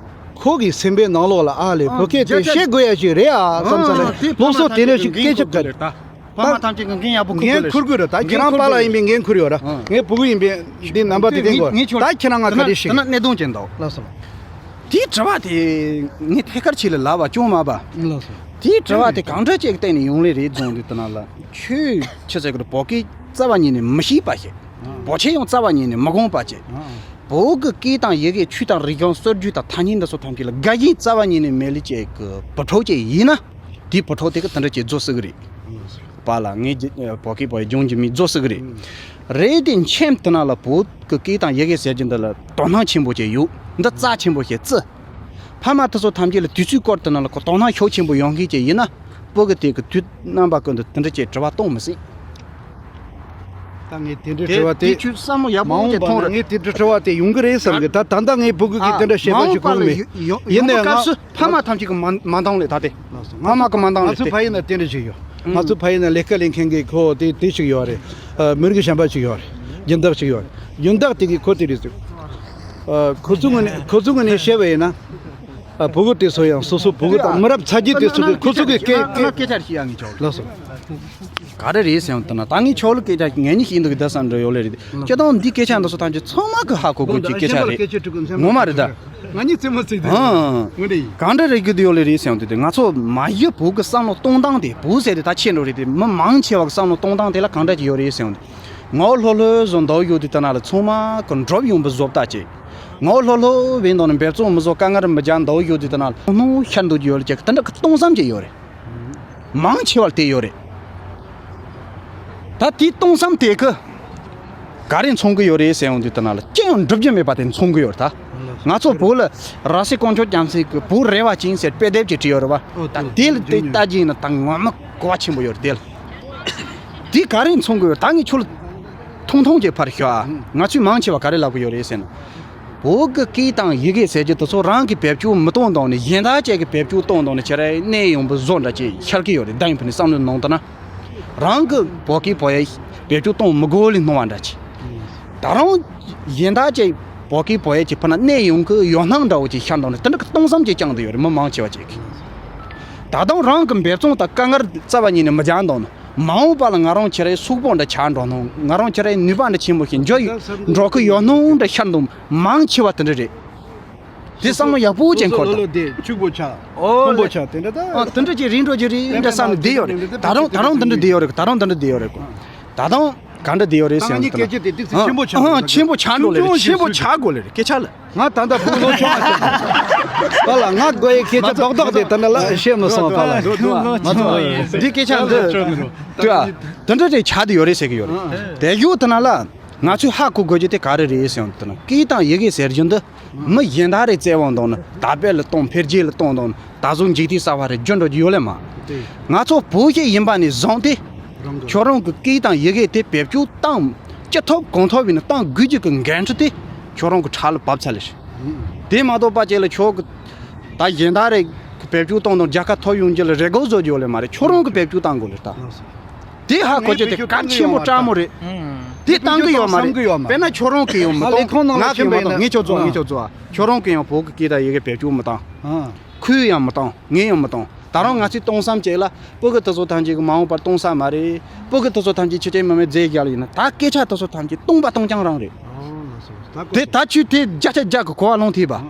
ཁོ་གི་སེམས་པའི་ནང་ལོགས་ལ་ཨ་ལས་བོད་སྐད་དེ་བཤད་དགོས་ཡ་ཞིག་རེད་ཨ་བསམ་ས་རེད། སློབ་གསོ་དེ་འདྲ་ཞིག་སྐད་ཆ་ག་རེད་ད། ཕ་མ་ཐམས་ཅད་ཀྱི་འགན་ཡག་པོ་འཁུར་དགོས་རེད། འགན་འཁུར་དགོས་རེད་ད། ཁྱེད་རང་པཱ་ལགས་ཡིན་པའི་འགན་འཁུར་ཡོད་ར། ངའི་བུ་གུ་ཡིན་པའི་འདི་རྣམ་པ་དེ་བསྟན་དགོས། ད་ཁྱེད་རང་ང་ག་རེ་ཞིག་ད་ན་གནད་དོན་ཅན་འདུག་ལགས་སོ། དེའི་དྲི་བ་དེ་ངས་ཐད་ཀར་ཁྱེད་ལ་ལབ་པ་ཅུང་མ་པ། ལགས་སོ། དེའི་དྲི་བ་དེ་གང་འདྲ་ཅིག་སྟེང་ནས་ཡོང་ལེ་རེད་བཟུང་དུས་དེ་ན་ལ་ཆོས་ཆི་ཟེར་གི་རེད། བོད་སྐད་རྩ་བ་ཉིད་ནས་མི་ཤེས་པ་ཞིག་བོད་ཆས་ཡང་རྩ་བ་ཉིད་ནས་མི་གོན་པ་ཅིག་བོད་ཀྱི་སྐད་དང་ཡི་གེ་ཆོས་དང་རིག་གཞུང་སྲོལ་རྒྱུན་དང་ཐ་སྙད་འདི་ཚོ་ཐམས་ཅད་ལ་དགའ་ཞེན་རྩ་བ་ཉིད་ནས་མེད་ལེ་ཅིག་གི་བུ་ཕྲུག་ཅིག་ཡིན་ན། དེའི་བུ་ཕྲུག་དེ་གི་དེ་འདྲ་ཅིག་རྫོགས་སྲིད་གི་རེད། པཱ་ལགས་ངས་བོད་སྐད་པོ་སྦྱོང་རྒྱུ་མེད་རྫོགས་སྲིད་གི་རེད། རེད་དེ་མཆན་དེ་ན་ལ་བོད་ཀྱི་སྐད་དང་ཡི་གེ་ཟེར་རྒྱུ་འདི་ལ་དོ་སྣང་ཆེན་པོ་ཅིག་ཡོད། འདི་རྩ་ཆེན་པོ་ཞིག་བརྩི། ཕ་མ་དེ་ཚོ་ཐམས་ཅད་ལ་དུས་ཚོད་སྐོར་དེ་ན་ལ་ཁོ་དོ་སྣང་ཤུགས་ཆེན་པོ་ཡོང་མཁན་ཅིག་ཡིན་ན། བོད་ཀྱི་དེ་གི་དུས་རྣམ་པ་ཀུན་ཏུ་དེ་འདྲ་ཅིག་དྲི་བ་གཏོང་མི་སྲིད། ད་ངས་དེ་འདྲའི་དྲི་བ་དེ། དེ་ཁྱོད་བསམ་བློ་ཡག་པོ་ཅིག་ཐོངས་རེད། ངས་དེ་འདྲའི་དྲི་བ་དེ་ཡོང་གི་རེད་བསམ་གི། ད་ད་ལྟ་ངས་ཕྲུ་གུ་གིས་དེ་འདྲ་བཤད་པ་ཅིག་གོ་གི་མེད། ཡིན་ནའང་སྐབས་སུ་ཕ་མ་ཐམས་ཅད་ཀྱིས་མ་མ་འདང་ལེ་ད་དེ། ཕ་མ་གིས་མ་འདང་ལེ་ང་ཚོའི་ཕ་ཡུལ་ན་དེ་འདྲ་ཞིག་ཡོད། ང་ཚོའི་ཕ་ཡུལ་ན་ལས་ཀ་ལས་མཁན་གྱི་ཁོ་དེ་དེ་ཞིག་ཡོད་རེད། མི་རིགས་གཞན་པ་ཞིག་ཡོད་རེད། སྦྱིན་བདག་ཞིག་ཡོད་རེད། སྦྱིན་བདག་དེ་གིས་ཁོ་དེ་རེད་ཟེར། ཁོ་ཚོའི་ངོས་ནས་ཁོ་ཚོའི་ངོས་ནས་བཤད་པ་ཡིན་ན། ཕྲུ་གུ་དེ་ཚོ་ཡང་སོ་སོ་ཕྲུ་གུ་དང་མི་རབས་ཚ་རྒྱུད་དེ་ཚོ་གིས་ཁོ་ཚོ་གི་སྐད་སྐད་སྐད་ཆ་ཞིག་ཡང་ངས་ཆོག་ལགས་སོ། ག་རེ་རེད་ཟེར་ཡང་ལྟ་ན་ད་ངས་ཆོག་ལ་སྐད་ཆ་ངས་ནི་ཤེས་འདུག་གི་ད་བསམ་འགྲོ་ཡོད་ལེ་རེད། ཁྱེད་དང་འདི་སྐད་ཆ་འདི་ཚོ་ཐམས་ཅད་ཚང་མ་གི་ཧ་གོ་དགོས་ཀྱི་སྐད་ཆ་རེད། ངོ་མ་རེད་ད། ང་གཉིས་རྩེད་མོ་རྩེ་དུས། ཨང་། ངོ་རེད། གང་འདྲ་རེད་གི་དུ་ཡོད་ལེ་རེད་ཟེར་ཡང་དུ་དེ་ང་ཚོ་མ་ཡི་བུ་གི་བསམ་བློ་གཏོང་སྟངས་དེ་བུ་ཟེར་དེ་ད་ཆེ་འགྲོ་རེད་དེ་མི་མང་ཆེ་བ་གི་བསམ་བློ་གཏོང་སྟངས་དེ་ལ་གང་འདྲ་ཅིག་ཡོད་རེད་ཟེར་ཡང་དུ། ངའོ་ལྷོ་ལྷོ་བཟོ་འདོགས་ཡོད་དུས་ད་ན་ལ་ཚང་མ་གི་འགྲོབ་ཡོང་བའི་བཟོ་ལྟ་ཅིག་ངའོ་ལྷོ་ལྷོ་བའི་འདོགས་ནས་འབེབས་ཚོང་མི་བཟོ་དཀའ་ངལ་མི་རྒྱག་འདོགས་ཡོད་དུས་ད་ན་ལ་ནོ་ཤར་འདུག་ཡོད་ལ་ཅིག་དེ་འདྲ་གི་གཏོང་བསམ་ཅིག་ཡོད་རེད། མང་ཆེ་བ་དེ་ཡོད་རེད། ད་དེའི་གཏོང་བསམ་དེ་གི་ག་རེ་མཚོན་གི་ཡོད་རེད་ཟེར་ཡོང་དུས་ད་ན་ལ་ཅི་ཡང་འགྲུབ་རྒྱུ་མེད་པ་དེ་མཚོན་གི་ཡོད་རེད་ད། ང་ཚོ་བོད་ལ་ར་སེ་དཀོན་མཆོག་རྒྱལ་མཚན་གི་བོད་རེ་བ་ཅན་ཟེར་དཔེ་དེབ་ཅིག་བྲིས་ཡོད་རེད་བ། ད་དེ་ལ་དེ་ལྟ་རྒྱུ་ཡིན་ན་ད་ངོ་མ་གོ་བ་ཆེན་པོ་ཡོད་རེད་དེ་ལ། དེ་ག་རེ་མཚོན་གི་ཡོད་རེད་ད་ངས་ཁྱོད་ལ་ཐུང་ཐུང་ཅིག་ཕར་ཤོག་ཨ། ང་ཚོས་མང་ཆེ་བ་ག་རེ་ལབ་གི་ཡོད་རེད་ཟེར་ན། བོད་ཀྱི་སྐད་དང་ཡི་གེ་ཟེར་རྒྱུ་དེ་ཚོ་རང་གི་བེད་སྤྱོད་མི་གཏོང་དང་ནི་གཞན་དག་ཅིག་གི་བེད་སྤྱོད་གཏོང་དང་ནི་ཁྱེད་རའི་གནས་ཡོང་པའི་བཟོ་འདྲ་ཅིག་ཤར་གི་ཡོད་རེད་ད་ཡིན་ཕུ་ནི་བསམ་བློའི་ནང་དུ་ན། རང་གི་བོད་སྐད་བོད་ཡིག་བེད་སྤྱོད་གཏོང་མི་དགོས་ལས་སྣང་བ་འདྲ་ཅིག་ད་རུང་གཞན་དག་ཅིག་བོད་སྐད་བོད་ཡིག་གི་ཕུ་ན་གནས་ཡོང་གི་ཡོད་སྣང་འདྲ་བོ་ཅིག་ཤར་དང་ནི་དེ་འདྲ་གི་གཏོང་བསམ་ཅིག་བཅངས་དུ་ཡོད་རེད་མི་མང་ཆེ་བ་ཅིག་གིས། ད་དུང་རང་གི་འབད་བརྩོན་དང་དཀའ་ངལ་རྩ་བ་ཉིད་ནས་མི་སྦྱང་དང་ནི། མ་འོངས་པ་ལ་ང་རང་ཁྱེད་རའི་སུག་པོ་འདྲ་ཆགས་འགྲོ་སྣང་། ང་རང་ཁྱེད་རའི་ནུས་པ་འདྲ་ཆེན་པོ་ཞིག་འཇོག་ཡི་འགྲོ་གི་ཡོད་སྣང་འདྲ་ཤར་འདུག་མང་ཆེ་བ་དེ་འདྲ་རེད། དེ་བསམ་བློ་ཡག་པོ་ཅན་འཁོར་ལོ་དང་། ལོ་དེ་ཕྱུག་པོ་ཆགས། ཨོ་ཕུང་པོ་ལེ། ཆགས་དེ་འདྲ་ད། ཨ་དེ་འདྲ་ཅིག་རིག་འགྲོ་རྒྱུ་རེད་འདྲ་བསམ་ནས་བསྡད་ཡོད་རེད། ད་རུང་ད་རུང་དེ་འདྲ་བསྡད་ཡོད་རེད། ད་རུང་དེ་འདྲ་བསྡད་ཡོད་རེད། ད་དུང་ག་འདྲ་བསྡད་ཡོད་རེད་ཟེར་ཡང་ད་ང་གཉིས་སྐད་ཆ་དེ་ཏིག་ཙམ་ཆེན་པོ་ཆགས་འགྲོ་ཆེན་པོ་ཆགས་འགྲོ་ལེ་རེད། ཆེན་པོ་ཆགས་དགོས་ལེ་རེད་སྐད་ཆ་ལ། ང་ད་ལྟ་ཕྲུ་གུ་ལོ་ཆུང་བ་ཞིག་པ་ལ་ང་དགོས་ཡའི་སྐད་ཆ་རྡོག་རྡོག་དེ་ད་ནི་ལ་བཤད་མི་སོང་པ་ལ། འདི་སྐད་ཆ་འདི་དུ་ཨ་དེ་འདྲ་དེ་ཆགས་དེ་ཡོད་རེད་ཟེར་གི་ཡོད་རེད། དེ་ཡུག་དེ་ན་ལ་ང་ཚོས་ཧ་གོ་དགོས་རྒྱུ་དེ་ག་རེ་རེད་ཟེར་ཡང་དེ་ན་སྐད་དང་ཡི་གེ་ཟེར་རྒྱུ་འདི་མི་གཞན་དག་རེ་བཙལ་བ་དང་ནི་ད་པད་ལ་གཏོང་འཕེལ་རྒྱས་ལ་གཏོང་དང་ནི་ད་གཟོད་འཇིག་རྟེན་གསར་བ་རེ་བརྒྱུད་འགྲོ་རྒྱུ་ཡོད་ལེ་མ། ང་ཚོ་བོད་ཞིག་ཡིན་པ་ནས་བཟུང་སྟེ་ཁྱོད་རང་གི་སྐད་དང་ཡི་གེ་དེ་བེད་སྤྱོད་བཏང་ཅི་ཐོབ་གང་ཐོབ་ཡིན་ན་བཏང་དགོས་རྒྱུ་གི་འགན་འཁྲི་དེ་ཁྱོད་རང་གི་ཕྲག་ལ་བབས་ཚར་ལེ་རེད། དེ་མ་གཏོགས་པ་ཅིག་ལ་ཁྱོད་ཀྱི་ད་གཞན་དག་རེ་བེད་སྤྱོད་གཏོང་དང་རྒྱལ་ཁ་ཐོབ་ཡོང་རྒྱུ་ལ་རེ་སྒུག་བཟོ་རྒྱུ་ཡོད་ལེ་མ་རེད། ཁྱོད་རང་གི་བེད་སྤྱོད་བཏང་དགོས་ལེ་ད། དེ་ཧ་གོ་རྒྱུ་དེ་གལ་ཆེན་པོ་དྲག་མོ་རེད། དེ་བཏང་གི་ཡོད་མ་རེད། དཔེར་ན་ཁྱོད་རང་གི་ཡོད་མི་གཏོང་ང་གི་མི་གཏོང་ངས་ཁྱོད་ཚོ་ངས་ཁྱོད་ཚོ་ཁྱོད་རང་གི་ཡང་བོད་ཀྱི་སྐད་དང་ཡི་གེ་བེད་སྤྱོད་མི་བཏང་། ཁོས་ཡང་མི་བཏང་ངས་ཡང་མི་བཏང་། ད་རུང་ང་ཚོས་གཏོང་བསམ་བྱས་ལ་སྤུ་གུ་དེ་ཚོ་ཐམས་ཅད་ཀྱི་མ་འོངས་པར་གཏོང་ས་མ་རེད། སྤུ་གུ་དེ་ཚོ་ཐམས་ཅད་ཕྱི་རྒྱལ་མི་མེད་རྫས་རྒྱག་ལ་ཡིན་ན་ད་སྐད་ཆ་དེ་ཚོ་ཐམས་ཅད་སྟོང་པ་སྟོང་རྐྱང་རང་རེད། དེ་ད་ཆུ་དེ་བརྒྱ་ཆ་བརྒྱ་གི་གོ་བ་ལོན་ཐུབ་པ།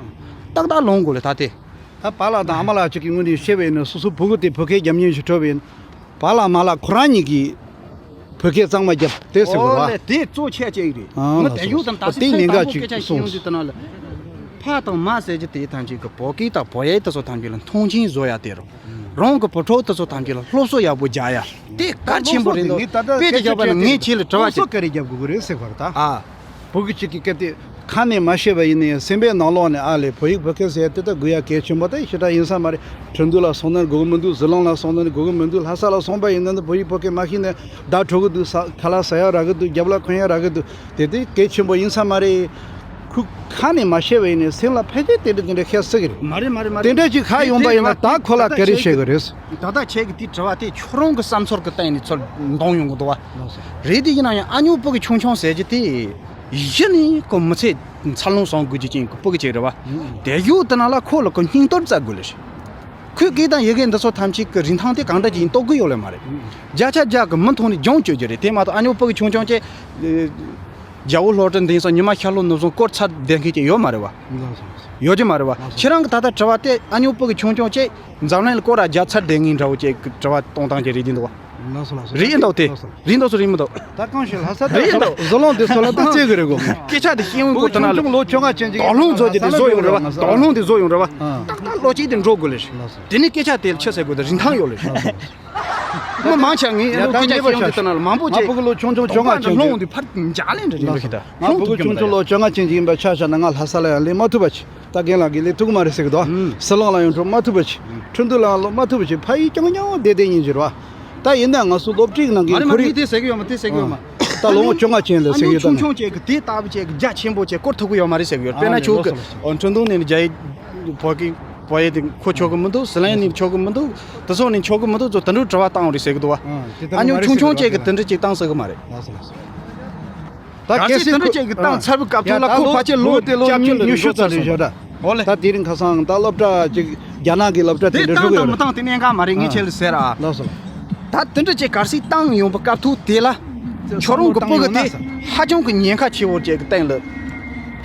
ཏག་ཏག་ལོན་དགོས་ལ་ད་དེ། ད་པཱ་ལགས་དང་ཨ་མ་ལགས་གཅིག་གི་ངོས་ནས་བཤད་པ་ཡིན་ན་སོ་སོ་བུ་གུ་དེ་བོད་སྐད་རྒྱབ་མཁན་ཞིག་འཕྲོད་པ་ཡིན། པཱ་ལགས་མ་ལགས་ཁོ་རང་གཉིས་ཀྱིས་བོད་སྐད་གཙང་མ་རྒྱབ་དེ་ཟེར་དགོས་ར། ཨོ་ལེ་དེ་གཙོ་ཆེ་ཆེ་ཡིན་རེད། ཨ་ང་ལགས་དེ་ཡུག་དང་ད་སོ་སེམས་དེ་ཉེན་དང་ཁ་པོ་སྐད་ཅིག་ཆ་ཤེས་ཡོང་དུས་ད་ན་ལ་ཕ་དང་མ་ཟེར་རྒྱུ་དེ་ཐམས་ཅད་ཀྱི་བོད་སྐད་དང་བོད་ཡིག་དེ་ཚོ་ཐམས་ཅད་ལ་མཐོང་ཆེན་བཟོ་ཡ་དེ་རུ་རང་གི་བུ་ཕྲུག་དེ་ཚོ་ཐམས་ཅད་ལ་སློབ་གསོ་ཡག་པོ་རྒྱག་ཡ་དེ་གལ་ཆེན་པོ་རེད་འདུག་དཔེ་དེ་བཞག་པ་ན་ངས་ཁྱེད་ལ་དྲི་བ་སློབ་གསོ་ཅིག་ག་རེ་རྒྱབ་དགོས་ཀྱི་རེད་ཟེར་བ་རེད་ད། ཨ། བོད་ཀྱི་གཅིག་གི་སྐད་དེ་ཁ་ནས་མ་བཤད་པ་ཡིན་ནའི་སེམས་པའི་ནང་ལོགས་ནས་ཨ་ལས་བོད་ཡིག་བོད་སྐད་ཟེར་དེ་ད་དགོས་ཡ་གལ་ཆེན་པོ་ད་ཞེ་དྲག་ཡིན་ས་མ་རེད། ཁྲིན་ཏུའུ་ལ་སོང་ན་དགོས་ཀྱི་མི་འདུག་ཟི་ལིང་ལ་སོང་ན་དགོས་ཀྱི་མི་འདུག་ལྷ་ས་ལ་སོང་པ་ཡིན་ན་ནི་བོད་ཡིག་བོད་སྐད་མ་ཤེས་ནས་བརྡ་འཕྲོད་ཀྱི་འདུག་ས་ཁ་ལག་ཟ་ཡ་རག་གི་འདུག་རྒྱབ་ལ་འཁོན་ཡ་རག་གི་འདུག་དེ་དེ་གལ་ཆེན་པོ་ཡིན་ས་མ་རེད། ཁོས་ཁ་ནས་མ་བཤད་པ་ཡིན་ནའི་སེམས་ལ་ཕལ་ཆེར་དེ་འདྲ་དེ་འདྲ་ཤེས་སྲིད་ཀྱི་རེད། མ་རེད་མ་རེད་མ་རེད། དེ་འདྲ་ཅིག་ཧ་ཡོང་པ་ཡིན་ན་ད་ཁོ་ལ་ག་རེ་བཤད་ཀྱི་རེད། ད་ལྟ་ཁྱེད་ཀྱི་དེ་དྲི་བ་དེ་ཁྱོད་རང་གི་བསམ་ཚུལ་གྱི་སྟེང་ནས་ཚུར་འདོན་ཡོང་གི་འདུག་བ། རེད་དེ་ཡིན་ན་ཡང་ཨ་ཉོ་སྤུ་གུ་ཆུང་ཆུང་ཟེར་གྱི་དེ། གཞི་ནས་ཁོ་མི་ཚེ་འཚར་ལོངས་བྱུང་དགོས་ཀྱི་ཅན་གྱི་སྤུ་གུ་ཅིག་རེད་བ། དེ་ཡུག་དེ་ན་ལ་ཁོ་ལ་ཁོ་སྙིང་སྟོབས་བཙལ་དགོས་ལེ་རེད། ཁོས་སྐད་དང་ཡི་གེ་འདི་ཚོ་ཐམས་ཅད་ཀྱི་རིན་ཐང་དེ་གང་འདྲ་ཅིག་ཡིན་རྟོགས་ཀྱི་ཡོད་ལེ་མ་རེད། བརྒྱ་ཆ་བརྒྱ་གི་མི་མཐོང་ནས་སྦྱོང་བཅོས་རྒྱུ་རེད། དེ་མ་གཏོགས་ཨ་ཉོ་སྤུ་གུ་ཆུང་ཆུང་ཅིག་རྒྱ་བོད་སློབ་གྲྭ་འདི་སོང་ཉི་མ་ཤར་ལྷོ་ནུབ་བྱུང་སྐོར་ཚར་བསྡད་མཁན་ཅིག་ཡོད་མ་རེད་བ། ཡོད་ཀྱི་མ་རེད་བ། ཁྱེད་རང་གི་ད་ལྟ་དྲི་བ་དེ་ཨ་ཉོ་སྤུ་གུ་ཆུང་ཆུང་ཅིག་འཛམ་གླིང་ལ་སྐོར་ར་རྒྱག་ཚར་བསྡད་མཁན་འདྲ་བོ་ཅིག་གི་དྲི་བ་གཏོང་སྟངས་ཅིག་རེད་འདུག་བ། ལགས་སོ་ལགས་སོ། རེད་ཡིན་འདུག་དེ། ལགས་སོ། རེད་འདུག་སོ་རེད་མི་འདུག་ད་གང་ཞིག་ལྷ་ས་རེད་ཡིན་འདུག་ཟི་ལིང་དེ་ཚོ་ལ་ད་བརྩི་གི་རེད་གོ། སྐད་ཆ་དེ་ཤེས་ཡོན་སྐོར་དེ་ན་ལ། ལོ་ཆུང་ང་ཅན་ཅིག་དོགས་སློང་བཟོ་རྒྱུ་དེ་བཟོ་ཡོང་རེད་བ། དོགས་སློང་དེ་བཟོ་ཡོང་རེད་བ། ཏག་ཏག་བློ་སྐྱེད་དེ་འགྲོ་དགོས་ལེ། དེ་ནས་སྐད་ཆ་དེ་ལ་ཆི་ཟེར་དགོས་དེ་རིན་ཐང་ཡོད་ལེ། མི་མང་ཆེ་ངས་ལོ་སྐད་ཆ་ཤེས་ཡོན་དེ་ལྟ་ན་ལ་མང་པོ་ང་ཅིག་ཕྲུ་གུ་ལོ་ཆུང་ཆུང་བཅོ་ལྔ་ཅན་ཅིག་ལོང་དེ་ཕར་འཇགས་ལེན་འདྲ་ཡིན་པ་ཞིག་ད། ང་ཕྲུ་གུ་ཆུང་ཆུང་ལོ་བཅོ་ལྔ་ཅན་ཅིག་ཡིན་པ་ཆ་བཞག་ན་ང་ལྷ་ས་ལ་ཡང་སླེབས་མ་ཐུབ་པ་ཅིག་ད་རྒན་ལགས་ཀྱིས་སླེབས་ཐུབ་ཀྱི་མ་རེད་ཟེར་གི་འདུག་ཟི་ལིང་ལ་ཡང་འགྲོ་མ་ཐུབ་པ་ཅིག་ཁྲིན་ཏུའུ་ལ་ཡང་ལོག་མ་ཐུབ་པ་ཅིག་ཕ་ཡུལ་རྐྱང་རྐྱང་བསྡད་བསྡད་ཡིན་གྱི་རེད་བ། ད་ཡིན་ན་ང་ཚོ་སློབ་ཁྲིད་གནང་གི་མ་རེད་མ་ཁོར་རེད་ཡུག་དེ་ཟེར་གི་ཡོད་མ་དེ་ཟེར་གི་ཡོད་མ། ད་ལོ་ངོ་བཅོ་ལྔ་ཅན་ལ་ཟེར་ཡོད། ད་ཆུང་ཆུང་ཅིག་གི་དེ་ལྟ་བུ་ཅིག་གི་རྒྱ་ཆེན་པོ་ཅིག་བསྐོར་ཐུབ་ཀྱི་ཡོད་མ་རེད་ཟེར་གི་ཡོད། དཔེར་ན་ཁྱོད་ཀྱི་ཁྲིན་ཏུའུ་ནས་རྒྱ་ཡིག་བོད་ཀྱི་བོད་ཡིག་དེ་ཁོ་ཆོག་གི་མི་འདུག་ཟི་ལིང་ནས་ཆོག་གི་མི་འདུག་དེ་ཚོ་ནས་ཆོག་གི་མི་འདུག་ཚོ་དེ་འདྲའི་དྲི་བ་བཏང་རེད་ཟེར་གི་འདུག་བ། ཨ་ཉོ་ཆུང་ཆུང་ཅིག་གི་དེ་འདྲ་ཅིག་བཏང་ཟེར་གི་མ་རེད། ད་གལ་སྲིད་དེ་འདྲ་ཅིག་གི་བཏང་ཚར་བའི་སྐབས་ཐོག་ལ་ཁོ་ཕལ་ཆེར་ལོ་དེ་ལོ་བཅུ་བཅུ་ལ་ཉི་ཤུ་ཙམ་ཞོག་ད། ཨོ་ལེ། ད་དེ་རིང་ཁ་སང་ད་སློབ་གྲྭ་ཅིག་རྒྱ་ནག་གི་སློབ་གྲྭ་དེ་འདྲ་ཞུགས་ཡོད་རེད། བཏང་དང་མི་བཏང་དེ་གནད་འགག་མ་རེད། ངས་ཁྱེད་ལ་ཟེར་ཨ། ལགས་སོ། ད་དེ་འདྲ་ཅིག་གལ་སྲིད་བཏང་ཡོང་བའི་སྐབས་ཐོག་དེ་ལ་ཁྱོད་རང་གི་སྤུ་གུ་དེ་ཧ་ཅང་གི་ཉེན་ཁ་ཆེ་བོ་ཅིག་གི་སྟེང་ལ་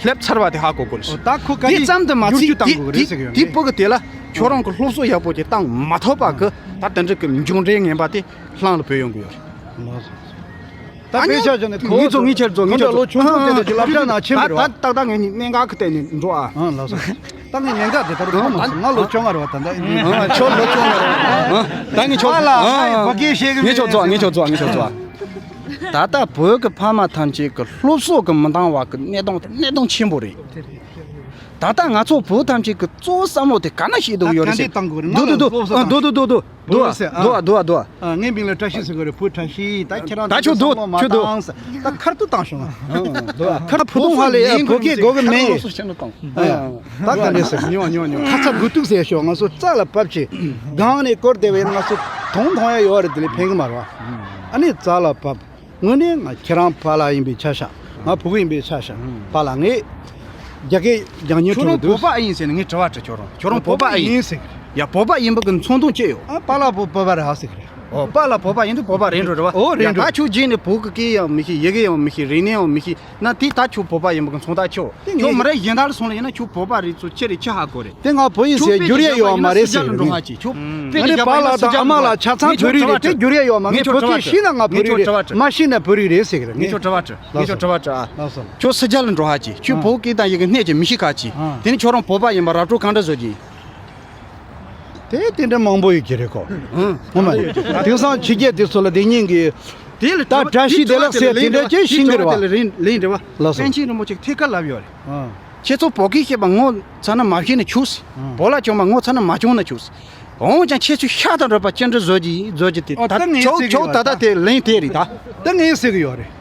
སླེབས་ཚར་བ་དེ་ཧ་གོ་དགོས་ལ། ད་ཁོ་ག་དེ་ཙམ་དུ་མ་ཚད་དེ་དེ་སྤུ་གུ་དེ་ལ་ཁྱོད་རང་གི་སློབ་གསོ་ཡག་པོ་ཅིག་བཏང་མ་ཐུབ་པ་གི་ད་དེ་འདྲ་གི་མཇུག་འབྲས་ངན་པ་དེ་ལྷང་ལ་བུད་ཡོང་གི་ཡོད་རེད། ལགས་སོ། ད་དཔེ་ཆ་བཞག་ནས་ཁོ་ངེད་ཚོ་ངེད་ཁྱེད་ཚོ་ངེད་ཁོ་ཚོ་ལོ་ཆུང་ཆུང་དེ་འདྲ་ཅིག་སློབ་གྲྭ་ནང་ཕྱིན་པ་རེད་བ། ད་ད་ད་ངེད་གཉིས་གནད་འགག་གི་སྟེང་ནས་འགྲོ་ཨ། ཨང་ལགས་སོ། ད་ངས་ཉེན་ཁ་དེ་ལྟར་མཐོང་མ་སོང་། ང་ལོ་བཅོ་ལྔ་རེད་བ་ད་ལྟ། ཨང་ཁྱོད་ལོ་བཅོ་ལྔ་རེད། ཨང་ད་ངས་ཁྱོད་ཨ་ལ་ཨང་ཕ་གིའི་བཤད་གི་ངས་ཁྱོད་ཚོ་ངས་ཁྱོད་ཚོ་ངས་ཁྱོད་ཚོ། ད་ལྟ་བོད་ཀྱི་ཕ་མ་ཐམས་ཅད་ཀྱི་སློབ་གསོ་གི་མི་འདང་བ་གི་གནད་དོན་དེ་གནད་དོན་ཆེན་པོ་རེད། ད་ལྟ་ང་ཚོ་བོད་ཐམས་ཅད་ཀྱི་གཙོ་བོ་བསམ་བློ་དེ་ག་ན་བཤད་འདུག་ཡོད་རེད་ཟེར། ད་ག་འདྲས་བཏང་དགོས་རེད། ང་ལ་སློབ་གསོ་དང་། སྡོད་སྡོད་སྡོད་སྡོད་སྡོད་སྡོད། ཨ་ངའི་མིང་ལ་བཀྲ་ཤིས་ཟེར་གི་རེད། བུ་བཀྲ་ཤིས། ད་ཁྱེད་རང་ད་ཁྱོད་སྡོད་བསམ་བློ་མ་ཁྱོད་སྡོད། བཏང་ཟེར། ད་ཁར་ཏུ་བཏང་བྱུང་། ཨ་ཁར་བུ་དུང་ཧ་ལས་ཡ་བོད་སྐད་གོ་གི་མེད། ཨ་ད་ག་འདྲས་ཟེར། ཉོ་ཉོ་ཉོ། ཁ་ཚ་དགོས་གཏུགས་ཟེར་ཤོག་ང་ཚོ་རྩ་ལ་བབས་ཆེ། སྒང་ནས་བསྐོར་བསྡད་པའི་ང་ཚོ་དོང་མཐོང་ཡ་ཡོད་རེད། དེ་ལས་ཕན་གི་མ་རེད་བ། ཨ་ནི་རྩ་ལ་བབས། དངོས་གནས་ང་ཁྱེད་རང་པཱ་ལགས་ཡིན་པའི་ཆ་བཞག་ང་བུ་གུ་ཡིན་པའི་ཆ་བཞག་པཱ་ལགས་ངས་རྒྱ་སྐད་རྒྱག་མཁན་ཁྱོད་ཁྲོད་རང་མི་འདུག་བོད་པ་ཨེ་ཡིན་ཟེར་ནས་ངས་དྲི་བ་དྲི། ཁྱོད་རང་ཁྱོད་རང་བོད་པ་ཨེ་ཡིན་ཡིན་ཟེར། ཡ་བོད་པ་ཡིན་པ་གི་མཚོན་དོན་ཅི་ཡོད། ཨ་པཱ་ལགས་བོད་བོད་པ་རེད་ཧ་ཟེར་གི་རེད། ཨོ་པཱ་ལགས་བོད་པ་ཡིན་དུས་བོད་པ་རེད་འགྲོ་རེད་བ། ཨོ་རེད་ཡ་འགྲོ། ད་ཁྱོད་རྗེས་ནས་བོད་ཀྱི་སྐད་ཡང་མི་ཤེས། ཡི་གེ་ཡང་མི་ཤེས། རིག་གནས་ཡང་མི་ཤེས། ན་དེ་ད་ཁྱོད་བོད་པ་ཡིན་པ་གི་མཚོན་རྟགས་ཆེ་བོ། དེ་ངས་ཁྱོད་མི་རབས་གཞན་དག་ལ་སོང་ལ་ཡིན་ན་ཁྱོད་བོད་པ་རེད་ཚོ་ཅི་རེད་ཅི་ཧ་གོ་རེད། དེ་ང་བོད་ཡིན་ཟེར་བསྒྱུར་ཡས་ཡོད་མ་རེད་ཟེར་གི་རེད། ཁྱོད་ང་ནི་པཱ་ལགས་དང་ཨ་མ་ལགས་ཆ་ཚང་བོད་རིགས་རེད། དེ་བསྒྱུར་ཡས་ཡོད་མ། ངས་བོད་སྐད་ཤེས་ན་ང་བོད་རིགས་རེད། མ་ཤེས་ན་བོད་རིགས་རེད་ཟེར་གི་རེད། ངས་ཁྱོད་དྲི་བ་དྲི། ངས་ཁྱོད་དྲི་བ་དྲི་ཨ། ལགས་སོ། ཁྱོད་སི་ཇ་ལ་འགྲོ་ཧ་ཅི། ཁྱོད་བོད་སྐད་དང་ཡི་གེ་སྣེ་ཅིག་མི་ཤེས་ཁ་ཅི། དེ་ནི་ཁྱོད་རང་བོད་པ་ཡིན་པ་ར་སྤྲོད་གང་འདྲ་བཟོ་གི་ཡིན། དེ་དེ་འདྲ་མང་པོ་ཡོད་ཀྱི་རེད་ཁོ། ཧུམ། ངོ་མ་རེད། དེང་སང་ཕྱི་རྒྱལ་དེ་ཚོ་ལ་དེ་ཉིན་གྱི་དེ་ལ་ད་བཀྲ་ཤིས་བདེ་ལེགས་ཟེར་དེ་འདྲ་ཅིག་ཤེས་ཀྱི་རེད་བ། ལགས་སོ། པཎ་ཆེན་རིན་པོ་ཆེ་ཐད་ཀར་ལབ་ཡོད་རེད། ཁྱེད་ཚོ་བོད་སྐད་བཤད་པ་ངོ་ཚ་ན་མ་བཤད་ན་ཆོག་ཟེར། བོད་ལྭ་གྱོན་པ་ངོ་ཚ་ན་མ་གྱོན་ན་ཆོག་ཟེར། འོན་ཀྱང་ཁྱེད་ཚོས་ཤ་དང་འདྲ་བ་ཅི་འདྲ་བཟོ་གི་བཟོ་གི་དེ་ད་ད་ངས་ཆོག་ཟེར་གི་ཆོག་ཡོད་ད་ད་རེད། དེ་ལན་དེ་རེད་ད། ད་ངས་ཟེར་གི་ཡོད་རེད།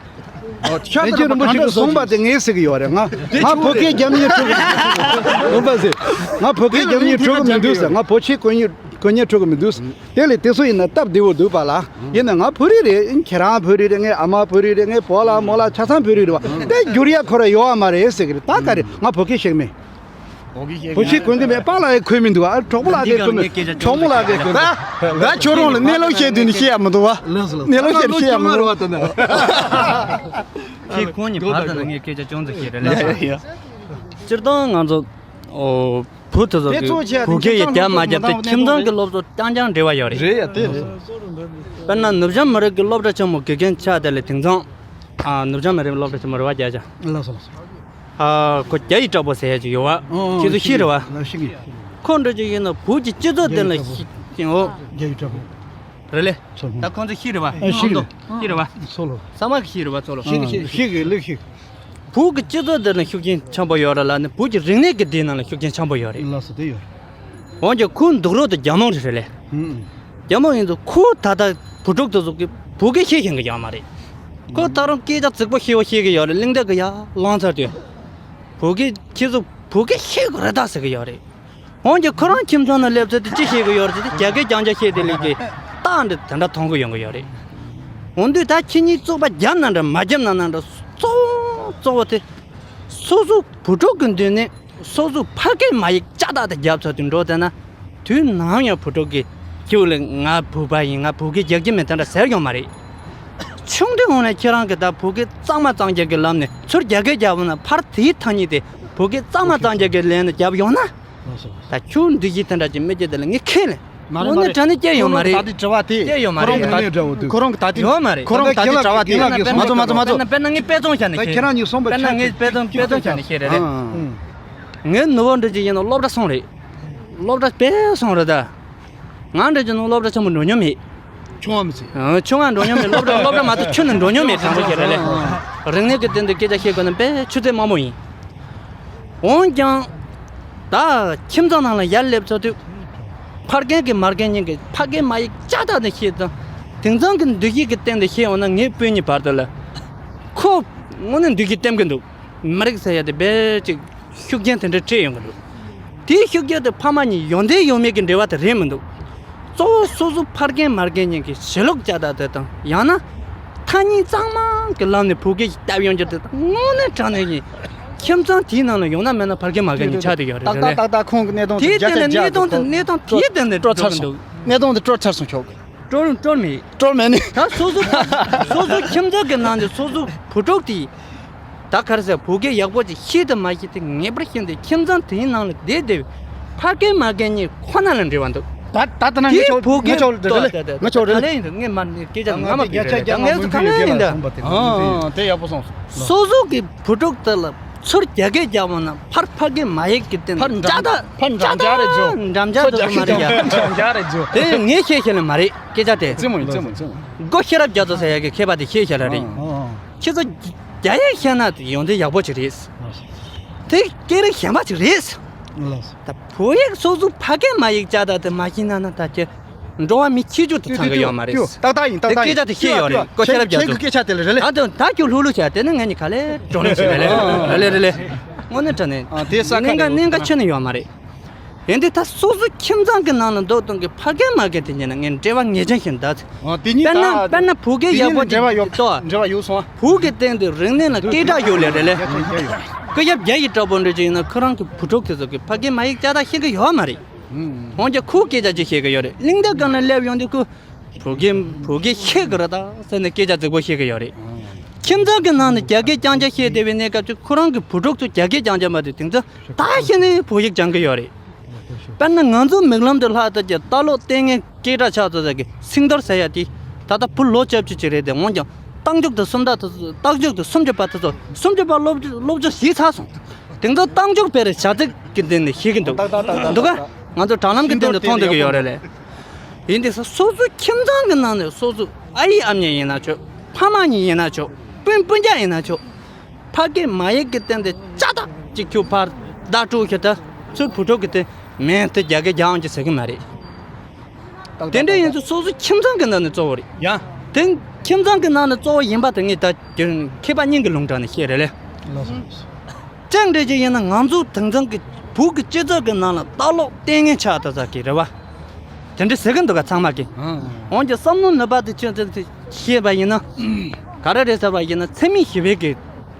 ཨོ་ཤ་དང་འདྲ་བ་གང་འདྲ་བཟོ་གི་ཟེར། དེ་ངས་ཟེར་གི་ཡོད་རེད། ང་ང་བོད་སྐད་རྒྱབ་མཁན་ཁྲོ་གི་མི་འདུག་ཟེར། ང་བོད་སྐད་རྒྱབ་མཁན་ཁྲོ་གི་མི་འདུག་ཟེར། ང་བོད་ཆས་གོན་མཁན་གོན་མཁན་ཁྲོ་གི་མི་འདུག་ཟེར། དེ་ལས་དེ་ཚོ་ཡིན་ན་སྟབས་བདེ་བོ་འདུག་པཱ་ལགས། ཡིན་ན་ང་བོད་རིགས་རེད། ཁྱེད་རང་བོད་རིགས་རེད། ངའི་ཨ་མ་བོད་རིགས་རེད། ངའི་བོ་ལ་མོ་ལ་ཆ་ཚང་བོད་རིགས་རེད་བ། དེ་བསྒྱུར་ཡ་ཁོ་ར་ཡོད་བ་མ་རེད་ཟེར་གི་རེད། ད་ག་རེད། ང་བོད་སྐད་ཤེས་མེད། བོད་སྐད་གོན་གི་མེད། པཱ་ལགས་ཡང་གོན་མི་འདུག་ཨ་གྲོགས་པོ་ལགས་ཀྱིས་གོན་མི། གྲོགས་མོ་ལགས་ཀྱིས་གོན་མི། ད་ད་ཁྱོད་རང་ལ་གནས་ལུགས་བཤད་དུས་ནི་ཤེས་ཡ་མི་འདུག་བ། གནས་ལུགས་བཤད་ཤེས་ཡ་མི་འདུག་ཁྱེད་ཁོང་གཉིས་བར་དུ་ན་ངས་སྐད་ཆ་ཅུང་ཙམ་བཤད་རེད་ལ། སྤྱིར་བཏང་ང་ཚོ་ཨོ། བུ་དེ་ཚོ་གི་བོད་སྐད་ཡི་རྒྱབ་མ་རྒྱབ་དེ་ཁྱིམ་ཚང་གི་སློབ་གསོ་རྐྱང་རྐྱང་འབྲེལ་བ་ཡོད་རེད། རེད་ཡ་དེ། དཔེར་ན་ནུབ་བྱང་མི་རིགས་ཀྱི་སློབ་གྲྭ་ཆེན་མོ་དགེ་རྒན་ཆགས་དེ་ལས་དེང་སང་ཨ་ནུབ་བྱང་མི་རིགས་སློབ་གྲྭ་ཆེན་མོ་རེད་བ། རྒྱ་ཆ། ལགས་སོ་ལགས་སོ། ཨ་ཁོ་རྒྱ་ཡིག་གྲགས་པོ་ཟེར་ཡ་ཅིག་ཡོད་བ། ཨོ་ཁྱེད་ཚོ་ཤེས་རེད་བ། ལགས་ཤེས་ཀྱི། ཁོ་འདྲ་ཅིག་ཡིན་ན་བོད་ཀྱི་སྤྱི་ཚོགས་དེ་ལ་ཤེས་ཀྱི་ཡོད། རྒྱ་ཡིག་གྲགས་པོ། རེད་ལེ། ད་ཁོང་ཚོ་ཤེས་རེད་བ། ཨ་ཤེས་ཀྱི། ཤེས་རེད་བ། ཚོ་ལོ། ས་མ་གི་ཤེས་རེད་བ། ཚོ་ལོ། ཤེས་ཀྱི་ཤེས་ཀྱི་ལེགས་ཤེས། བོད་ཀྱི་སྤྱི་ཚོགས་འདི་ནང་ཤུགས་རྐྱེན་ཆེན་པོ་ཡོད་རེད་ལ་ནི་བོད་ཀྱི་རིག་གནས་ཀྱི་འདི་ནང་ལ་ཤུགས་རྐྱེན་ཆེན་པོ་ཡོད་རེད། ལགས་སོ་དེ་ཡོད་རེད། འོན་ཀྱང་ཁོའི་འདུག་རོགས་དེ་རྒྱ་ནོར་རེད་ལེ། ཧུམ། རྒྱ་མོ་ཡིན་ཚོ་ཁོ་ད་ལྟ་བུ་ཕྲུག་དེ་ཚོ་གི་བོད་སྐད་ཤེས་ཤེས་ཀྱི་ཡོད་མ་རེད། ཁོ་ད་རུང་སྐད་ཆ་རྫིག་པོ་ཤེས་བོ་ཤེས་ཀྱི་ཡོད་རེད། གླེང་སྟེགས་ཀྱི་ཡར་ལངས་ཚར་དུས། བོད་སྐད་ཁྱེད་ཚོ་བོད་སྐད་ཤེས་དགོས་རེད་ད་ཟེར་གྱི་ཡོད་རེད། འོན་ཀྱང་ཁོ་རང་ཁྱིམ་ཚང་ནང་སླེབས་ཚེ་དེ་ཅི་བཤད་གི་ཡོད་རེད་ཟེར་དེ་རྒྱ་སྐད་རྐྱང་རྐྱང་བཤད་དེ་ལས་ཀྱི་རྟགས་འདི་དེ་འདྲ་མཐོང་གི་ཡོང་གི་ཡོད་རེད། འོ་འདུག་ད་ཁྱེད་གཉིས་བཙོག་པ་རྒྱབ་ན་འདྲ་མ་རྒྱབ་ན་ན་འདྲ་གཙོ་བོ་གཙོ་བོ་དེ་སོ་སོ་བུ་ཕྲུག་གི་མདུན་ནས་སོ་སོ་ཕ་སྐད་མ་ཡིག་ལྕགས་ཐག་དེ་རྒྱབ་ཚར་དུས་འགྲོ་བསྡད་ན་དུས་ནམ་ཡང་བུ་ཕྲུག་གི་ཁྱེད་ལ་ང་བོད་པ་ཡིན་ང་བོད་སྐད་རྒྱག་གི་མེད་དེ་འདྲ་ཟེར་ཡོང་མ་རེད། ཆུང་དུས་ངོ་ནས་ཁྱེད་རང་གི་ད་བོད་སྐད་གཙང་མ་གཙང་རྒྱག་གི་ལམ་ནས་ཚུར་རྒྱ་སྐད་རྒྱབ་ན་ཕར་དེའི་ཐག་ཉེ་དེ་བོད་སྐད་གཙང་མ་གཙང་རྒྱག་གི་ལན་ནས་རྒྱབ་ཡོང་ན། ལགས་སོ། ད་ཁྱོད་འདི་བཞིན་དེ་འདྲ་ཅིག་མི་སྐྱེ་དེ་ལ་ངས་ཁས་ལེན། མ་རེད་མ་རེད། དངོས་གནས་དྲང་གནས་སྐྱེ་ཡོད་མ་རེད། ད་དེ་དྲི་བ་དེ་སྐྱེ་ཡོད་མ་རེད། ཁོ་རང་གི་ད་དེ་དྲི་བ་དེ་ཁོ་རང་གི་ད་དེ་ཡོད་མ་རེད། ཁོ་རང་གི་ད་དེ་དྲི་བ་དེ་ད་ལྟ་ཁྱེད་རང་མ་ཚོ་མ་ཚོ་མ་ཚོ། དཔེར་ན་དཔེར་ན་ངས་དཔེ་མཚོན་བཞག་ནས་ད་ཁྱེད་རང་གཉིས་གསུངས་པ་དཔེར་ན་ངས་དཔེ་མཚོན་དཔེ་མཚོན་བཞག་ནས་བཤད་རེད་རེད། ངའི་ནུ་བོ་འདྲ་ཅིག་ཡིན་ན་སློབ་གྲྭ་སོང་རེད། སློབ་གྲྭ་དཔེ་སོང་རེད་ད། ང་འདྲ་ཅིག་ནང་སློབ་གྲྭ་ཆེན་མོ་འགྲོ་མྱོང་མེད། ཆུང་བ་མི་ཚེ། ཨ་ཆུང་བ་འགྲོ་མྱོང་མེད། སློབ་གྲྭ་སློབ་གྲྭ་མ་གཏོགས་ཁྱོན་ནས་འགྲོ་མྱོང་མེད། དྲང་པོ་བཤད་རེད་ལེ། རིག་གནས་ཀྱི་སྟེང་དུ་སྐད་ཆ་བཤད་དགོས་ན་དཔེ་ཆུ་ཚོད་དམའ་མོ་ཡིན། འོན་ཀྱང་། ད་ཁྱིམ་ཚང་ནང་ལ་ཡར་སླེབས་ཚར་དུས། ཕ་རྒན་གྱི་མ་རྒན་གཉིས་ཀྱིས་ཕ་སྐད་མ་ཡིག་ལྕགས་ཐག་ནས་བཤད་དང་། དེང་སང་གི་འདུ་ཤེས་ཀྱི་སྟེང་དུ་བཤད་འོང་ན་ངའི་སྤུན་གཉིས་བར་དུ་ལ། ཁོ་དངོས་གནས་འདི་གི་བསྟན་གི་འདུག་མི་རིགས་ཟེར་ཡ་དེ་རྦད་ཅིག་ཤུགས་རྐྱེན་དེ་འདྲ་སྤྲད་ཡོང་གི་འདུག་དེའི་ཤུགས་རྐྱེན་དེ་ཕ་མ་གཉིས་ཡོན་ཏན་ཡོད་མེད་ཀྱི་འབྲེལ་བ་དེ་རེད་མི་འདུག་གཙོ་བོ་སོ་སོ་ཕ་རྒན་མ་རྒན་གཉིས་ཀྱི་ཞི་ལུགས་བྱ་དག་དེ་དང་། ཡང་ན་ཐ་སྙད་གཙང་མ་གི་ལམ་ནས་བོད་སྐད་ཞིག་བཏབ་ཡོང་རྒྱུ་དེ་དང་། དངོས་གནས་དྲང་གནས་ཀྱི་ཁྱིམ་ཚང་དེའི་ནང་ལ་ཡོང་ན་མེད་ན་ཕ་རྒན་མ་རྒན་གཉིས་ཆགས་བསྡད་ཡོད་རེད། ཏག་རེད་ཏག་ལེ། ཏག་ཏག་ཁོང་གི་གནད་དོན་དེ་དེའི་སྟེང་ནས་བརྒྱ་ཆ་བརྒྱ་གནད་དོན་དེ་གནད་དོན་དེའི་སྟེང་ནས་སྤྲོ་ཚར་སོང་། གནད་དོན་དེ་སྤྲོ་ཚར་སོང་ཁྱོད་ཀྱི། སྤྲོ་རུང་སྤྲོ་མེད། སྤྲོ་མེད་ནི། ད་སོ་སོ་སོ་སོ་ཁྱིམ་ཚང་གི་ནང་ནས་སོ་སོ་བུ་ཕྲུག་དེ་ད་ག་རེ་ཟེར། བོད་སྐད་ཡག་པོ་ཅིག་ཤེས་དང་མ་ཤེས་དེ་ངེས་པར་ཤེས་འདི། ཁྱིམ་ཚང་དེའི་ནང་ལ་བསྡད་བསྡད་པའི་ཕ་རྒན་མ་རྒན་གཉིས་ཁོ་ན་ལ་འབྲེལ་བ་འདུག་ད་ད་ལྟ་ན་ངས་ཁྱོད་ངས་ཁྱོད་རེད་ལེ། ངས་ཁྱོད་རེད་ལེ། ད་ལེ་ཡིན་འདུག་ངས་མ་ནི་སྐད་ཆ་ང་མ་ཕེབས་རེད། ད་ངས་སུ་ག་ལེ་ཡིན་འདུག་ཨ་དེ་ཡག་པོ་སོང་། སོ་སོ་གི་བུ་ཕྲུག་དེ་ལ་ཚུར་རྒྱ་སྐད་རྒྱག་འོང་ན་ཕར་ཕ་རྒན་མ་ཡིན་གི་སྟེང་ཕར་འགྲམ་ཅག་ད་ཕར་འགྲམ་ཅག་རེད་ཇོ། འགྲམ་ཅག་ཚུར་དུ་རྒྱ་མ་རེད་སྐད་ཡ། རྒྱག་འགྲམ་ཅག་རེད་ཇོ། དེ་ངས་ཤེས་ཤེས་ལ་མ་རེད་སྐད་ཆ་དེ། རྩེད་མོ་ཡིན་རྩེད་མོ་རྩེད་མོ། མགོ་ཤེས་རབ་རྒྱ་མཚོ་ཟེར་ཡ་གི་མཁས་པ་དེ་ཤེས་ཤེས་ལ་རེད། ཨ་ཨ། ཁྱེད་ཚོ་རྒྱ་ཡིག་ཤེས་ན་ཡོན་ཏན་ཡག་པོ་ཅིག་རེད། དེ་སྐད་རིགས་གཞན་པ་ཅིག་རེད། ད་བོད་ཡིག་སོ་སོ་ཕ་སྐད་མ་ཡིག་ཅག་ད་དེ་མ་ཤེས་ན་ན་ད་ཁྱེད་འགྲོ་བ་མི་ཁྱེད་ཅུ་དུ་ཚང་གི་ཡོད་མ་རེད། ཏུ་ཏུ་ཏུ་ཏག་ཏག་ཡིན་ཏག་ཏག་ཡིན། དེ་སྐད་ཆ་དེ་ཤེས་ཡོད་རེད། ཁྱེད་ཁྱེད་ཀྱི་སྐད་ཆ་དེ་ལ་རེད་ལེ། ད་དུང་ད་ཁྱོད་ལྷུག་ལྷུག་བྱས་དེ་ནི་ངས་ནི་ག་ལེ་བགྲོ་གླེང་བྱས་རེད་ལེ། རེད་ལེ་རེད་ལེ། དངོས་གནས་དྲང་གནས། ཨ་དེ་ས་ཁ་གནད་འག་གནད་འགག་ཆེ་ནི་ཡོད་མ་རེད། ཡིན་དུས་ད་སོ་སོ་ཁྱིམ་ཚང་གི་ནང་ལ་འདུག་སྟངས་ཀྱི་ཕ་རྒན་མ་རྒན་དེ་གཉིས་ན་ངས་འབྲེལ་བ་ངེས་ཅན་ཞིག་འདུག་ཨ་དེ་གཉིས་དཔེར་ན་ད་དཔེར་ན་བོད་སྐད་ཡག་པོ་དེ་གཉིས་ཅིག་འབྲེལ་བ་ཡོད་ཏོ། འབྲེལ་བ་ཡོད་སོང་ཨ། བོད་ཀྱི་སྟེང་དུ་རིག་གནས་ལ་སྐད་གྲགས་ཡོད་ལེ་རེད་ལེ། སྐུ་ཞབས་རྒྱ་ཡི་དྲག་པོ་འདྲ་ཅིག་ཡིན་ན་ཁོ་རང་གི་བུ་ཕྲུག་དེ་ཚོ་གི་ཕ་རྒན་མ་ཡིག་ཅག་ད་ཤེས་ཀྱི་ཡོད་མ་རེད། ཧུམ། འོན་ཀྱང་ཁོས་སྐད་ཆ་ཅིག་བཤད་ཀྱི་ཡོད་རེད། གླེང་སྟེགས་སྒང་ལ་སླེབས་ཡོང་དུས་ཁོས་བོད་སྐད་བོད་སྐད་ཤེས་ཀྱི་རེད་ད་ཟེར་ནས་སྐད་ཆ་རྫིག་པོ་བཤད་ཀྱི་ཡོད་རེད། ཁྱིམ་ཚང་གི་ནང་ནས་རྒྱ་སྐད་རྐྱང་རྐྱང་བཤད་བསྡད་པའི་གནས་སྐབས་ཅིག་ཁོ་རང་གི་བུ་ཕྲུག་ཚོ་རྒྱ་སྐད་རྐྱང་རྐྱང་མ་དེ་དེང་ཚོ་ད་ཤེས་ནས་བོད་ཡིག་སྦྱང་གི་ཡོད་རེད། དཔེར་ན་ང་ཚོའི་མིག་ལམ་དུ་ལྷག་ལྟ་གྱི་ལྟ་ཀློག་ལྟས་ངན་སྐད་གྲགས་ཆགས་ཚོད་ཟེར་གི་སེང་རྡོར་ཟེར་ཡ་དེ་ད་ལྟ་བུ་ལོ་བཅུ་བཅུ་ཅིག་རེད་དེ། འོན་ཀྱང་རྟགས་འཇུག་དང་སུམ་རྟགས་དང་རྟགས་འཇུག་དང་སུམ་ཅུ་པ་དེ་ཚོ་སུམ་ཅུ་པ་སློབ་སློབ་སྦྱོང་བྱས་ཚར་སོང་། དེང་སང་རྟགས་འཇུག་དཔེ་རེད་བྱ་ཚིག་གི་སྟེང་ནས་ཤེས་ཀྱི་འདུག་ཏག་ཏག་ཏག་ཏག་འདུག་ག་ང་ཚོ་དྲ་ལམ་གྱི་སྟེང་དུ་མཐོང་སྡོད་ཀྱི་ཡོད་རེད་ལེ། ཡིན་དེ་སོ་སོ་ཁྱིམ་ཚང་གི་ནང་ནས་སོ་སོ་ཨ་ཡེ་ཨ་མྱེས་ཡིན་ན་ཆོག་ཕ་མ་གཉིས་ཡིན་ན་ཆོག་སྤུན་སྤུན་ཀྱག་ཡིན་ན་ཆོག་ཕ་སྐད་མ་ཡིག་གི་སྟེང་དུ་ཅག་ཏག་ཅིག་ཁྱོད་ཕར་བརྡ་སྤྲོད་ཤོག་ད་ཚུར་བུ་ཕྲུག་གི་སྟེང་མེད་དེ་རྒྱ་སྐད་རྒྱག་ཡོང་གི་ཟེར་གི་མ་རེད། དེ་འདྲ་ཡིན་ཚེ་སོ་སོ་ཁྱིམ་ཚང་གི་ནང་ནས་གཙོ་བོ་རེད། ཡ། དེ་ཁྱིམ་ཚང་གི་ནང་ནས་གཙོ་བོ་ཡིན་པ་དེ་ངས་ད་མཁས་པ་སྙིང་གི་ལུང་དྲངས་ནས་བཤད་རེད་ལེ། ལགས་སོ། ཅང་འདྲ་ཅིག་ཡིན་ན་ང་ཚོ་དེང་སང་གི་བོད་ཀྱི་སྤྱི་ཚོགས་ཀྱི་ནང་ལ་ལྟ་ཀློག་ལྟས་ངན་ཆགས་ད་ཟ་གི་རེད་བ། དེ་འདྲ་ཟེར་གི་འདུག་ག་ཚང་མ་གི། ཨང་། འོན་ཀྱང་བསམ་བློ་ནུས་པ་དེ་ཆུང་ཙག་ཅིག་བཤད་པ་ཡིན་ན། ག་རེ་རེད་ཟེར་བ་ཡིན་ན་འཚེ་མེད་ཞི་བའི་གི་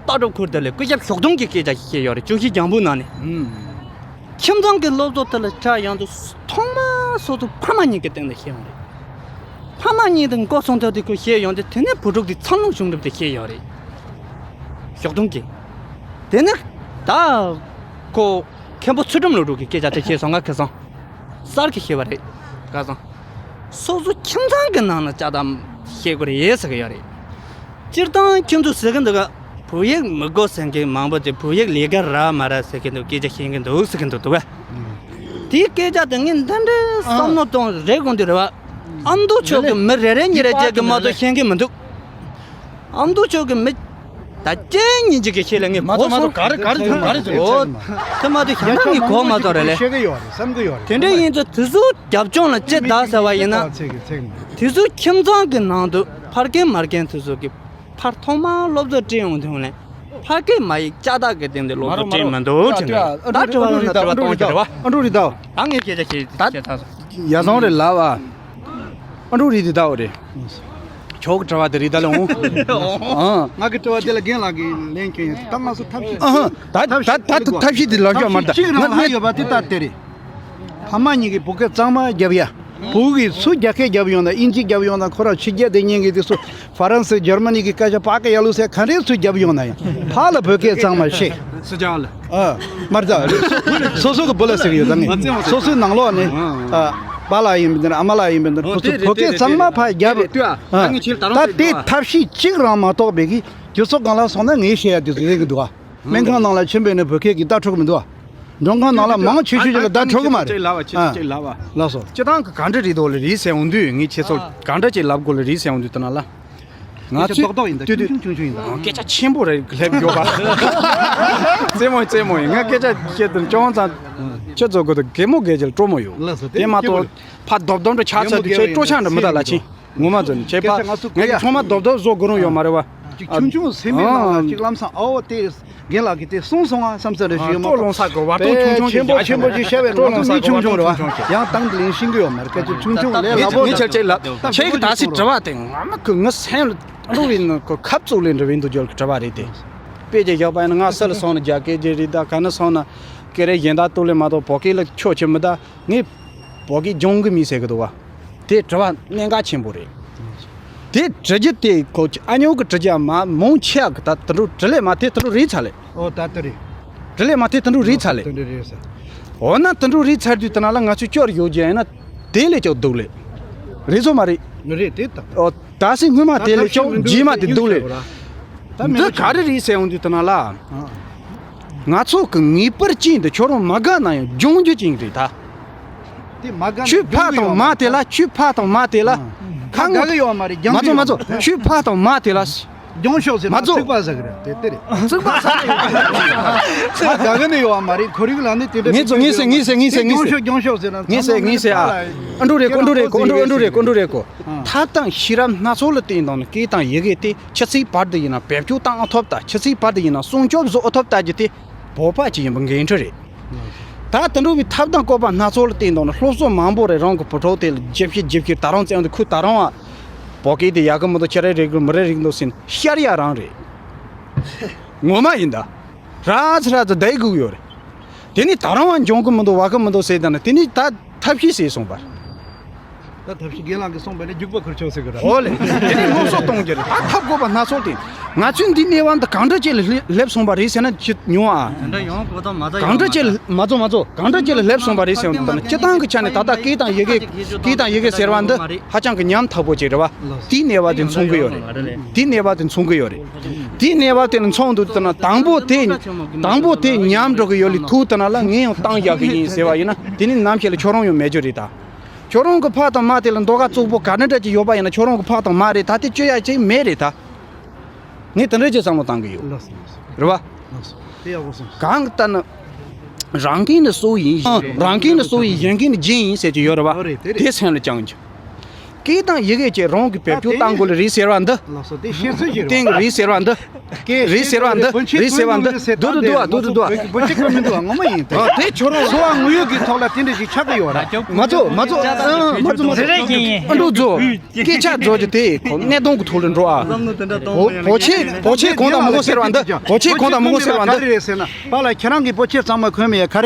ལྟ་གྲུབ་ཁུར་དེ་ལས་སྐུ་ཞབས་ཞོགས་དུང་གི་སྐད་ཆ་ཞིག་བཤད་ཡོད་རེད། ཅོག་ཤེས་རྒྱང་བུའི་ནང་ནས། ཨང་། ཁྱིམ་ཚང་གི་སློབ་གསོ་དེ་ལ་ཆ་ཡང་དུ་ཐོག་མ་སོ་སོ་ཕ་མ་གཉིས་ཀྱི་སྟེང་ནས་བཤད་ཡོང་རེད། ཕ་མ་གཉིས་དང་མགོ་སོང་ཐོག་དེ་ཁོས་བཤད་ཡོང་དུས་དེ་ནས་བུ་ཕྲུག་དེ་འཚར་ལོངས་བྱུང་གྲུབ་དེ་བཤད་ཡོད་རེད། ཞོགས་དུང་གི། དེ་ནས་ད་ཁོ་མཁན་པོ་ཚུལ་ཁྲིམས་བློ་གྲོས་ཀྱི་སྐད་ཆ་དེ་བཤད་སོང་ང་ཁ་སང་། གསར་གྱི་བཤད་པ་རེད། ཁ་སང་། སོ་སོ་ཁྱིམ་ཚང་གི་ནང་ལ་ཅག་ཏག་བཤད་དགོས་རེད་ཟེར་གི་ཡོད་རེད། སྤྱིར་བཏང་ཁྱོད་ཚོ་ཟེར་གི་འདུག་ག་བོད་ཡིག་མི་དགོས་ཟེར་མཁན་མང་པོ་དེ་བོད་ཡིག་ལས་ཀ་རག་མ་རག་ཟེར་གི་འདུག་སྐད་ཆ་བཤད་གི་འདུག་ཟེར་གི་འདུག་འདུག་ག་དེའི་སྐད་ཆ་དེ་ངས་འདི་འདྲའི་བསམ་བློ་གཏོང་རེ་དགོས་འདུག་རེད་བ། ཨ་མདོ་ཕྱོགས་ཀྱི་མི་རེ་རེ་གཉིས་རེ་བརྒྱད་ཀྱིས་མ་གཏོགས་ཤེས་ཀྱི་མི་འདུག་ཨ་མདོ་ཕྱོགས་ཀྱི་མི་ད་ཅན་ཉིན་གཅིག་གི་ཤེས་ལ་ངས་མ་གོ་གཏོགས་མ་སོང་། གཏོགས་ག་རེ་ག་རེ་ཐུབ་ག་རེ་ཐུབ་ཨོ། ཚད་མ་ཐུབ་ཤ་སྟག་ངས་གོ་མ་གཏོགས་རེད་ལེ། ཤེས་ཀྱི་ཡོད་རེད་བསམ་གྱི་ཡོད་རེད། དེ་འདྲ་ཡིན་ཚེ་དེ་ཚོ་རྒྱབ་ལྗོངས་ལ་ཅི་ད་ཟེར་བ་ཡིན་ན། ཚིག་གི་ཚིག་མ། དེ་ཚོ་ཁྱིམ་ཚང་གི་ནང་དུ་ཕ་རྒན་མ་རྒན་དེ་ཚོ་གི་ཕར་ཐོག་མར་སློབ་གསོ་སྤྲད་ཡོང་དུས་ལ་ཕ་སྐད་མ་ཡིག་ཅ་དག་གི་སྟེང་དུ་སློབ་གསོ་སྤྲད་མི་འདུག་དྲན་འདུག་ད་དྲི་བ་ལ་ན་དྲི་བ་གཏོང་གི་རེད་བ། ཨ་འབྲུག་རི་ད། ད་ངས་སྐད་ཆ་བཤད་བཤད་ཚར་སོང་། ཡ་སོང་རེད་ལབ་ཨ། ཨ་འབྲུག་རི་འདི་ད་འོ་རེད། ཁྱོད་ཀྱི་དྲི་བ་དེ་རི་ད་ལ་འོང་། ཨང་། ང་གི་དྲི་བ་དེ་ལ་རྒན་ལགས་ཀྱིས་ལན་སྐྱོན་ཡོད། ད་ང་ཚོ་ཐབས་ཤེས། ཨ་ཧ། ད་ད་ད་ཐབས་ཤེས་ཐབས་ཤེས་དེ་ལབ་ཤོག་མ་ད་ཐབས་ཤེས་གཅིག་རང་ང་ལྷག་ཡོད་པ་དེ་ད་དེ་རེད། ཕ་མ་གཉིས་ཀྱིས་བོད་སྐད་གཙང་མ་རྒྱབ་ཡ། བོད་ཀྱི་སུ་རྒྱ་སྐད་རྒྱབ་ཡོང་ན་ཨིན་ཇི་རྒྱབ་ཡོང་ན་ཁོ་རང་ཕྱི་རྒྱལ་དེ་གཉིས་ཀྱི་དེ་སུ་ཧྥ་རན་སི་འཇར་མ་ནི་གི་སྐད་ཆ་ཕ་སྐད་ཡ་ལུ་སེ་ག་འདྲའི་སུ་རྒྱབ་ཡོང་ན་ཡང་ཕ་ལ་བོད་སྐད་གཙང་མ་བཤད། སུ་ཅག་ལ། ཨ། མར་ད་སོ་སོ་གི་བུ་ལ་ཟེར་གི་ཡོད་ད་ངས་སོ་སོའི་ནང་ལོགས་ནས་ཨ་པཱ་ལགས་ཡིན་པ་འདིར་ཨ་མ་ལགས་ཡིན་པ་འདིར་ཁོ་ཚོ་བོད་སྐད་གཙང་མ་ཕར་རྒྱབ། ད་དེ་ཐབས་ཤེས་གཅིག་རང་མ་གཏོགས་པའི་གི་སྤྱི་ཚོགས་སྒང་ལ་སོང་ན་ངས་བཤད་ཡ་དེ་ཚོ་ཡིན་གི་འདུག་ཨ། སྨན་ཁང་ནང་ལ་ཕྱིན་པས་ནས་བོད་སྐད་ཀྱི་ལྟ་འཕྲོད་གི་མི་འདུག་ཨ། མགྲོན་ཁང་ནང་ལ་མང་ཆེ་ཤོས་ཅིག་ལ་ལྟ་འཕྲོད་གི་མ་རེད། ཅིག་ལབ་པ་ཅིག་ཨ། ཅིག་ལབ་པ། ལགས་སོ། སྤྱི་བཏང་གི་ག་འདྲ་རེད་འདུག་ལ་རེད་ཟེར་འོང་དུས་ངས་ཁྱེད་ཚོ་ག་འདྲ་ཅིག་ལབ་དགོས་ལ་རེད་ཟེར་འོང་དུས་ད་ན་ལ། ང་ཚོས་རྡོག་རྡོག་ཡིན་ད་ཏུ་ཏུ་ཆུང་ཆུང་ཆུང་ཡིན་ད། སྐད་ཆ་ཆེན་པོ་རེད་སླེབས་ཡོད་པ། རྩེད་མོ་རྩེད་མོ་ཡིན། ང་སྐད་ཆ་བཤད་དུས་ཅུང་ཙམ་ཁྱེད་ཚོ་གོ་ད་གད་མོ་གད་ཅིག་སྤྲོ་མོ་ཡོད། ལགས་སོ། དེ་དེ་མ་གཏོགས་ཕ་རྡོབ་རྡོབ་འདྲ་ཆགས་ཚར་དུས་ཁྱེད་སྤྲོ་ཆགས་འདྲ་མི་ད་ལ་ཕྱིན་ངོ་མ་ཚོ་ནི་ཁྱེད་ཕ་ང་ཚོ་ཚང་མ་རྡོབ་རྡོབ་བཟོ་དགོས་རུང་ཡོད་མ་རེད་བ། ཆུང་ཆུང་སེམས་པའི་ནང་ལ་ཅིག་ལམ་སང་ཨའོ་དེ་རྒན་ལགས་ཀྱིས་དེ་གསུངས་སོང་ང་བསམ་ས་རེ་ཞུ་ཡོད་མ་གཏོགས། ལོང་ས་གོ་བ་ཏོ་ཆུང་ཆུང་ཆེན་པོ་ཆེན་པོ་ཅིག་བཤད་པའི་ནང་དུ་མི་ཆུང་ཆུང་རེད་བ། ཡང་ཏང་དེ་ལིང་ཤིང་གི་ཡོད་མ་རེད། སྐད་ཆ་ཆུང་ཆུང་ལས་སླ་པོ། ངས་ཆ་ཆེ་ལབ་ཁྱེད་ཀྱི་ད་སི་དྲི་བ་དེ་ང་མ་ཁུ་ངི་སེམས་ལ་འགྲོ་བའི་ནང་གི་ཁབ་བཙུགས་ལས་འདྲ་བའི་འདུག་རྒྱུ་གི་དྲི་བ་རེད་དེ། དཔེ་ཅིག་བཞག་པ་ཡིན་ན་ང་སི་ལ་སོང་ན་རྒྱ་སྐད་ཅིག་རེད། ད་ག་ན་སོང་ན་སྐད་རིགས་གཞན་དག་ཏུ་ལས་མ་གཏོགས་བོད་སྐད་ལ་ཆོག་ཆེ་མི་ད། ངས་བོད་སྐད་སྦྱོང་གི་མིན་ཟེར་གི་འདུག་བ། དེ་དྲི་བ་གནད་འགག་ཆེན་པོ་རེད། དེ་དྲི་རྒྱུ་དེ་ཁོ་ཨ་ཉོ་གི་དྲི་རྒྱུ་མ་མང་ཆེ་གི་ད་དུད་འགྲོ་དྲི་ལས་མ་དེ་དུད་འགྲོ་རིག་ཚར་ལེ། ཨོ་ད་དེ་རེད། དྲི་ལས་མ་དེ་དུད་འགྲོ་རིག་ཚར་ལེ། དེ་འདྲ་རེད་ཟེར། འོ་ན་དུད་འགྲོ་རིག་ཚར་དུས་དེ་ན་ལ་ང་ཚོས་སྐྱོར་ཡོད་རྒྱུ་ཡིན་ན་དེ་ལས་ཀྱང་སྡུག་ལེ། རེད་ཚོ་མ་རེད། མི་རེད་དེ་ད། ཨོ་ད་སི་སྔོན་མ་དེ་ལས་ཀྱང་རྗེས་མ་དེ་སྡུག་ལེ། འདི་ག་རེ་རེད་ཟེར་འོང་དུས་དེ་ན་ལ། ང་ཚོ་གི་ངེས་པར་ཅན་དུ་ཁྱོད་རང་མ་དགའ་ན་ཡང་སྦྱོང་རྒྱུ་ཅན་རེད་ད། དེ་མ་དགའ་ན་ཆུ་ཕ་དང་མ་དེ་ལ་ཆུ་ཕ་དང་མ་དེ་ལ། ཁ་དགའ་གི་ཡོད་མ་རེད། མ་ཚོ་མ་ཚོ་ཆུ་ཕ་དང་མ་དེ་ལ། སྦྱོང་ཤོག་ཟེར་ན་མ་ཚོ་ཚིག་པ་ཟ་གི་རེད་དེ་དེ་རེད། ཚིག་པ་ཟ་གི་རེད། ཁ་དགའ་གི་ནི་ཡོད་མ་རེད། ཁོར་ཡུག་ལ་ནི་དེ་འདྲ་ངེས་ཚོ་ངེས་སེ་ངེས་སེ་ངེས་སེ་ངེས་སེ། སྦྱོང་ཤོག་སྦྱོང་ཤོག་ཟེར་ན་ངེས་སེ་ངེས་སེ་ཨ། ཨ་འགྲོ་རེད་གོ་འགྲོ་རེད་གོ་འགྲོ་འགྲོ་རེད་གོ་འགྲོ་རེད་གོ། ཐབས་དང་ཤེས་རབ་སྣ་ཚོགས་ལ་བརྟེན་དང་ནི་སྐད་དང་ཡི་གེ་དེ་ཆུ་ཚོད་བར་དུ་ཡིན་ན་བེད་སྤྱོད་བཏང་ཨ་ཐོབ་ད། ཆུ་ཚོད་བར་དུ་ཡིན་ན་སྲུང་སྐྱོབ་བཟོ་ཨ་ཐོབ་ད་རྒྱུ་དེ། བོད་པ་ཅིག་ཡིན་པ་འགན་འཁྲི་རེད། ད་དུད་འགྲོ་བའི་ཐབས་དང་བཀོད་པ་སྣ་ཚོགས་ལ་བརྟེན་དང་ནི་སློབ་གསོ་མང་པོ་རེ་རང་གི་བུ་ཕྲུག་དེ་ལ་ཇེ་ཕྱི་ཇེ་ཕྱི་ད་རུང་བཙན་དུ་ཁུ་ད་རུང་བ། བོད་སྐད་དེ་ཡག་གི་མི་འདུག་ཁྱེད་རེ་རིག་གི་མི་རེ་རིག་འདུག་ཟེར་ནས་ཤར་ཡ་རང་རེད། ངོ་མ་ཡིན་ད། ར་ཚ་ར་ཚ་བསྡད་དགོས་ཡོད་རེད། དེ་ནི་ད་རུང་བ་འཇོན་གི་མི་འདུག་བ་གི་མི་འདུག་ཟེར་ད་ནི་དེ་ནི་ད་ཐབས་ཤེས་ཟེར་སོང་པ། ད་ཐབས་ཤེས་རྒན་ལགས་ཀྱིས་གསུངས་པ་ནི་རྒྱུག་པ་ཁུར་ཆོག་ཟེར་གི་རེད། ཧོ་ལེ། དེ་ནི་སློབ་གསོ་གཏོང་རྒྱུ་རེད། ད་ཐབས་བཀོད་པ་སྣ་ཚོགས་ཏེ། ང་ཚོས་འདི་གནས་བབ་འདི་གང་འདྲ་ཅིག་ལ་སླེབས་སོང་པ་རེད་ཟེར་ན་ཅི་ཉུང་ཨ། དེ་འདྲ་ཡོང་གོ་ཐབས་མ་རྩ་གང་འདྲ་ཅིག་ལ་མ་རྫོགས་མ་རྫོགས་གང་འདྲ་ཅིག་ལ་སླེབས་སོང་པ་རེད་ཟེར་བ་འདི་ནི་སྤྱི་བཏང་གི་ཆ་ནས་ད་ལྟ་སྐད་དང་ཡི་གེ་སྐད་དང་ཡི་གེ་ཟེར་བ་འདི་ཧ་ཅང་གི་ཉམ་ཐག་པོ་ཅིག་རེད་བ། དེའི་གནས་བབ་དེ་མཚོན་གི་ཡོད་རེད། དེའི་གནས་བབ་དེ་མཚོན་གི་ཡོད་རེད། དེའི་གནས་བབ་དེ་ནི་མཚོན་འདུག་ད་ན་དང་པོ་དེ་དང་པོ་དེ་ཉམས་འགྲོ་གི་ཡོད་ལས་ཐུག་ད་ན་ལ་ངས་ཡང་བཏང་བཞག་གི་ཡིན་ཟེར་བ་ཡིན་ན་དེ་ནི་ནམ་ཞིག་ལ་ཁྱོད་རང་ཡང་མེད་རྒྱུ་རེད་ད། ཁྱོད་རང་གི་ཕ་དང་མ་དེ་ལ་མདོ་ཁ་བཙོག་པོ་ག་འདྲ་འདྲ་ཅིག་ཡོད་པ་ཡིན་ན་ཁྱོད་རང་གི་ཕ་དང་མ་རེད་ད། དེ་སྤྱོད་ཡ་ཅིག་མེད་རེད་ད། ངས་དེ་འདྲ་ཅིག་བསམ་བློ་བཏང་གི་ཡོད། ལགས་སོ། རེད་བ། ལགས་སོ། དེ་ཡག་པོ་གསུངས་སོང་། གང་ལྟར་ན། རང་གིས་ནི་གཙོ་བོ་ཡིན། རང་གིས་ནི་གཙོ་བོ་ཡིན། གཞན་གྱིས་ནི་རྒྱན་ཡིན་ཟེར་གྱི་ཡོད་རེད་བ། ཨོ་རེད་དེ་རེད། དེ་སེམས་ལ་བཅངས་རྒྱུ། སྐད་དང་ཡི་གེ་བཅས་རང་གི་བེད་སྤྱོད་གཏང་དགོས་ལ་རེད་ཟེར་བ་འདི། ལགས་སོ་དེ་ཤེས་ཚོད་ཅིག་རེད་བ། སྟེང་གི་རེད་ཟེར་བ་འདི། སྐད་རེད་ཟེར་བ་འདི། རེད་ཟེར་བ་འདི། སྡུག་ཏུ་འདུག་བ། སྡུག་ཏུ་འདུག་བ། བུ་ཆེ་ཁོ་མི་འདུག་བ། ངོ་མ་ཡིན་ཏེ། ཨ་དེ་ཁྱོད་རང་འཚོ་བ་དངོས་ཡོད་ཀྱི་ཐོག་ལ་དེ་འདྲ་ཞིག་ཆགས་ཀྱི་ཡོད་ར། མ་ཚོ་མ་ཚོ་ཨ་མ་ཚོ་མ་ཚོ། དེ་རེད་ཀྱི་ཡིན། ཨ་འདུག་ཚོ། སྐད་ཆ་རྫོགས་ཀྱི་དེ་ཁོ་གནད་དོན་གྱི་ཐོག་ལ་འགྲོ་ཨ། བོ་བོ་ཆེ་བོ་ཆེ་གོང་དང་མི་གོང་ཟེར་བ་འདི། བོ་ཆེ་གོང་དང་མི་གོང་ཟེར་བ་འདི། ག་རེ་རེད་ཟེར་ན་པཱ་ལགས་ཁྱེད་རང་གིས་བོ་ཆེ་གཙང་མ་གོན་མི་ཡ་ག་རེ།